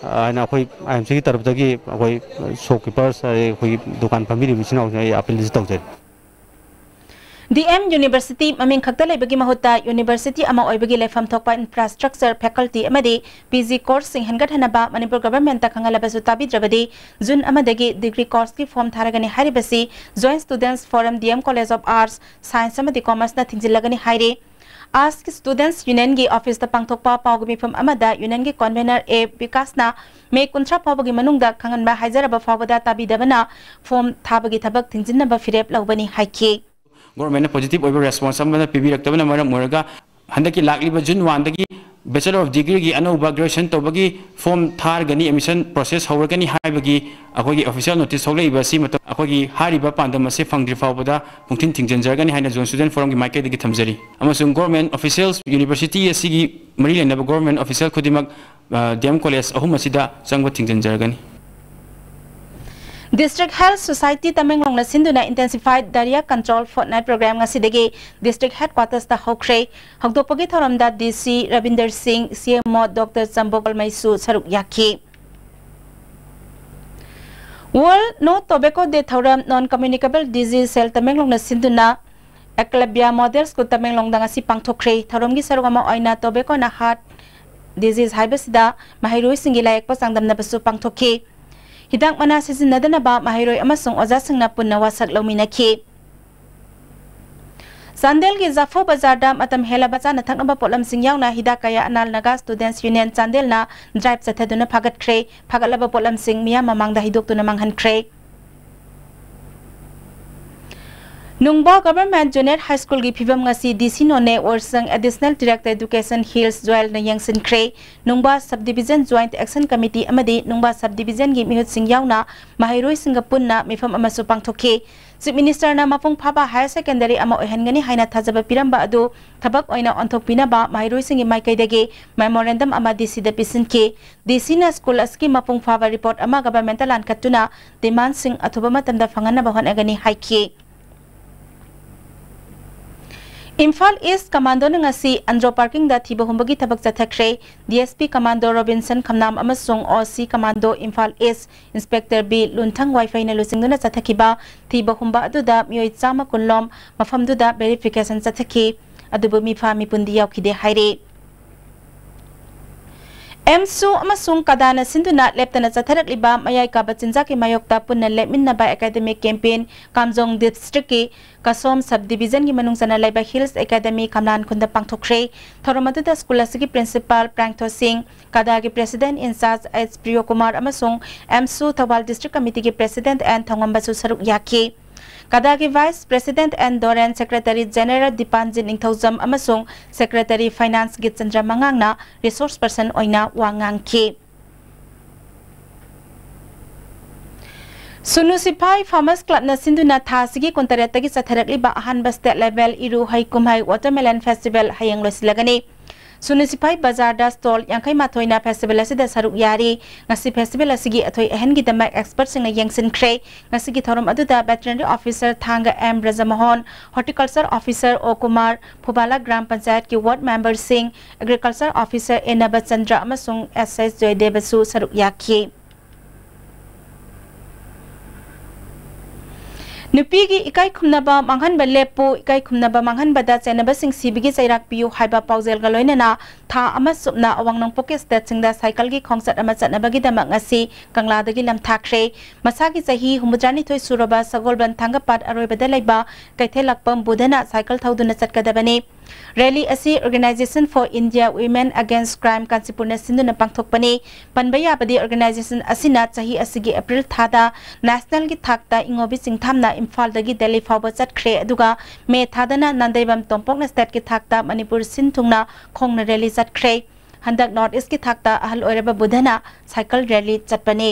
ꯑ, ꯍꯥꯏꯅ ꯑꯩꯈꯣꯏ I M C ꯒꯤ ꯇꯔꯞꯇꯒꯤ ꯑꯩꯈꯣꯏ shopkeepers, ꯑꯗꯩ ꯑꯩꯈꯣꯏꯒꯤ ꯗꯨꯀꯥꯟ ꯐꯝꯕꯤꯔꯤꯕ ꯏꯆꯤꯟ ꯏꯅꯥꯎꯁꯤꯡ ꯑꯩ appeal ꯑꯁꯤ ꯇꯧꯖꯔꯤ꯫ D M University ꯃꯃꯤꯡ ꯈꯛꯇ ꯂꯩꯕꯒꯤ ꯃꯍꯨꯠꯇ university ꯑꯃ ꯑꯣꯏꯕꯒꯤ ꯂꯩꯐꯝ ꯊꯣꯛꯄ infrastructure, faculty ꯑꯃꯗꯤ P G course ꯁꯤꯡ ꯍꯦꯟꯒꯠꯍꯟꯅꯕ ꯃꯅꯤꯄꯨꯔ government ꯇ ꯈꯪꯍꯜꯂꯕꯁꯨ ꯇꯥꯕꯤꯗ꯭ꯔꯕꯗꯤ June ꯑꯃꯗꯒꯤ degree course ꯀꯤ form ꯊꯥꯔꯒꯅꯤ ꯍꯥꯏꯔꯤꯕꯁꯤ Joint Students Forum, D M College of Arts, Science ꯑꯃꯗꯤ Commerce ꯅ ꯊꯤꯡꯖꯤꯜꯂꯒꯅꯤ ꯍꯥꯏꯔꯤ꯫ Arts ꯀꯤ Students Union ꯒꯤ office ꯇ ꯄꯥꯡꯊꯣꯛꯄ ꯄꯥꯎꯒꯤ ꯃꯤꯐꯝ ꯑꯃꯗ Union ꯒꯤ convener ꯑꯦ ꯕꯤꯀꯥꯁꯅ May ꯀꯨꯟꯊ꯭ꯔꯥ ꯐꯥꯎꯕꯒꯤ ꯃꯅꯨꯡꯗ ꯈꯪꯍꯟꯕ ꯍꯥꯏꯖꯔꯕ ꯐꯥꯎꯕꯗ ꯇꯥꯕꯤꯗꯕꯅ form ꯊꯥꯕꯒꯤ ꯊꯕꯛ ꯊꯤꯡꯖꯤꯟꯅꯕ ꯐꯤꯔꯦꯞ ꯂꯧꯕꯅꯤ ꯍꯥꯏꯈꯤ꯫ Government ꯅ positive ꯑꯣꯏꯕ response ꯑꯃꯠꯇ ꯄꯤꯕꯤꯔꯛꯇꯕꯅ ꯃꯔꯝ ꯑꯣꯏꯔꯒ ꯍꯟꯗꯛꯀꯤ ꯂꯥꯛꯂꯤꯕ June one ꯗꯒꯤ Bachelor of Degree ꯒꯤ ꯑꯅꯧꯕ graduation ꯇꯧꯕꯒꯤ form ꯊꯥꯔꯒꯅꯤ, admission process ꯍꯧꯔꯒꯅꯤ ꯍꯥꯏꯕꯒꯤ ꯑꯩꯈꯣꯏꯒꯤ official notice ꯊꯣꯛꯂꯛꯏꯕ ꯑꯁꯤ ꯃꯇꯝ ꯑꯩꯈꯣꯏꯒꯤ ꯍꯥꯏꯔꯤꯕ ꯄꯥꯟꯗꯝ ꯑꯁꯤ ꯐꯪꯗ꯭ꯔꯤ ꯐꯥꯎꯕꯗ ꯄꯨꯡꯊꯤꯟ ꯊꯤꯡꯖꯤꯟꯖꯔꯒꯅꯤ ꯍꯥꯏꯅ Joint Student Forum ꯒꯤ ꯃꯥꯏꯀꯩꯗꯒꯤ ꯊꯝꯖꯔꯤ꯫ ꯑꯃꯁꯨꯡ government officials, university ꯑꯁꯤꯒꯤ ꯃꯔꯤ ꯂꯩꯅꯕ government official ꯈꯨꯗꯤꯡꯃꯛ, ꯑ, D M College ꯑꯍꯨꯝ ꯑꯁꯤꯗ ꯆꯪꯕ ꯊꯤꯡꯖꯤꯟꯖꯔꯒꯅꯤ꯫ District Health Society ꯇꯃꯦꯡꯂꯣꯡꯅ ꯁꯤꯟꯗꯨꯅ Intensified Diarrhea Control Fortnight Program ꯉꯁꯤꯗꯒꯤ district headquarters ꯇ ꯍꯧꯈ꯭ꯔꯦ꯫ ꯍꯧꯗꯣꯛꯄꯒꯤ ꯊꯧꯔꯝꯗ D C ꯔꯕꯤꯟꯗꯔ ꯁꯤꯡ, C M O Doctor ꯆꯝꯕꯣꯀꯜꯃꯩꯁꯨ ꯁꯔꯨꯛ ꯌꯥꯈꯤ꯫ World No Tobacco Day ꯊꯧꯔꯝ Non Communicable Disease Cell ꯇꯃꯦꯡꯂꯣꯡꯅ ꯁꯤꯟꯗꯨꯅ Eklavya Model School ꯇꯃꯦꯡꯂꯣꯡꯗ ꯉꯁꯤ ꯄꯥꯡꯊꯣꯛꯈ꯭ꯔꯦ꯫ ꯊꯧꯔꯝꯒꯤ ꯁꯔꯨꯛ ꯑꯃ ꯑꯣꯏꯅ Tobacco ꯅ Heart Disease ꯍꯥꯏꯕꯁꯤꯗ ꯃꯍꯩꯔꯣꯏꯁꯤꯡꯒꯤ ꯂꯥꯏꯌꯦꯛꯄ ꯆꯥꯡꯗꯝꯅꯕꯁꯨ ꯄꯥꯡꯊꯣꯛꯈꯤ꯫ ꯍꯤꯗꯥꯛ ꯃꯅꯥ ꯁꯤꯖꯤꯟꯅꯗꯅꯕ ꯃꯍꯩꯔꯣꯏ ꯑꯃꯁꯨꯡ ꯑꯣꯖꯥꯁꯤꯡꯅ ꯄꯨꯟꯅ ꯋꯥꯁꯛ ꯂꯧꯃꯤꯟꯅꯈꯤ꯫ ꯆꯥꯟꯗꯦꯜꯒꯤ ꯖꯥꯐꯧ ꯕꯖꯥꯔꯗ ꯃꯇꯝ ꯍꯦꯜꯂꯕ ꯆꯥꯅ ꯊꯛꯅꯕ ꯄꯣꯠꯂꯝꯁꯤꯡ ꯌꯥꯎꯅ ꯍꯤꯗꯥꯛ ꯀꯌꯥ Anal Naga Students Union ꯆꯥꯟꯗꯦꯜꯅ drive ꯆꯠꯊꯗꯨꯅ ꯐꯥꯒꯠꯈ꯭ꯔꯦ꯫ ꯐꯥꯒꯠꯂꯕ ꯄꯣꯠꯂꯝꯁꯤꯡ ꯃꯤꯌꯥꯝ ꯃꯃꯥꯡꯗ ꯍꯩꯗꯣꯛꯇꯨꯅ ꯃꯥꯡꯍꯟꯈ꯭ꯔꯦ꯫ ꯅꯨꯡꯕꯥ Government Junior High School ꯒꯤ ꯐꯤꯕꯝ ꯉꯁꯤ D C ꯅꯣꯅꯦ ꯑꯣꯔꯁꯪ Additional Director Education Hills ꯖꯣꯌꯦꯜꯅ ꯌꯦꯡꯁꯤꯟꯈ꯭ꯔꯦ꯫ ꯅꯨꯡꯕꯥ Sub Division Joint Action Committee ꯑꯃꯗꯤ ꯅꯨꯡꯕꯥ Sub Division ꯒꯤ ꯃꯤꯍꯨꯠꯁꯤꯡ ꯌꯥꯎꯅ ꯃꯍꯩꯔꯣꯏꯁꯤꯡꯒ ꯄꯨꯟꯅ ꯃꯤꯐꯝ ꯑꯃꯁꯨ ꯄꯥꯡꯊꯣꯛꯈꯤ꯫ Chief Minister ꯅ ꯃꯄꯨꯡ ꯐꯥꯕ higher secondary ꯑꯃ ꯑꯣꯏꯍꯟꯒꯅꯤ ꯍꯥꯏꯅ ꯊꯥꯖꯕ ꯄꯤꯔꯝꯕ ꯑꯗꯨ ꯊꯕꯛ ꯑꯣꯏꯅ ꯑꯣꯟꯊꯣꯛꯄꯤꯅꯕ ꯃꯍꯩꯔꯣꯏꯁꯤꯡꯒꯤ ꯃꯥꯏꯀꯩꯗꯒꯤ memorandum ꯑꯃ D C ꯗ ꯄꯤꯁꯤꯟꯈꯤ꯫ D C ꯅ school ꯑꯁꯤꯒꯤ ꯃꯄꯨꯡ ꯐꯥꯕ report ꯑꯃ government ꯇ ꯂꯥꯟꯈꯠꯇꯨꯅ demand ꯁꯤꯡ ꯑꯊꯨꯕ ꯃꯇꯝꯗ ꯐꯪꯍꯟꯅꯕ ꯍꯣꯠꯅꯒꯅꯤ ꯍꯥꯏꯈꯤ꯫ ꯏꯝꯐꯥꯜ East Commando ꯅ ꯉꯁꯤ ꯑꯟꯗ꯭ꯔꯣ parking ꯗ ꯊꯤꯕ ꯍꯨꯝꯕꯒꯤ ꯊꯕꯛ ꯆꯠꯊꯈ꯭ꯔꯦ꯫ D S P Commando Robinson Khamnam ꯑꯃꯁꯨꯡ O C Commando Imphal East Inspector B ꯂꯨꯟꯊꯪ ꯋꯥꯏꯐꯩꯅ ꯂꯨꯆꯤꯡꯗꯨꯅ ꯆꯠꯊꯈꯤꯕ ꯊꯤꯕ ꯍꯨꯝꯕ ꯑꯗꯨꯗ ꯃꯤꯑꯣꯏ ꯆꯥꯝꯃ ꯀꯨꯟ ꯂꯣꯝ ꯃꯐꯝꯗꯨꯗ verification ꯆꯠꯊꯈꯤ꯫ ꯑꯗꯨꯕꯨ ꯃꯤꯐꯥ ꯃꯤꯄꯨꯟꯗꯤ ꯌꯥꯎꯈꯤꯗꯦ ꯍꯥꯏꯔꯤ꯫ ꯑꯦꯝꯁꯨ ꯑꯃꯁꯨꯡ ꯀꯗꯥꯅ ꯁꯤꯟꯗꯨꯅ ꯂꯦꯞꯇꯅ ꯆꯠꯊꯔꯛꯂꯤꯕ ꯃꯌꯥꯏ ꯀꯥꯕ ꯆꯤꯟꯖꯥꯛꯀꯤ ꯃꯥꯌꯣꯛꯇ ꯄꯨꯟꯅ ꯂꯦꯞꯃꯤꯟꯅꯕ academic campaign ꯀꯥꯝꯖꯣꯡ district ꯀꯤ ꯀꯁꯣꯝ Sub Division ꯒꯤ ꯃꯅꯨꯡ ꯆꯟꯅ ꯂꯩꯕ Hills Academy ꯀꯝꯂꯥꯟ ꯈꯨꯟꯗ ꯄꯥꯡꯊꯣꯛꯈ꯭ꯔꯦ꯫ ꯊꯧꯔꯝ ꯑꯗꯨꯗ school ꯑꯁꯤꯒꯤ principal ꯄ꯭ꯔꯥꯡꯊꯣ ꯁꯤꯡ, ꯀꯗꯥꯒꯤ president in charge H ꯄ꯭ꯔꯤꯌꯣ Kumar ꯑꯃꯁꯨꯡ ꯑꯦꯝꯁꯨ ꯊꯧꯕꯥꯜ district committee ꯒꯤ president N ꯊꯧꯉꯝꯕꯁꯨ ꯁꯔꯨꯛ ꯌꯥꯈꯤ꯫ ꯀꯗꯥꯒꯤ vice president N ꯗꯣꯔꯦꯟ, secretary general ꯗꯤꯄꯥꯟꯖꯤꯠ ꯅꯤꯡꯊꯧꯖꯝ ꯑꯃꯁꯨꯡ secretary finance ꯒꯤꯠꯆꯟꯗ꯭ꯔ ꯃꯉꯥꯡꯅ resource person ꯑꯣꯏꯅ ꯋꯥ ꯉꯥꯡꯈꯤ꯫ ꯁꯨꯅꯨ ꯁꯤꯐꯥꯏ Farmers Club ꯅ ꯁꯤꯟꯗꯨꯅ ꯊꯥ ꯑꯁꯤꯒꯤ ꯀꯨꯟꯇꯔꯦꯠꯇꯒꯤ ꯆꯠꯊꯔꯛꯂꯤꯕ ꯑꯍꯥꯟꯕ state level ꯏꯔꯨ ꯍꯩ ꯀꯨꯝꯍꯩ watermelon festival ꯍꯌꯦꯡ ꯂꯣꯏꯁꯤꯜꯂꯒꯅꯤ꯫ ꯁꯨꯅꯨ ꯁꯤꯐꯥꯏ ꯕꯖꯥꯔꯗ stall ꯌꯥꯡꯈꯩ ꯃꯥꯊꯣꯏꯅ festival ꯑꯁꯤꯗ ꯁꯔꯨꯛ ꯌꯥꯔꯤ꯫ ꯉꯁꯤ festival ꯑꯁꯤꯒꯤ ꯑꯊꯣꯏ ꯑꯍꯦꯟꯒꯤꯗꯃꯛ expert ꯁꯤꯡꯅ ꯌꯦꯡꯁꯤꯟꯈ꯭ꯔꯦ꯫ ꯉꯁꯤꯒꯤ ꯊꯧꯔꯝ ꯑꯗꯨꯗ veterinary officer Thanga M Brajamohan, horticulture officer O Kumar, Phubala gram ꯄꯟꯆꯥꯌꯠꯀꯤ ward member ꯁꯤꯡ, agriculture officer A ꯅꯕꯆꯟꯗ꯭ꯔ ꯑꯃꯁꯨꯡ S H ꯖꯣꯌꯗꯦꯕꯁꯨ ꯁꯔꯨꯛ ꯌꯥꯈꯤ꯫ ꯅꯨꯄꯤꯒꯤ ꯏꯀꯥꯏ ꯈꯨꯝꯅꯕ ꯃꯥꯡꯍꯟꯕ ꯂꯦꯞꯄꯨ, ꯏꯀꯥꯏ ꯈꯨꯝꯅꯕ ꯃꯥꯡꯍꯟꯕꯗ ꯆꯦꯟꯅꯕꯁꯤꯡ ꯁꯤꯕꯒꯤ ꯆꯩꯔꯥꯛ ꯄꯤꯌꯨ ꯍꯥꯏꯕ ꯄꯥꯎꯖꯦꯜꯒ ꯂꯣꯏꯅꯅ ꯊꯥ ꯑꯃ ꯆꯨꯞꯅ ꯑꯋꯥꯡ ꯅꯣꯡꯄꯣꯛꯀꯤ ꯁ꯭ꯇꯦꯠꯁꯤꯡꯗ ꯁꯥꯏꯀꯜꯒꯤ ꯈꯣꯡꯆꯠ ꯑꯃ ꯆꯠꯅꯕꯒꯤꯗꯃꯛ ꯉꯁꯤ ꯀꯪꯂꯥꯗꯒꯤ ꯂꯝꯊꯥꯈ꯭ꯔꯦ꯫ ꯃꯁꯥꯒꯤ ꯆꯍꯤ ꯍꯨꯝꯐꯨꯇꯔꯥꯅꯤꯊꯣꯏ ꯁꯨꯔꯕ ꯁꯒꯣꯜꯕꯟ ꯊꯥꯡꯒꯄꯥꯠ ꯑꯔꯣꯏꯕꯗ ꯂꯩꯕ ꯀꯩꯊꯦꯜꯂꯛꯄꯝ ꯕꯨꯙꯅ ꯁꯥꯏꯀꯜ ꯊꯧꯗꯨꯅ ꯆꯠꯀꯗꯕꯅꯤ꯫ ꯔꯦꯂꯤ ꯑꯁꯤ Organisation for India Women Against Crime ꯀꯥꯟꯆꯤꯄꯨꯔꯅ ꯁꯤꯟꯗꯨꯅ ꯄꯥꯡꯊꯣꯛꯄꯅꯤ꯫ ꯄꯟꯕ ꯌꯥꯕꯗꯤ, ꯑꯣꯔꯒꯅꯥꯏꯖꯦꯁꯟ ꯑꯁꯤꯅ ꯆꯍꯤ ꯑꯁꯤꯒꯤ ꯑꯦꯄ꯭ꯔꯤꯜ ꯊꯥꯗ ꯅꯦꯁꯅꯦꯜꯒꯤ ꯊꯥꯛꯇ ꯏꯉꯣꯕꯤ ꯆꯤꯡꯊꯥꯝꯅ ꯏꯝꯐꯥꯜꯗꯒꯤ ꯗꯦꯜꯂꯤ ꯐꯥꯎꯕ ꯆꯠꯈ꯭ꯔꯦ, ꯑꯗꯨꯒ ꯃꯦ ꯊꯥꯗꯅ ꯅꯥꯟꯗꯩꯕꯝ ꯇꯣꯝꯄꯣꯛꯅ ꯁ꯭ꯇꯦꯠꯀꯤ ꯊꯥꯛꯇ ꯃꯅꯤꯄꯨꯔ ꯁꯤꯟ ꯊꯨꯡꯅ ꯈꯣꯡꯅ ꯔꯦꯂꯤ ꯆꯠꯈ꯭ꯔꯦ꯫ ꯍꯟꯗꯛ ꯅꯣꯔꯠ ꯏꯁ꯭ꯠꯀꯤ ꯊꯥꯛꯇ ꯑꯍꯜ ꯑꯣꯏꯔꯕ ꯕꯨꯙꯅ ꯁꯥꯏꯀꯜ ꯔꯦꯂꯤ ꯆꯠꯄꯅꯤ꯫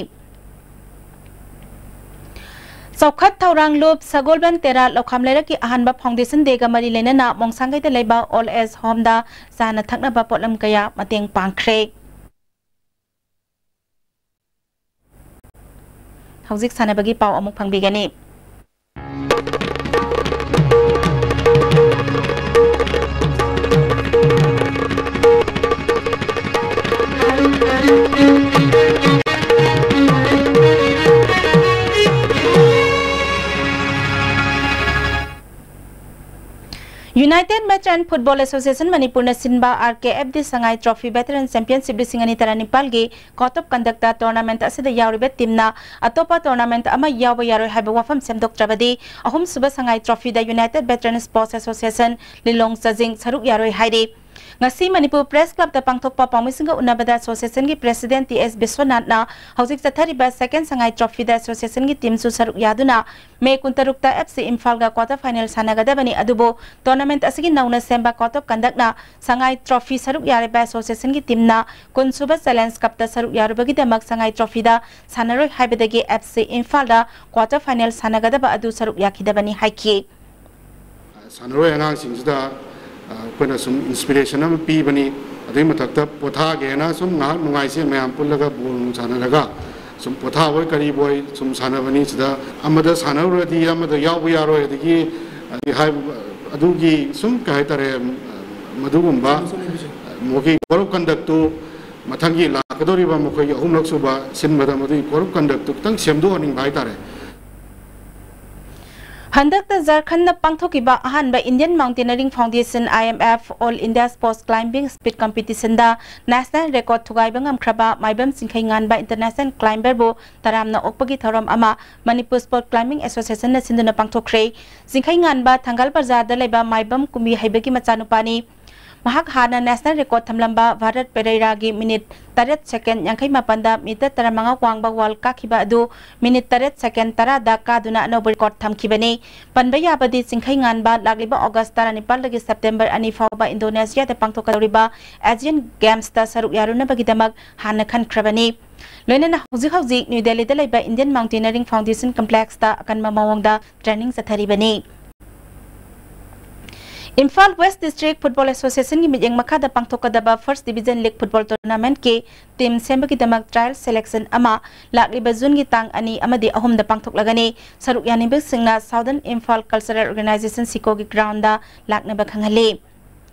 ꯆꯥꯎꯈꯠ ꯊꯧꯔꯥꯡ ꯂꯨꯞ ꯁꯒꯣꯜꯕꯟ ꯇꯦꯔꯥ ꯂꯧꯈꯥꯝ ꯂꯩꯔꯛꯀꯤ ꯑꯍꯥꯟꯕ ꯐꯥꯎꯟꯗꯦꯁꯟ ꯗꯦꯒ ꯃꯔꯤ ꯂꯩꯅꯅ ꯃꯣꯡꯁꯥꯡꯒꯩꯗ ꯂꯩꯕ ꯑꯣꯜ ꯑꯦꯖ ꯍꯣꯝꯗ ꯆꯥꯅ ꯊꯛꯅꯕ ꯄꯣꯠꯂꯝ ꯀꯌꯥ ꯃꯇꯦꯡ ꯄꯥꯡꯈ꯭ꯔꯦ꯫ ꯍꯧꯖꯤꯛ ꯁꯥꯟꯅꯕꯒꯤ ꯄꯥꯎ ꯑꯃꯨꯛ ꯐꯪꯕꯤꯒꯅꯤ꯫ United Veteran Football Association ꯃꯅꯤꯄꯨꯔꯅ ꯁꯤꯟꯕ ꯑꯥꯔ ꯀꯦ ꯑꯦꯐ ꯗꯤ ꯁꯉꯥꯏ ꯇ꯭ꯔꯣꯐꯤ ꯚꯦꯇꯔꯟ ꯆꯦꯝꯄꯤꯌꯟꯁꯤꯞ ꯂꯤꯁꯤꯡ ꯑꯅꯤ ꯇꯔꯥꯅꯤꯄꯥꯜꯒꯤ ꯀꯣꯗ ꯑꯣꯐ ꯀꯟꯗꯛꯇ ꯇꯣꯔꯅꯥꯃꯦꯟꯠ ꯑꯁꯤꯗ ꯌꯥꯎꯔꯤꯕ ꯇꯤꯝꯅ ꯑꯇꯣꯞꯄ ꯇꯣꯔꯅꯥꯃꯦꯟꯠ ꯑꯃ ꯌꯥꯎꯕ ꯌꯥꯔꯣꯏ ꯍꯥꯏꯕ ꯋꯥꯐꯝ ꯁꯦꯝꯗꯣꯛꯇ꯭ꯔꯕꯗꯤ ꯑꯍꯨꯝꯁꯨꯕ ꯁꯉꯥꯏ ꯇ꯭ꯔꯣꯐꯤꯗ United Veteran Sports Association ꯂꯤꯂꯣꯡ ꯆꯥꯖꯤꯡ ꯁꯔꯨꯛ ꯌꯥꯔꯣꯏ ꯍꯥꯏꯔꯤ꯫ ꯉꯁꯤ ꯃꯅꯤꯄꯨꯔ ꯄ꯭ꯔꯦꯁ ꯀ꯭ꯂꯕꯇ ꯄꯥꯡꯊꯣꯛꯄ ꯄꯥꯎꯃꯤꯁꯤꯡꯒ ꯎꯅꯕꯗ ꯑꯦꯁꯣꯁꯤꯌꯦꯁꯟꯒꯤ ꯄ꯭ꯔꯦꯁꯤꯗꯦꯟꯠ ꯇꯤ ꯑꯦꯁ ꯕꯤꯁ꯭ꯋꯅꯥꯊꯅ ꯍꯧꯖꯤꯛ ꯆꯠꯊꯔꯤꯕ ꯁꯦꯀꯦꯟ ꯁꯉꯥꯏ ꯇ꯭ꯔꯣꯐꯤꯗ ꯑꯦꯁꯣꯁꯤꯌꯦꯁꯟꯒꯤ ꯇꯤꯝꯁꯨ ꯁꯔꯨꯛ ꯌꯥꯗꯨꯅ ꯃꯦ ꯀꯨꯟꯇꯔꯨꯛꯇ ꯑꯦꯐ ꯁꯤ ꯏꯝꯐꯥꯜꯒ ꯀ꯭ꯋꯥꯇꯔ ꯐꯥꯏꯅꯦꯜ ꯁꯥꯟꯅꯒꯗꯕꯅꯤ, ꯑꯗꯨꯕꯨ ꯇꯣꯔꯅꯥꯃꯦꯟꯠ ꯑꯁꯤꯒꯤ ꯅꯧꯅ ꯁꯦꯝꯕ ꯀꯣꯗ ꯑꯣꯐ ꯀꯟꯗꯛꯅ ꯁꯉꯥꯏ ꯇ꯭ꯔꯣꯐꯤ ꯁꯔꯨꯛ ꯌꯥꯔꯤꯕ ꯑꯦꯁꯣꯁꯤꯌꯦꯁꯟꯒꯤ ꯇꯤꯝꯅ ꯀꯨꯟꯁꯨꯕ ꯆꯦꯂꯦꯟꯖ ꯀꯞꯇ ꯁꯔꯨꯛ ꯌꯥꯔꯨꯕꯒꯤꯗꯃꯛ ꯁꯉꯥꯏ ꯇ꯭ꯔꯣꯐꯤꯗ ꯁꯥꯟꯅꯔꯣꯏ ꯍꯥꯏꯕꯗꯒꯤ ꯑꯦꯐ ꯁꯤ ꯏꯝꯐꯥꯜꯗ ꯀ꯭ꯋꯥꯇꯔ ꯐꯥꯏꯅꯦꯜ ꯁꯥꯟꯅꯒꯗꯕ ꯑꯗꯨ ꯁꯔꯨꯛ ꯌꯥꯈꯤꯗꯕꯅꯤ ꯍꯥꯏꯈꯤ꯫ ꯁꯥꯟꯅꯔꯣꯏ ꯑꯉꯥꯡꯁꯤꯡꯁꯤꯗ, ꯑ, ꯑꯩꯈꯣꯏꯅ ꯁꯨꯝ ꯏꯟꯁꯄꯤꯔꯦꯁꯟ ꯑꯃ ꯄꯤꯕꯅꯤ꯫ ꯑꯗꯨꯒꯤ ꯃꯊꯛꯇ ꯄꯣꯊꯥꯒꯦꯅ ꯁꯨꯝ ꯉꯥꯏꯍꯥꯛ ꯅꯨꯡꯉꯥꯏꯁꯦ ꯃꯌꯥꯝ ꯄꯨꯜꯂꯒ ꯕꯣꯜ ꯅꯨꯡ ꯁꯥꯟꯅꯔꯒ ꯁꯨꯝ ꯄꯣꯊꯥꯕꯣꯏ ꯀꯔꯤꯕꯣꯏ ꯁꯨꯝ ꯁꯥꯟꯅꯕꯅꯤ꯫ ꯁꯤꯗ ꯑꯃꯗ ꯁꯥꯟꯅꯔꯨꯔꯗꯤ ꯑꯃꯗ ꯌꯥꯎꯕ ꯌꯥꯔꯣꯏ, ꯑꯗꯒꯤ, ꯑ, ꯍꯥꯏ-, ꯑꯗꯨꯒꯤ ꯁꯨꯝ ꯀꯩ ꯍꯥꯏꯇꯥꯔꯦ, ꯃꯗꯨꯒꯨꯝꯕ ꯃꯈꯣꯏꯒꯤ ꯀꯣꯗ ꯑꯣꯐ ꯀꯟꯗꯛꯇꯨ ꯃꯊꯪꯒꯤ ꯂꯥꯛꯀꯗꯧꯔꯤꯕ ꯃꯈꯣꯏꯒꯤ ꯑꯍꯨꯝꯂꯛ ꯁꯨꯕ ꯁꯤꯟꯕꯗ ꯃꯗꯨꯒꯤ ꯀꯣꯗ ꯑꯣꯐ ꯀꯟꯗꯛꯇꯨ ꯈꯤꯇꯪ ꯁꯦꯝꯗꯣꯛꯍꯟꯅꯤꯡꯕ ꯍꯥꯏꯇꯥꯔꯦ꯫ ꯍꯟꯗꯛꯇ ꯖꯔꯈꯟꯗ ꯄꯥꯡꯊꯣꯛꯈꯤꯕ ꯑꯍꯥꯟꯕ Indian Mountaineering Foundation, I M F, All India Sports Climbing Speed Competitionꯗ national record ꯊꯨꯒꯥꯏꯕ ꯉꯝꯈ꯭ꯔꯕ ꯃꯥꯏꯕꯝ ꯆꯤꯡꯈꯩ ꯉꯥꯟꯕ international climberꯕꯨ ꯇꯔꯥꯝꯅ ꯑꯣꯛꯄꯒꯤ ꯊꯧꯔꯝ ꯑꯃ ꯃꯅꯤꯄꯨꯔ Sport Climbing Associationꯅ ꯁꯤꯟꯗꯨꯅ ꯄꯥꯡꯊꯣꯛꯈ꯭ꯔꯦ꯫ ꯆꯤꯡꯈꯩ ꯉꯥꯟꯕ ꯊꯪꯒꯥꯜ ꯕꯖꯥꯔꯗ ꯂꯩꯕ ꯃꯥꯏꯕꯝ ꯀꯨꯝꯕꯤ ꯍꯩꯕꯒꯤ ꯃꯆꯥꯅꯨꯄꯥꯅꯤ꯫ ꯃꯍꯥꯛ ꯍꯥꯟꯅ national record ꯊꯝꯂꯝꯕ ꯚꯥꯔꯠ ꯄꯦꯔꯩꯔꯥꯒꯤ minute ꯇꯔꯦꯠ second ꯌꯥꯡꯈꯩ ꯃꯥꯄꯟꯗ meter ꯇꯔꯥꯃꯉꯥ ꯋꯥꯡꯕ wall ꯀꯥꯈꯤꯕ ꯑꯗꯨ minute ꯇꯔꯦꯠ second ꯇꯔꯥꯗ ꯀꯥꯗꯨꯅ ꯑꯅꯧꯕ record ꯊꯝꯈꯤꯕꯅꯤ꯫ ꯄꯟꯕ ꯌꯥꯕꯗꯤ ꯆꯤꯡꯈꯩ ꯉꯥꯟꯕ ꯂꯥꯛꯂꯤꯕ August ꯇꯔꯥꯅꯤꯄꯥꯜꯗꯒꯤ September ꯑꯅꯤ ꯐꯥꯎꯕ ꯏꯟꯗꯣꯅꯦꯁꯤꯌꯥꯗ ꯄꯥꯡꯊꯣꯛꯀꯗꯧꯔꯤꯕ Asian Gamesꯇ ꯁꯔꯨꯛ ꯌꯥꯔꯨꯅꯕꯒꯤꯗꯃꯛ ꯍꯥꯟꯅ ꯈꯟꯈ꯭ꯔꯕꯅꯤ꯫ ꯂꯣꯏꯅꯅ ꯍꯧꯖꯤꯛ ꯍꯧꯖꯤꯛ ꯅ꯭ꯌꯨ ꯗꯦꯜꯂꯤꯗ ꯂꯩꯕ Indian Mountaineering Foundation Complexꯇ ꯑꯀꯟꯕ ꯃꯑꯣꯡꯗ training ꯆꯠꯊꯔꯤꯕꯅꯤ꯫ Imphal West District Football Associationꯒꯤ ꯃꯤꯠꯌꯦꯡ ꯃꯈꯥꯗ ꯄꯥꯡꯊꯣꯛꯀꯗꯕ First Division League Football Tournamentꯀꯤ team ꯁꯦꯝꯕꯒꯤꯗꯃꯛ trial selection ꯑꯃ ꯂꯥꯛꯂꯤꯕ Juneꯒꯤ ꯇꯥꯡ ꯑꯅꯤ ꯑꯃꯗꯤ ꯑꯍꯨꯝꯗ ꯄꯥꯡꯊꯣꯛꯂꯒꯅꯤ꯫ ꯁꯔꯨꯛ ꯌꯥꯅꯤꯡꯕꯁꯤꯡꯅ Southern Imphal Cultural Organization, SICOꯒꯤ groundꯗ ꯂꯥꯛꯅꯕ ꯈꯪꯍꯜꯂꯤ꯫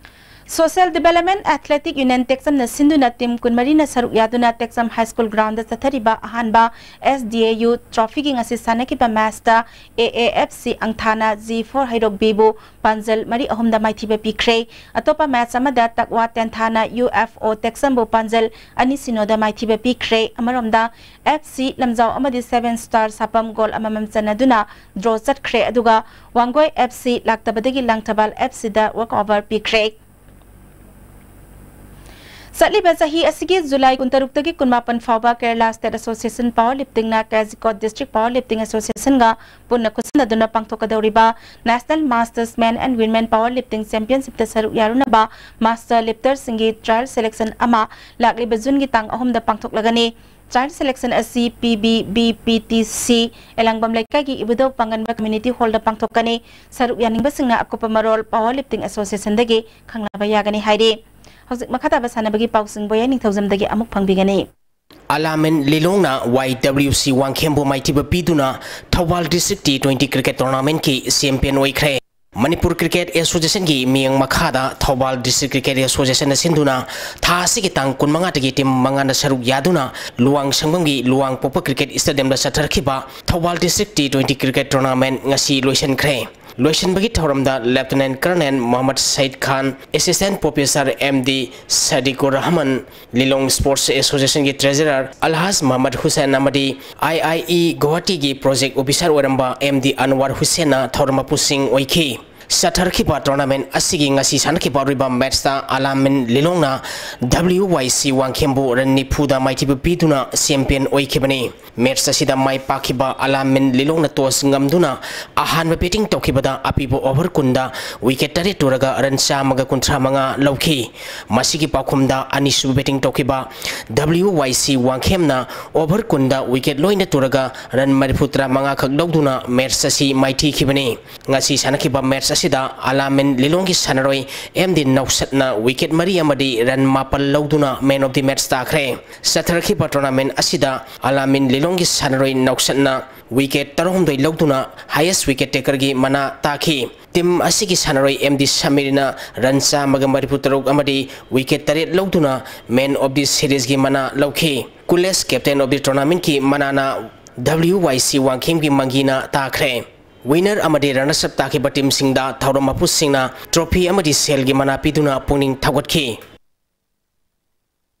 Social Development Athletic Union ꯇꯦꯛꯆꯝꯅ ꯁꯤꯟꯗꯨꯅ team ꯀꯨꯟꯃꯔꯤꯅ ꯁꯔꯨꯛ ꯌꯥꯗꯨꯅ ꯇꯦꯛꯆꯝ High School groundꯗ ꯆꯠꯊꯔꯤꯕ ꯑꯍꯥꯟꯕ SDAU trophyꯒꯤ ꯉꯁꯤ ꯁꯥꯟꯅꯈꯤꯕ matchꯇ AAFC ꯑꯪꯊꯥꯅ G four ꯍꯩꯔꯣꯛ Bꯕꯨ ꯄꯥꯟꯖꯜ ꯃꯔꯤ ꯑꯍꯨꯝꯗ ꯃꯥꯏꯊꯤꯕ ꯄꯤꯈ꯭ꯔꯦ꯫ ꯑꯇꯣꯞꯄ match ꯑꯃꯗ ꯇꯛꯋꯥ ꯇꯦꯟꯊꯥꯅ UFO ꯇꯦꯛꯆꯝꯕꯨ ꯄꯥꯟꯖꯜ ꯑꯅꯤ ꯁꯤꯅꯣꯗ ꯃꯥꯏꯊꯤꯕ ꯄꯤꯈ꯭ꯔꯦ꯫ ꯑꯃꯔꯣꯝꯗ, FC ꯂꯝꯖꯥꯎ ꯑꯃꯗꯤ Seven Star ꯁꯥꯄꯝ goal ꯑꯃꯃꯝ ꯆꯟꯅꯗꯨꯅ draw ꯆꯠꯈ꯭ꯔꯦ꯫ ꯑꯗꯨꯒ Wangoi FC ꯂꯥꯛꯇꯕꯗꯒꯤ Langthabal FCꯗ walk over ꯄꯤꯈ꯭ꯔꯦ꯫ ꯆꯠꯂꯤꯕ ꯆꯍꯤ ꯑꯁꯤꯒꯤ July ꯀꯨꯟꯇꯔꯨꯛꯇꯒꯤ ꯀꯨꯟꯃꯥꯄꯟ ꯐꯥꯎꯕ Kerala State Association Power Liftingꯅ ꯀꯥꯖꯤꯀꯣꯠ District Power Lifting Associationꯒ ꯄꯨꯟꯅ ꯈꯨꯠꯁꯝꯅꯗꯨꯅ ꯄꯥꯡꯊꯣꯛꯀꯗꯧꯔꯤꯕ National Masters Men and Women Power Lifting Championshipꯇ ꯁꯔꯨꯛ ꯌꯥꯔꯨꯅꯕ master lifterꯁꯤꯡꯒꯤ trial selection ꯑꯃ ꯂꯥꯛꯂꯤꯕ Juneꯒꯤ ꯇꯥꯡ ꯑꯍꯨꯝꯗ ꯄꯥꯡꯊꯣꯛꯂꯒꯅꯤ꯫ Trial selection ꯑꯁꯤ PBBPTC ꯑꯦꯂꯪꯕꯝ ꯂꯩꯀꯥꯏꯒꯤ ꯏꯕꯨꯙꯧ ꯄꯥꯡꯒꯟꯕ Community Hallꯗ ꯄꯥꯡꯊꯣꯛꯀꯅꯤ꯫ ꯁꯔꯨꯛ ꯌꯥꯅꯤꯡꯕꯁꯤꯡꯅ ꯑꯀꯨꯞꯄ ꯃꯔꯣꯜ Power Lifting Associationꯗꯒꯤ ꯈꯪꯅꯕ ꯌꯥꯒꯅꯤ ꯍꯥꯏꯔꯤ꯫ ꯍꯧꯖꯤꯛ ꯃꯈꯥ ꯇꯥꯕ ꯁꯥꯟꯅꯕꯒꯤ ꯄꯥꯎꯁꯤꯡ ꯕꯣꯌꯥꯏ ꯅꯤꯡꯊꯧꯖꯝꯗꯒꯤ ꯑꯃꯨꯛ ꯐꯪꯕꯤꯒꯅꯤ꯫ ꯑꯂꯥꯃꯦꯟ ꯂꯤꯂꯣꯡꯅ YWC ꯋꯥꯡꯈꯦꯝꯕꯨ ꯃꯥꯏꯊꯤꯕ ꯄꯤꯗꯨꯅ Thoubal District T twenty cricket tournamentꯀꯤ champion ꯑꯣꯏꯈ꯭ꯔꯦ꯫ ꯃꯅꯤꯄꯨꯔ ꯀ꯭ꯔꯤꯀꯦꯠ ꯑꯦꯁꯣꯁꯤꯌꯦꯁꯟꯒꯤ ꯃꯤꯠꯌꯦꯡ ꯃꯈꯥꯗ ꯊꯧꯕꯥꯜ ꯗꯤꯁꯇ꯭ꯔꯤꯛ ꯀ꯭ꯔꯤꯀꯦꯠ ꯑꯦꯁꯣꯁꯤꯌꯦꯁꯟꯅ ꯁꯤꯟꯗꯨꯅ ꯊꯥ ꯑꯁꯤꯒꯤ ꯇꯥꯡ ꯀꯨꯟꯃꯉꯥꯗꯒꯤ ꯇꯤꯝ ꯃꯉꯥꯅ ꯁꯔꯨꯛ ꯌꯥꯗꯨꯅ ꯂꯨꯋꯥꯡꯁꯪꯕꯝꯒꯤ ꯂꯨꯋꯥꯡꯄꯣꯛꯄ ꯀ꯭ꯔꯤꯀꯦꯠ ꯁ꯭ꯇꯦꯗꯤꯌꯝꯗ ꯆꯠꯊꯔꯛꯈꯤꯕ Thoubal district T twenty cricket tournament ꯉꯁꯤ ꯂꯣꯏꯁꯤꯟꯈ꯭ꯔꯦ꯫ ꯂꯣꯏꯁꯤꯟꯕꯒꯤ ꯊꯧꯔꯝꯗ lieutenant colonel Mohammad Sayeed Khan, assistant professor M D Sadiqur Rahman, Lilong sports ꯑꯦꯁꯣꯁꯤꯌꯦꯁꯟꯒꯤ ꯇ꯭ꯔꯦꯖꯔꯔ ꯑꯜꯍꯥꯖ ꯃꯣꯍꯝꯃꯗ ꯍꯨꯁꯦꯟ ꯑꯃꯗꯤ ꯑꯥꯏ ꯑꯥꯏ ꯏ ꯒꯨꯋꯥꯍꯥꯇꯤꯒꯤ ꯄ꯭ꯔꯣꯖꯦꯛ ꯑꯣꯐꯤꯁꯥꯔ ꯑꯣꯏꯔꯝꯕ ꯑꯦꯝ ꯗꯤ ꯑꯟꯋꯥꯔ ꯍꯨꯁꯦꯟꯅ ꯊꯧꯔꯝ ꯃꯄꯨꯁꯤꯡ ꯑꯣꯏꯈꯤ꯫ ꯆꯠꯊꯔꯛꯈꯤꯕ ꯇꯣꯔꯅꯥꯃꯦꯟ ꯑꯁꯤꯒꯤ ꯉꯁꯤ ꯁꯥꯟꯅꯈꯤꯕ ꯑꯔꯣꯏꯕ ꯃꯦꯠꯁꯇ ꯑꯂꯥꯃꯤꯟ ꯂꯤꯂꯣꯡꯅ ꯗꯕ꯭ꯂꯤꯌꯨ ꯋꯥꯏ ꯁꯤ ꯋꯥꯡꯈꯦꯝꯕꯨ ꯔꯟ ꯅꯤꯐꯨꯗ ꯃꯥꯏꯊꯤꯕ ꯄꯤꯗꯨꯅ ꯆꯦꯝꯄꯤꯌꯟ ꯑꯣꯏꯈꯤꯕꯅꯤ꯫ ꯃꯦꯠꯁ ꯑꯁꯤꯗ ꯃꯥꯏ ꯄꯥꯛꯈꯤꯕ ꯑꯂꯥꯃꯤꯟ ꯂꯤꯂꯣꯡꯅ ꯇꯣꯁ ꯉꯝꯗꯨꯅ ꯑꯍꯥꯟꯕ ꯕꯦꯇꯤꯡ ꯇꯧꯈꯤꯕꯗ ꯑꯄꯤꯕ ꯑꯣꯚꯔ ꯀꯨꯟꯗ ꯋꯤꯀꯦꯠ ꯇꯔꯦꯠ ꯇꯨꯔꯒ ꯔꯟ ꯆꯥꯝꯃꯒ ꯀꯨꯟꯊ꯭ꯔꯥ ꯃꯉꯥ ꯂꯧꯈꯤ꯫ ꯃꯁꯤꯒꯤ ꯄꯥꯎꯈꯨꯝꯗ ꯑꯅꯤꯁꯨꯕ ꯕꯦꯇꯤꯡ ꯇꯧꯈꯤꯕ ꯗꯕ꯭ꯂꯤꯌꯨ ꯋꯥꯏ ꯁꯤ ꯋꯥꯡꯈꯦꯝꯅ ꯑꯣꯚꯔ ꯀꯨꯟꯗ ꯋꯤꯀꯦꯠ ꯂꯣꯏꯅ ꯇꯨꯔꯒ ꯔꯟ ꯃꯔꯤꯐꯨ ꯇꯔꯥꯃꯉꯥ ꯈꯛ ꯂꯧꯗꯨꯅ ꯃꯦꯠꯁ ꯑꯁꯤ ꯃꯥꯏꯊꯤꯈꯤꯕꯅꯤ꯫ ꯉꯁꯤ ꯁꯥꯟꯅꯈꯤꯕ ꯃꯦꯠꯁ ꯑꯁꯤꯗ ꯑꯂꯥꯃꯤꯟ ꯂꯤꯂꯣꯡꯒꯤ ꯁꯥꯟꯅꯔꯣꯏ ꯑꯦꯝ ꯗꯤ ꯅꯧꯁꯠꯅ ꯋꯤꯀꯦꯠ ꯃꯔꯤ ꯑꯃꯗꯤ ꯔꯟ ꯃꯥꯄꯜ ꯂꯧꯗꯨꯅ ꯃꯦꯟ ꯑꯣꯐ ꯗꯤ ꯃꯦꯠꯁ ꯇꯥꯈ꯭ꯔꯦ꯫ ꯆꯠꯊꯔꯛꯈꯤꯕ ꯇꯣꯔꯅꯥꯃꯦꯟ ꯑꯁꯤꯗ ꯑꯂꯥꯃꯤꯟ ꯂꯤꯂꯣꯡꯒꯤ ꯁꯥꯟꯅꯔꯣꯏ ꯅꯧꯁꯠꯅ ꯋꯤꯀꯦꯠ ꯇꯔꯥꯍꯨꯝꯗꯣꯏ ꯂꯧꯗꯨꯅ ꯍꯥꯏꯌꯦꯁ ꯋꯤꯀꯦꯠ ꯇꯦꯀꯔꯒꯤ ꯃꯅꯥ ꯇꯥꯈꯤ꯫ ꯇꯤꯝ ꯑꯁꯤꯒꯤ ꯁꯥꯟꯅꯔꯣꯏ ꯑꯦꯝ ꯗꯤ ꯁꯃꯤꯔꯅ ꯔꯟ ꯆꯥꯝꯃꯒ ꯃꯔꯤꯐꯨ ꯇꯔꯨꯛ ꯑꯃꯗꯤ ꯋꯤꯀꯦꯠ ꯇꯔꯦꯠ ꯂꯧꯗꯨꯅ ꯃꯦꯟ ꯑꯣꯐ ꯗꯤ ꯁꯤꯔꯤꯖꯒꯤ ꯃꯅꯥ ꯂꯧꯈꯤ꯫ ꯀꯨꯂꯦꯁ ꯀꯦꯞꯇꯦꯟ ꯑꯣꯐ ꯗꯤ ꯇꯣꯔꯅꯥꯃꯦꯟꯒꯤ ꯃꯅꯥꯅ ꯗꯕ꯭ꯂꯤꯌꯨ ꯋꯥꯏ ꯁꯤ ꯋꯥꯡꯈꯦꯝꯒꯤ ꯃꯪꯒꯤꯅ ꯇꯥꯈ꯭ꯔꯦ꯫ ꯋꯤꯅꯔ ꯑꯃꯗꯤ ꯔꯅꯔꯁ ꯑꯞ ꯇꯥꯈꯤꯕ ꯇꯤꯝꯁꯤꯡꯗ ꯊꯧꯔꯝ ꯃꯄꯨꯁꯤꯡꯅ ꯇ꯭ꯔꯣꯐꯤ ꯑꯃꯗꯤ ꯁꯦꯜꯒꯤ ꯃꯅꯥ ꯄꯤꯗꯨꯅ ꯄꯨꯛꯅꯤꯡ ꯊꯧꯒꯠꯈꯤ꯫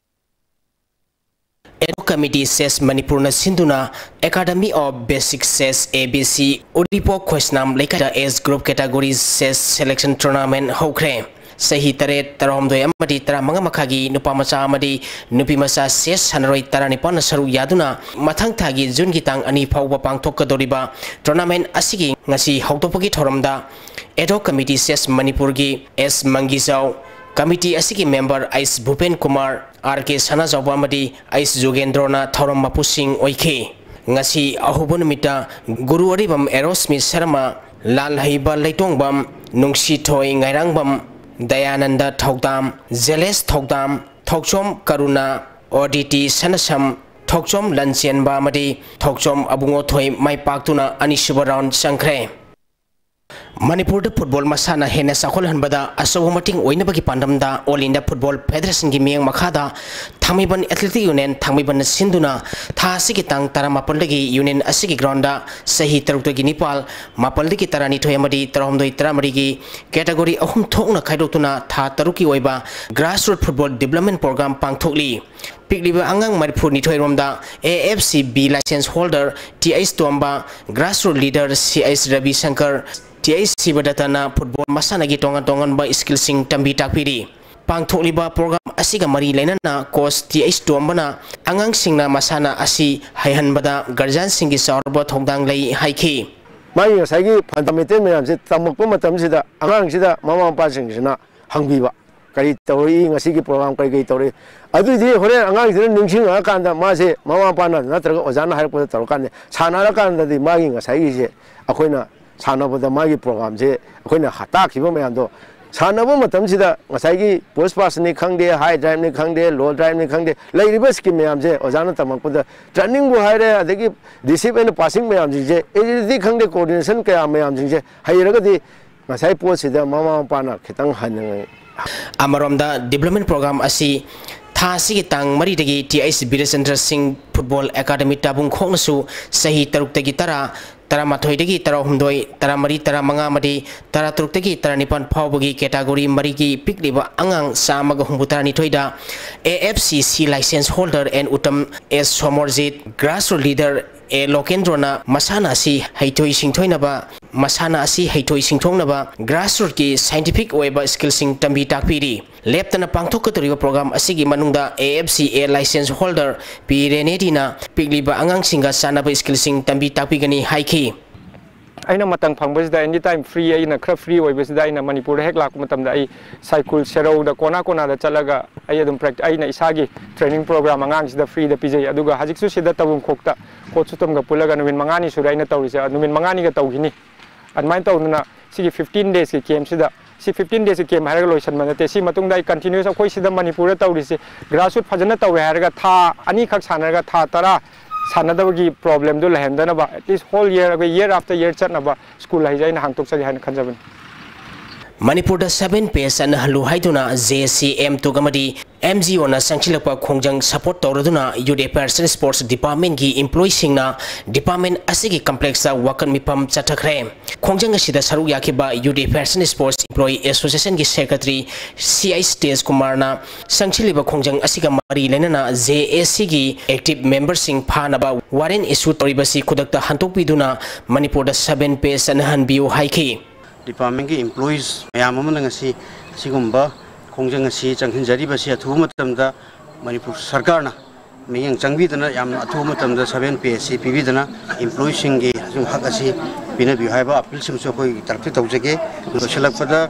ꯑꯦꯗ ꯍꯣꯛ ꯀꯃꯤꯇꯤ, ꯆꯦꯁ ꯃꯅꯤꯄꯨꯔꯅ ꯁꯤꯟꯗꯨꯅ academy of basic chess, A B C, Uripok Khoisnam ꯂꯩꯀꯥꯏꯗ age group category chess selection tournament ꯍꯧꯈ꯭ꯔꯦ꯫ ꯆꯍꯤ ꯇꯔꯦꯠ, ꯇꯔꯥꯍꯨꯝꯗꯣꯏ ꯑꯃꯗꯤ ꯇꯔꯥꯃꯉꯥ ꯃꯈꯥꯒꯤ ꯅꯨꯄꯥ ꯃꯆꯥ ꯑꯃꯗꯤ ꯅꯨꯄꯤ ꯃꯆꯥ ꯆꯦꯁ ꯁꯥꯟꯅꯔꯣꯏ ꯇꯔꯥꯅꯤꯄꯥꯟꯅ ꯁꯔꯨꯛ ꯌꯥꯗꯨꯅ ꯃꯊꯪ ꯊꯥꯒꯤ ꯖꯨꯟꯒꯤ ꯇꯥꯡ ꯑꯅꯤ ꯐꯥꯎꯕ ꯄꯥꯡꯊꯣꯛꯀꯗꯧꯔꯤꯕ ꯇꯣꯔꯅꯥꯃꯦꯟ ꯑꯁꯤꯒꯤ ꯉꯁꯤ ꯍꯧꯗꯣꯛꯄꯒꯤ ꯊꯧꯔꯝꯗ ꯑꯦꯗ ꯍꯣꯛ ꯀꯃꯤꯇꯤ, ꯆꯦꯁ ꯃꯅꯤꯄꯨꯔꯒꯤ ꯑꯦꯁ ꯃꯪꯒꯤꯖꯥꯎ, ꯀꯃꯤꯇꯤ ꯑꯁꯤꯒꯤ ꯃꯦꯝꯕꯔ ꯑꯩꯁ ꯚꯨꯄꯦꯟ ꯀꯨꯃꯥꯔ, ꯑꯥꯔ ꯀꯦ ꯁꯅꯥꯖꯥꯎꯕ ꯑꯃꯗꯤ ꯑꯩꯁ ꯖꯨꯒꯦꯟꯗ꯭ꯔꯣꯅ ꯊꯧꯔꯝ ꯃꯄꯨꯁꯤꯡ ꯑꯣꯏꯈꯤ꯫ ꯉꯁꯤ ꯑꯍꯧꯕ ꯅꯨꯃꯤꯠꯇ ꯒꯨꯔꯨ ꯑꯔꯤꯕꯝ ꯑꯦꯔꯣꯁꯃꯤ ꯁꯔꯃ, ꯂꯥꯜꯍꯩꯕ ꯂꯩꯇꯣꯡꯕꯝ, ꯅꯨꯡꯁꯤꯊꯣꯏ ꯉꯥꯏꯔꯥꯡꯕꯝ, ꯗꯌꯥꯅꯟꯗ ꯊꯧꯗꯥꯝ, ꯖꯦꯂꯦꯁ ꯊꯧꯗꯥꯝ, ꯊꯣꯛꯆꯣꯝ ꯀꯔꯨꯅꯥ, ꯑꯣꯗꯤꯇꯤ ꯁꯅꯁꯝ, ꯊꯣꯛꯆꯣꯝ ꯂꯟꯆꯦꯟꯕ ꯑꯃꯗꯤ ꯊꯣꯛꯆꯣꯝ ꯑꯕꯨꯡꯉꯣꯊꯣꯏ ꯃꯥꯏ ꯄꯥꯛꯇꯨꯅ ꯑꯅꯤꯁꯨꯕ ꯔꯥꯎꯟ ꯆꯪꯈ꯭ꯔꯦ꯫ ꯃꯅꯤꯄꯨꯔꯗ ꯐꯨꯠꯕꯣꯜ ꯃꯁꯥꯟꯅ ꯍꯦꯟꯅ ꯆꯥꯎꯈꯠꯍꯟꯕꯗ ꯑꯆꯧꯕ ꯃꯇꯦꯡ ꯑꯣꯏꯅꯕꯒꯤ ꯄꯥꯟꯗꯝꯗ All India Football Federation ꯒꯤ ꯃꯤꯠꯌꯦꯡ ꯃꯈꯥꯗ ꯊꯥꯡꯃꯩꯕꯟ Athletic Union ꯊꯥꯡꯃꯩꯕꯟꯅ ꯁꯤꯟꯗꯨꯅ ꯊꯥ ꯑꯁꯤꯒꯤ ꯇꯥꯡ ꯇꯔꯥꯃꯥꯄꯜꯗꯒꯤ union ꯑꯁꯤꯒꯤ ground ꯗ ꯆꯍꯤ ꯇꯔꯨꯛꯇꯒꯤ ꯅꯤꯄꯥꯜ, ꯃꯥꯄꯜꯗꯒꯤ ꯇꯔꯥꯅꯤꯊꯣꯏ ꯑꯃꯗꯤ ꯇꯔꯥꯍꯨꯝꯗꯣꯏ ꯇꯔꯥꯃꯔꯤꯒꯤ category ꯑꯍꯨꯝ ꯊꯣꯛꯅ ꯈꯥꯏꯗꯣꯛꯇꯨꯅ ꯊꯥ ꯇꯔꯨꯛꯀꯤ ꯑꯣꯏꯕ Grassroots Football Development Program ꯄꯥꯡꯊꯣꯛꯂꯤ꯫ ꯄꯤꯛꯂꯤꯕ ꯑꯉꯥꯡ ꯃꯔꯤꯐꯨ ꯅꯤꯊꯣꯏ ꯔꯣꯝꯗ A F C B license holder T H Tomba, Grassroots leader C H Rabishankar, T H ꯁꯤꯕꯗꯠꯇꯅ ꯐꯨꯠꯕꯣꯜ ꯃꯁꯥꯟꯅꯒꯤ ꯇꯣꯉꯥꯟ ꯇꯣꯉꯥꯟꯕ skill ꯁꯤꯡ ꯇꯝꯕꯤ ꯇꯥꯛꯄꯤꯔꯤ꯫ ꯄꯥꯡꯊꯣꯛꯂꯤꯕ program ꯑꯁꯤꯒ ꯃꯔꯤ ꯂꯩꯅꯅ coach T H ꯇꯣꯝꯕꯅ ꯑꯉꯥꯡꯁꯤꯡꯅ ꯃꯁꯥꯟꯅ ꯑꯁꯤ ꯍꯩꯍꯟꯕꯗ guardian ꯁꯤꯡꯒꯤ ꯆꯥꯎꯔꯕ ꯊꯧꯗꯥꯡ ꯂꯩ ꯍꯥꯏꯈꯤ꯫ ꯃꯥꯒꯤ ꯉꯁꯥꯏꯒꯤ fundamental ꯃꯌꯥꯝꯁꯦ ꯇꯝꯃꯛꯄ ꯃꯇꯝꯁꯤꯗ ꯑꯉꯥꯡꯁꯤꯗ ꯃꯃꯥ ꯃꯄꯥꯁꯤꯡꯁꯤꯅ ꯍꯪꯕꯤꯕ, "ꯀꯔꯤ ꯇꯧꯔꯛꯏ ꯉꯁꯤꯒꯤ program, ꯀꯔꯤ ꯀꯔꯤ ꯇꯧꯔꯛꯏ?" ꯑꯗꯨꯏꯗꯤ ꯍꯣꯔꯦꯟ ꯑꯉꯥꯡꯁꯤꯅ ꯅꯤꯡꯁꯤꯡꯉꯛꯑꯀꯥꯟꯗ ꯃꯥꯁꯦ ꯃꯃꯥ ꯃꯄꯥꯅ ꯅꯠꯇ꯭ꯔꯒ ꯑꯣꯖꯥꯅ ꯍꯥꯏꯔꯛꯄꯗ ꯇꯧꯔꯀꯥꯟꯗ ꯁꯥꯟꯅꯔꯀꯥꯟꯗꯗꯤ ꯃꯥꯒꯤ ꯉꯁꯥꯏꯒꯤꯁꯦ ꯑꯩꯈꯣꯏꯅ ꯁꯥꯟꯅꯕꯗ ꯃꯥꯒꯤ program ꯁꯦ ꯑꯩꯈꯣꯏꯅ ꯇꯥꯛꯈꯤꯕ ꯃꯌꯥꯝꯗꯣ ꯁꯥꯟꯅꯕ ꯃꯇꯝꯁꯤꯗ ꯉꯁꯥꯏꯒꯤ push pass ꯅꯤ ꯈꯪꯗꯦ, high drive ꯅꯤ ꯈꯪꯗꯦ, low drive ꯅꯤ ꯈꯪꯗꯦ, ꯂꯩꯔꯤꯕ skill ꯃꯌꯥꯝꯁꯦ ꯑꯣꯖꯥꯅ ꯇꯝꯃꯛꯄꯗ training ꯕꯨ ꯍꯥꯏꯔꯦ, ꯑꯗꯒꯤ receive and passing ꯃꯌꯥꯝꯁꯤꯡꯁꯦ, agility ꯈꯪꯗꯦ, coordination ꯀꯌꯥ ꯃꯌꯥꯝꯁꯤꯡꯁꯦ ꯍꯩꯔꯒꯗꯤ ꯉꯁꯥꯏ ꯄꯣꯠꯁꯤꯗ ꯃꯃꯥ ꯃꯄꯥꯅ ꯈꯤꯇꯪ ꯍꯟꯅ ꯑꯃꯔꯣꯝꯗ development program ꯑꯁꯤ ꯊꯥ ꯑꯁꯤꯒꯤ ꯇꯥꯡ ꯃꯔꯤꯗꯒꯤ T H ꯕꯤꯔꯦꯆꯟꯗ꯭ꯔ ꯁꯤꯡ ꯐꯨꯠꯕꯣꯜ ꯑꯦꯀꯥꯗꯃꯤ ꯇꯥꯕꯨꯡꯈꯣꯛꯅꯁꯨ ꯆꯍꯤ ꯇꯔꯨꯛꯇꯒꯤ ꯇꯔꯥ, ꯇꯔꯥꯃꯥꯊꯣꯏꯗꯒꯤ ꯇꯔꯥꯍꯨꯝꯗꯣꯏ, ꯇꯔꯥꯃꯔꯤ, ꯇꯔꯥꯃꯉꯥ ꯑꯃꯗꯤ ꯇꯔꯥꯇꯔꯨꯛꯇꯒꯤ ꯇꯔꯥꯅꯤꯄꯥꯟ ꯐꯥꯎꯕꯒꯤ category ꯃꯔꯤꯒꯤ ꯄꯤꯛꯂꯤꯕ ꯑꯉꯥꯡ ꯆꯥꯝꯃꯒ ꯍꯨꯝꯐꯨꯇꯔꯥ ꯅꯤꯊꯣꯏꯗ A F C C license holder and Uttam S Somorjit, Grassroots leader A Lokendrona ꯃꯁꯥꯟꯅ ꯑꯁꯤ ꯍꯩꯊꯣꯏ ꯁꯤꯡꯊꯣꯏꯅꯕ, ꯃꯁꯥꯟꯅ ꯑꯁꯤ ꯍꯩꯊꯣꯏ ꯁꯤꯡꯊꯣꯛꯅꯕ grassroots ꯀꯤ scientific ꯑꯣꯏꯕ skill ꯁꯤꯡ ꯇꯝꯕꯤ ꯇꯥꯛꯄꯤꯔꯤ꯫ ꯂꯦꯞꯇꯅ ꯄꯥꯡꯊꯣꯛꯀꯗꯧꯔꯤꯕ program ꯑꯁꯤꯒꯤ ꯃꯅꯨꯡꯗ A F C A license holder P ꯔꯦꯅꯦꯗꯤꯅ ꯄꯤꯛꯂꯤꯕ ꯑꯉꯥꯡꯁꯤꯡꯒ ꯆꯥꯟꯅꯕ skill ꯁꯤꯡ ꯇꯝꯕꯤ ꯇꯥꯛꯄꯤꯒꯅꯤ ꯍꯥꯏꯈꯤ꯫ ꯑꯩꯅ ꯃꯇꯝ ꯐꯪꯕꯁꯤꯗ anytime free, ꯑꯩꯅ ꯈꯔ free ꯑꯣꯏꯕꯁꯤꯗ ꯑꯩꯅ ꯃꯅꯤꯄꯨꯔꯗ ꯍꯦꯛ ꯂꯥꯛꯄ ꯃꯇꯝꯗ ꯑꯩ ꯁꯥꯏꯀꯨꯜ, ꯁꯦꯔꯧꯗ, ꯀꯣꯅꯥ ꯀꯣꯅꯥꯗ ꯆꯠꯂꯒ ꯑꯩ ꯑꯗꯨꯝ practi-, ꯑꯩꯅ ꯏꯁꯥꯒꯤ training program ꯑꯉꯥꯡꯁꯤꯗ free ꯗ ꯄꯤꯖꯩ꯫ ꯑꯗꯨꯒ ꯍꯧꯖꯤꯛꯁꯨ ꯁꯤꯗ ꯇꯥꯕꯨꯡꯈꯣꯛꯇ coach ꯁꯨꯇꯝꯒ ꯄꯨꯜꯂꯒ ꯅꯨꯃꯤꯠ ꯃꯉꯥꯅꯤ ꯁꯨꯔꯦ ꯑꯩꯅ ꯇꯧꯔꯤꯁꯦ, ꯅꯨꯃꯤꯠ ꯃꯉꯥꯅꯤꯒ ꯇꯧꯈꯤꯅꯤ꯫ ꯑꯗꯨꯃꯥꯏꯅ ꯇꯧꯗꯅ ꯁꯤꯒꯤ fifteen days ꯀꯤ camp ꯁꯤꯗ, ꯁꯤ fifteen days ꯀꯤ camp ꯍꯥꯏꯔꯒ ꯂꯣꯏꯁꯟꯕ ꯅꯠꯇꯦ꯫ ꯁꯤ ꯃꯇꯨꯡꯗ ꯑꯩ continuous ꯑꯩꯈꯣꯏ ꯁꯤꯗ ꯃꯅꯤꯄꯨꯔꯗ ꯇꯧꯔꯤꯁꯦ grassroot ꯐꯖꯅ ꯇꯧꯔꯦ ꯍꯥꯏꯔꯒ ꯊꯥ ꯑꯅꯤꯈꯛ ꯁꯥꯟꯅꯔꯒ ꯊꯥ ꯇꯔꯥ, ꯁꯥꯟꯅꯗꯕꯒꯤ problemꯗꯨ ꯂꯩꯍꯟꯗꯅꯕ, at least whole year ꯑꯩꯈꯣꯏ year after year ꯆꯠꯅꯕ school ꯍꯥꯏꯁꯦ ꯑꯩꯅ ꯍꯥꯡꯗꯣꯛꯆꯒꯦ ꯍꯥꯏꯅ ꯈꯟꯖꯕꯅꯤ꯫ ꯃꯅꯤꯄꯨꯔꯗ seven pay ꯆꯠꯅꯍꯜꯂꯨ ꯍꯥꯏꯗꯨꯅ J S C M ꯇꯨꯛ ꯑꯃꯗꯤ M G Oꯅ ꯆꯪꯁꯤꯜꯂꯛꯄ ꯈꯣꯡꯖꯪ support ꯇꯧꯔꯗꯨꯅ Youth Affairs and Sports Departmentꯀꯤ employeeꯁꯤꯡꯅ department ꯑꯁꯤꯒꯤ complexꯇ ꯋꯥꯀꯠ ꯃꯤꯐꯝ ꯆꯠꯊꯈ꯭ꯔꯦ꯫ ꯈꯣꯡꯖꯪ ꯑꯁꯤꯗ ꯁꯔꯨꯛ ꯌꯥꯈꯤꯕ Youth Affairs and Sports Employee Associationꯒꯤ secretary C I stage ꯀꯨꯃꯥꯔꯅ ꯆꯪꯁꯤꯜꯂꯤꯕ ꯈꯣꯡꯖꯪ ꯑꯁꯤꯒ ꯃꯔꯤ ꯂꯩꯅꯅ J A Cꯒꯤ active memberꯁꯤꯡ ꯐꯥꯅꯕ warrant issue ꯇꯧꯔꯤꯕꯁꯤ ꯈꯨꯗꯛꯇ ꯍꯟꯗꯣꯛꯄꯤꯗꯨꯅ ꯃꯅꯤꯄꯨꯔꯗ seven pay ꯆꯠꯅꯍꯟꯕꯤꯌꯨ ꯍꯥꯏꯈꯤ꯫ Departmentꯀꯤ employees ꯃꯌꯥꯝ ꯑꯃꯅ ꯉꯁꯤ ꯑꯁꯤꯒꯨꯝꯕ ꯈꯣꯡꯖꯪ ꯑꯁꯤ ꯆꯪꯁꯤꯟꯖꯔꯤꯕꯁꯤ ꯑꯊꯨꯕ ꯃꯇꯝꯗ ꯃꯅꯤꯄꯨꯔ ꯁꯔꯀꯥꯔꯅ ꯃꯤꯠꯌꯦꯡ ꯆꯪꯕꯤꯗꯅ ꯌꯥꯝꯅ ꯑꯊꯨꯕ ꯃꯇꯝꯗ seven pay ꯑꯁꯤ ꯄꯤꯕꯤꯗꯅ employeeꯁꯤꯡꯒꯤ ꯑꯁꯤꯒꯨꯝꯕ ꯍꯛ ꯑꯁꯤ ꯄꯤꯅꯕꯤꯌꯨ ꯍꯥꯏꯕ appealꯁꯤꯃꯁꯨ ꯑꯩꯈꯣꯏꯒꯤ ꯇꯔꯐꯇ ꯇꯧꯖꯒꯦ꯫ ꯂꯣꯏꯁꯤꯜꯂꯛꯄꯗ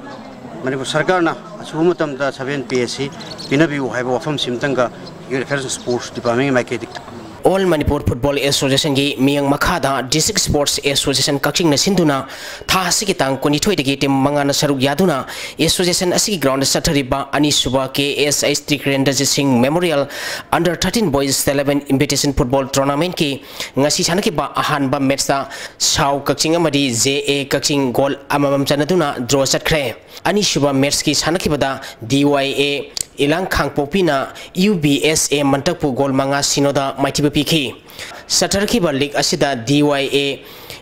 ꯃꯅꯤꯄꯨꯔ ꯁꯔꯀꯥꯔꯅ ꯑꯊꯨꯕ ꯃꯇꯝꯗ seven pay ꯑꯁꯤ ꯄꯤꯅꯕꯤꯌꯨ ꯍꯥꯏꯕ ꯋꯥꯐꯝꯁꯤꯃꯇꯪꯒ Youth Affairs Sports Departmentꯀꯤ ꯃꯥꯏꯀꯩꯗꯒꯤ꯫ All Manipur Football Associationꯒꯤ ꯃꯤꯠꯌꯦꯡ ꯃꯈꯥꯗ District Sports Association ꯀꯛꯆꯤꯡꯅ ꯁꯤꯟꯗꯨꯅ ꯊꯥ ꯑꯁꯤꯒꯤ ꯇꯥꯡ ꯀꯨꯟꯅꯤꯊꯣꯏꯗꯒꯤ team ꯃꯉꯥꯅ ꯁꯔꯨꯛ ꯌꯥꯗꯨꯅ association ꯑꯁꯤꯒꯤ groundꯗ ꯆꯠꯊꯔꯤꯕ ꯑꯅꯤꯁꯨꯕ K S H Trikirendrajit Singh Memorial Under thirteen Boys eleven Invitation Football Tournamentꯀꯤ ꯉꯁꯤ ꯁꯥꯟꯅꯈꯤꯕ ꯑꯍꯥꯟꯕ matchꯇ ꯁꯥꯎ ꯀꯛꯆꯤꯡ ꯑꯃꯗꯤ J A ꯀꯛꯆꯤꯡ goal ꯑꯃꯃꯝ ꯆꯟꯅꯗꯨꯅ draw ꯆꯠꯈ꯭ꯔꯦ꯫ ꯑꯅꯤꯁꯨꯕ matchꯀꯤ ꯁꯥꯟꯅꯈꯤꯕꯗ D Y A ꯏꯂꯥꯡ ꯈꯥꯡꯄꯣꯛꯄꯤꯅ U B S A ꯃꯟꯇꯛꯄꯨ goal ꯃꯉꯥ ꯁꯤꯅꯣꯗ ꯃꯥꯏꯊꯤꯕ ꯄꯤꯈꯤ꯫ ꯆꯠꯊꯔꯛꯈꯤꯕ league ꯑꯁꯤꯗ D Y A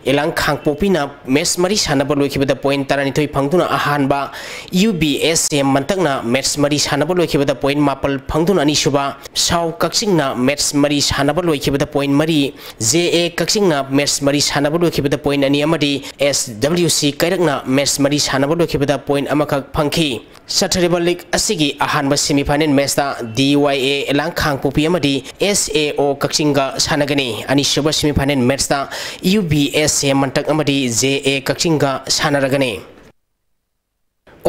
ꯏꯂꯥꯡ ꯈꯥꯡꯄꯣꯛꯄꯤꯅ match ꯃꯔꯤ ꯁꯥꯟꯅꯕ ꯂꯣꯏꯈꯤꯕꯗ point ꯇꯔꯥꯅꯤꯊꯣꯏ ꯐꯪꯗꯨꯅ ꯑꯍꯥꯟꯕ, U B S A ꯃꯟꯇꯛꯅ match ꯃꯔꯤ ꯁꯥꯟꯅꯕ ꯂꯣꯏꯈꯤꯕꯗ point ꯃꯥꯄꯜ ꯐꯪꯗꯨꯅ ꯑꯅꯤꯁꯨꯕ, ꯁꯥꯎ ꯀꯛꯆꯤꯡꯅ match ꯃꯔꯤ ꯁꯥꯟꯅꯕ ꯂꯣꯏꯈꯤꯕꯗ point ꯃꯔꯤ, J A ꯀꯛꯆꯤꯡꯅ match ꯃꯔꯤ ꯁꯥꯟꯅꯕ ꯂꯣꯏꯈꯤꯕꯗ point ꯑꯅꯤ ꯑꯃꯗꯤ S W C ꯀꯩꯔꯛꯅ match ꯃꯔꯤ ꯁꯥꯟꯅꯕ ꯂꯣꯏꯈꯤꯕꯗ point ꯑꯃꯈꯛ ꯐꯪꯈꯤ꯫ ꯆꯠꯊꯔꯤꯕ league ꯑꯁꯤꯒꯤ ꯑꯍꯥꯟꯕ semi final matchꯇ D Y A ꯏꯂꯥꯡ ꯈꯥꯡꯄꯣꯛꯄꯤ ꯑꯃꯗꯤ S A O ꯀꯛꯆꯤꯡꯒ ꯁꯥꯟꯅꯒꯅꯤ꯫ ꯑꯅꯤꯁꯨꯕ semi final matchꯇ U B S A ꯃꯟꯇꯛ ꯑꯃꯗꯤ J A ꯀꯛꯆꯤꯡꯒ ꯁꯥꯟꯅꯔꯒꯅꯤ꯫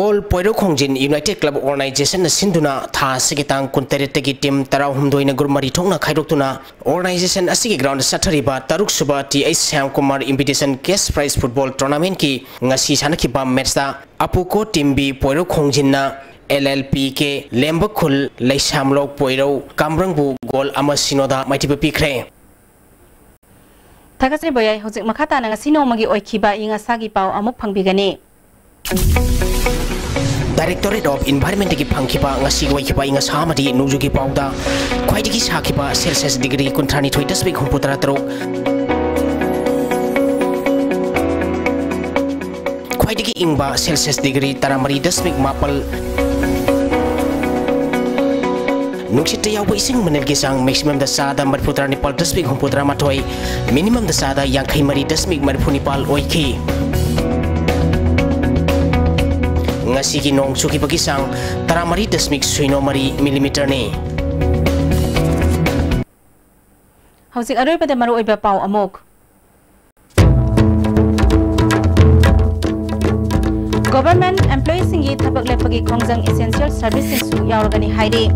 All ꯄꯣꯏꯔꯧ ꯈꯣꯡꯖꯤꯟ United Club Organizationꯅ ꯁꯤꯟꯗꯨꯅ ꯊꯥ ꯑꯁꯤꯒꯤ ꯇꯥꯡ ꯀꯨꯟꯇꯔꯦꯠꯇꯒꯤ team ꯇꯔꯥꯍꯨꯝꯗꯣꯏꯅ group ꯃꯔꯤ ꯊꯣꯛꯅ ꯈꯥꯏꯗꯣꯛꯇꯨꯅ organization ꯑꯁꯤꯒꯤ groundꯗ ꯆꯠꯊꯔꯤꯕ ꯇꯔꯨꯛꯁꯨꯕ T H Shyamkumar Invitation Cash Prize Football Tournamentꯀꯤ ꯉꯁꯤ ꯁꯥꯟꯅꯈꯤꯕ matchꯇ ꯑꯄꯨꯀꯣ ꯇꯤꯝꯕꯤ ꯄꯣꯏꯔꯧ ꯈꯣꯡꯖꯤꯟꯅ L L P K ꯂꯦꯝꯕꯈꯨꯜ ꯂꯩꯁꯥꯝꯂꯣꯛ ꯄꯣꯏꯔꯧ ꯀꯥꯝꯕ꯭ꯔꯪꯕꯨ goal ꯑꯃ ꯁꯤꯅꯣꯗ ꯃꯥꯏꯊꯤꯕ ꯄꯤꯈ꯭ꯔꯦ꯫ ꯊꯥꯒꯠꯆꯔꯤ ꯕꯣꯌꯥꯏ꯫ ꯍꯧꯖꯤꯛ ꯃꯈꯥ ꯇꯥꯅ ꯉꯁꯤ ꯅꯣꯡꯃꯒꯤ ꯑꯣꯏꯈꯤꯕ ꯑꯏꯪ ꯑꯁꯥꯒꯤ ꯄꯥꯎ ꯑꯃꯨꯛ ꯐꯪꯕꯤꯒꯅꯤ꯫ Directorate of Environmentꯇꯒꯤ ꯐꯪꯈꯤꯕ ꯉꯁꯤꯒꯤ ꯑꯣꯏꯈꯤꯕ ꯑꯏꯪ ꯑꯁꯥ ꯑꯃꯗꯤ ꯅꯣꯡꯖꯨꯒꯤ ꯄꯥꯎꯗ ꯈ꯭ꯋꯥꯏꯗꯒꯤ ꯁꯥꯈꯤꯕ Celsius degree ꯀꯨꯟꯊ꯭ꯔꯥꯅꯤꯊꯣꯏ ꯗꯁꯃꯤꯛ ꯍꯨꯝꯐꯨꯇꯔꯥ ꯇꯔꯨꯛ, ꯈ꯭ꯋꯥꯏꯗꯒꯤ ꯏꯪꯕ Celsius degree ꯇꯔꯥꯃꯔꯤ ꯗꯁꯃꯤꯛ ꯃꯥꯄꯜ, ꯅꯨꯡꯁꯤꯠꯇ ꯌꯥꯎꯕ ꯏꯁꯤꯡ ꯃꯅꯤꯜꯒꯤ ꯆꯥꯡ maximumꯗ ꯆꯥꯗ ꯃꯔꯤꯐꯨꯇꯔꯥ ꯅꯤꯄꯥꯜ ꯗꯁꯃꯤꯛ ꯍꯨꯝꯐꯨꯇꯔꯥ ꯃꯥꯊꯣꯏ, minimumꯗ ꯆꯥꯗ ꯌꯥꯡꯈꯩ ꯃꯔꯤ ꯗꯁꯃꯤꯛ ꯃꯔꯤꯐꯨ ꯅꯤꯄꯥꯜ ꯑꯣꯏꯈꯤ꯫ ꯉꯁꯤꯒꯤ ꯅꯣꯡ ꯆꯨꯈꯤꯕꯒꯤ ꯆꯥꯡ ꯇꯔꯥꯃꯔꯤ ꯗꯁꯃꯤꯛ ꯁꯤꯅꯣ ꯃꯔꯤ millimeterꯅꯤ꯫ ꯍꯧꯖꯤꯛ ꯑꯔꯣꯏꯕꯗ ꯃꯔꯨꯑꯣꯏꯕ ꯄꯥꯎ ꯑꯃꯨꯛ꯫ Government employeeꯁꯤꯡꯒꯤ ꯊꯕꯛ ꯂꯦꯞꯄꯒꯤ ꯈꯣꯡꯖꯪ essential serviceꯁꯤꯡꯁꯨ ꯌꯥꯎꯔꯒꯅꯤ ꯍꯥꯏꯔꯤ꯫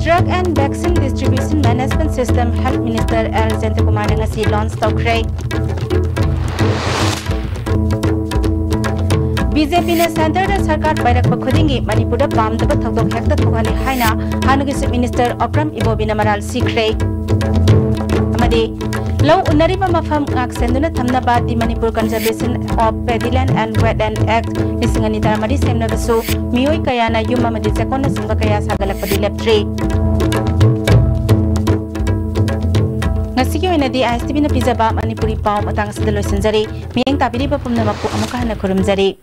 Drug and Vaccine Distribution Management System Health Minister L ꯖꯌꯟꯇꯀꯨꯃꯥꯔꯅ ꯉꯁꯤ launch ꯇꯧꯈ꯭ꯔꯦ꯫ BJPꯅ centreꯗ ꯁꯔꯀꯥꯔ ꯄꯥꯏꯔꯛꯄ ꯈꯨꯗꯤꯡꯒꯤ ꯃꯅꯤꯄꯨꯔꯗ ꯄꯥꯝꯗꯕ ꯊꯧꯗꯣꯛ ꯍꯦꯛꯇ ꯊꯣꯛꯍꯜꯂꯤ ꯍꯥꯏꯅ ꯍꯥꯟꯅꯒꯤ Chief Minister ꯑꯣꯀ꯭ꯔꯝ ꯏꯕꯣꯕꯤꯅ ꯃꯔꯥꯜ ꯁꯤꯈ꯭ꯔꯦ꯫ ꯑꯃꯗꯤ ꯂꯧ ꯎꯅꯔꯤꯕ ꯃꯐꯝ ꯉꯥꯛꯁꯦꯟꯗꯨꯅ ꯊꯝꯅꯕ The Manipur Conservation of Paddyland and Wetland Act ꯂꯤꯁꯤꯡ ꯑꯅꯤ ꯇꯔꯥꯃꯔꯤ ꯁꯦꯝꯅꯕꯁꯨ ꯃꯤꯑꯣꯏ ꯀꯌꯥꯅ ꯌꯨꯝ ꯑꯃꯗꯤ ꯆꯦꯛꯀꯣꯟꯅꯆꯤꯡꯕ ꯀꯌꯥ ꯁꯥꯒꯠꯂꯛꯄꯗꯤ ꯂꯦꯞꯇ꯭ꯔꯤ꯫ ꯉꯁꯤꯒꯤ ꯑꯣꯏꯅꯗꯤ ISTVꯅ ꯄꯤꯖꯕ ꯃꯅꯤꯄꯨꯔꯤ ꯄꯥꯎ ꯃꯇꯥꯡ ꯑꯁꯤꯗ ꯂꯣꯏꯁꯤꯟꯖꯔꯤ꯫ ꯃꯤꯠꯌꯦꯡ ꯇꯥꯕꯤꯔꯤꯕ ꯄꯨꯝꯅꯃꯛꯄꯨ ꯑꯃꯨꯛꯀ ꯍꯟꯅ ꯈꯨꯔꯨꯝꯖꯔꯤ꯫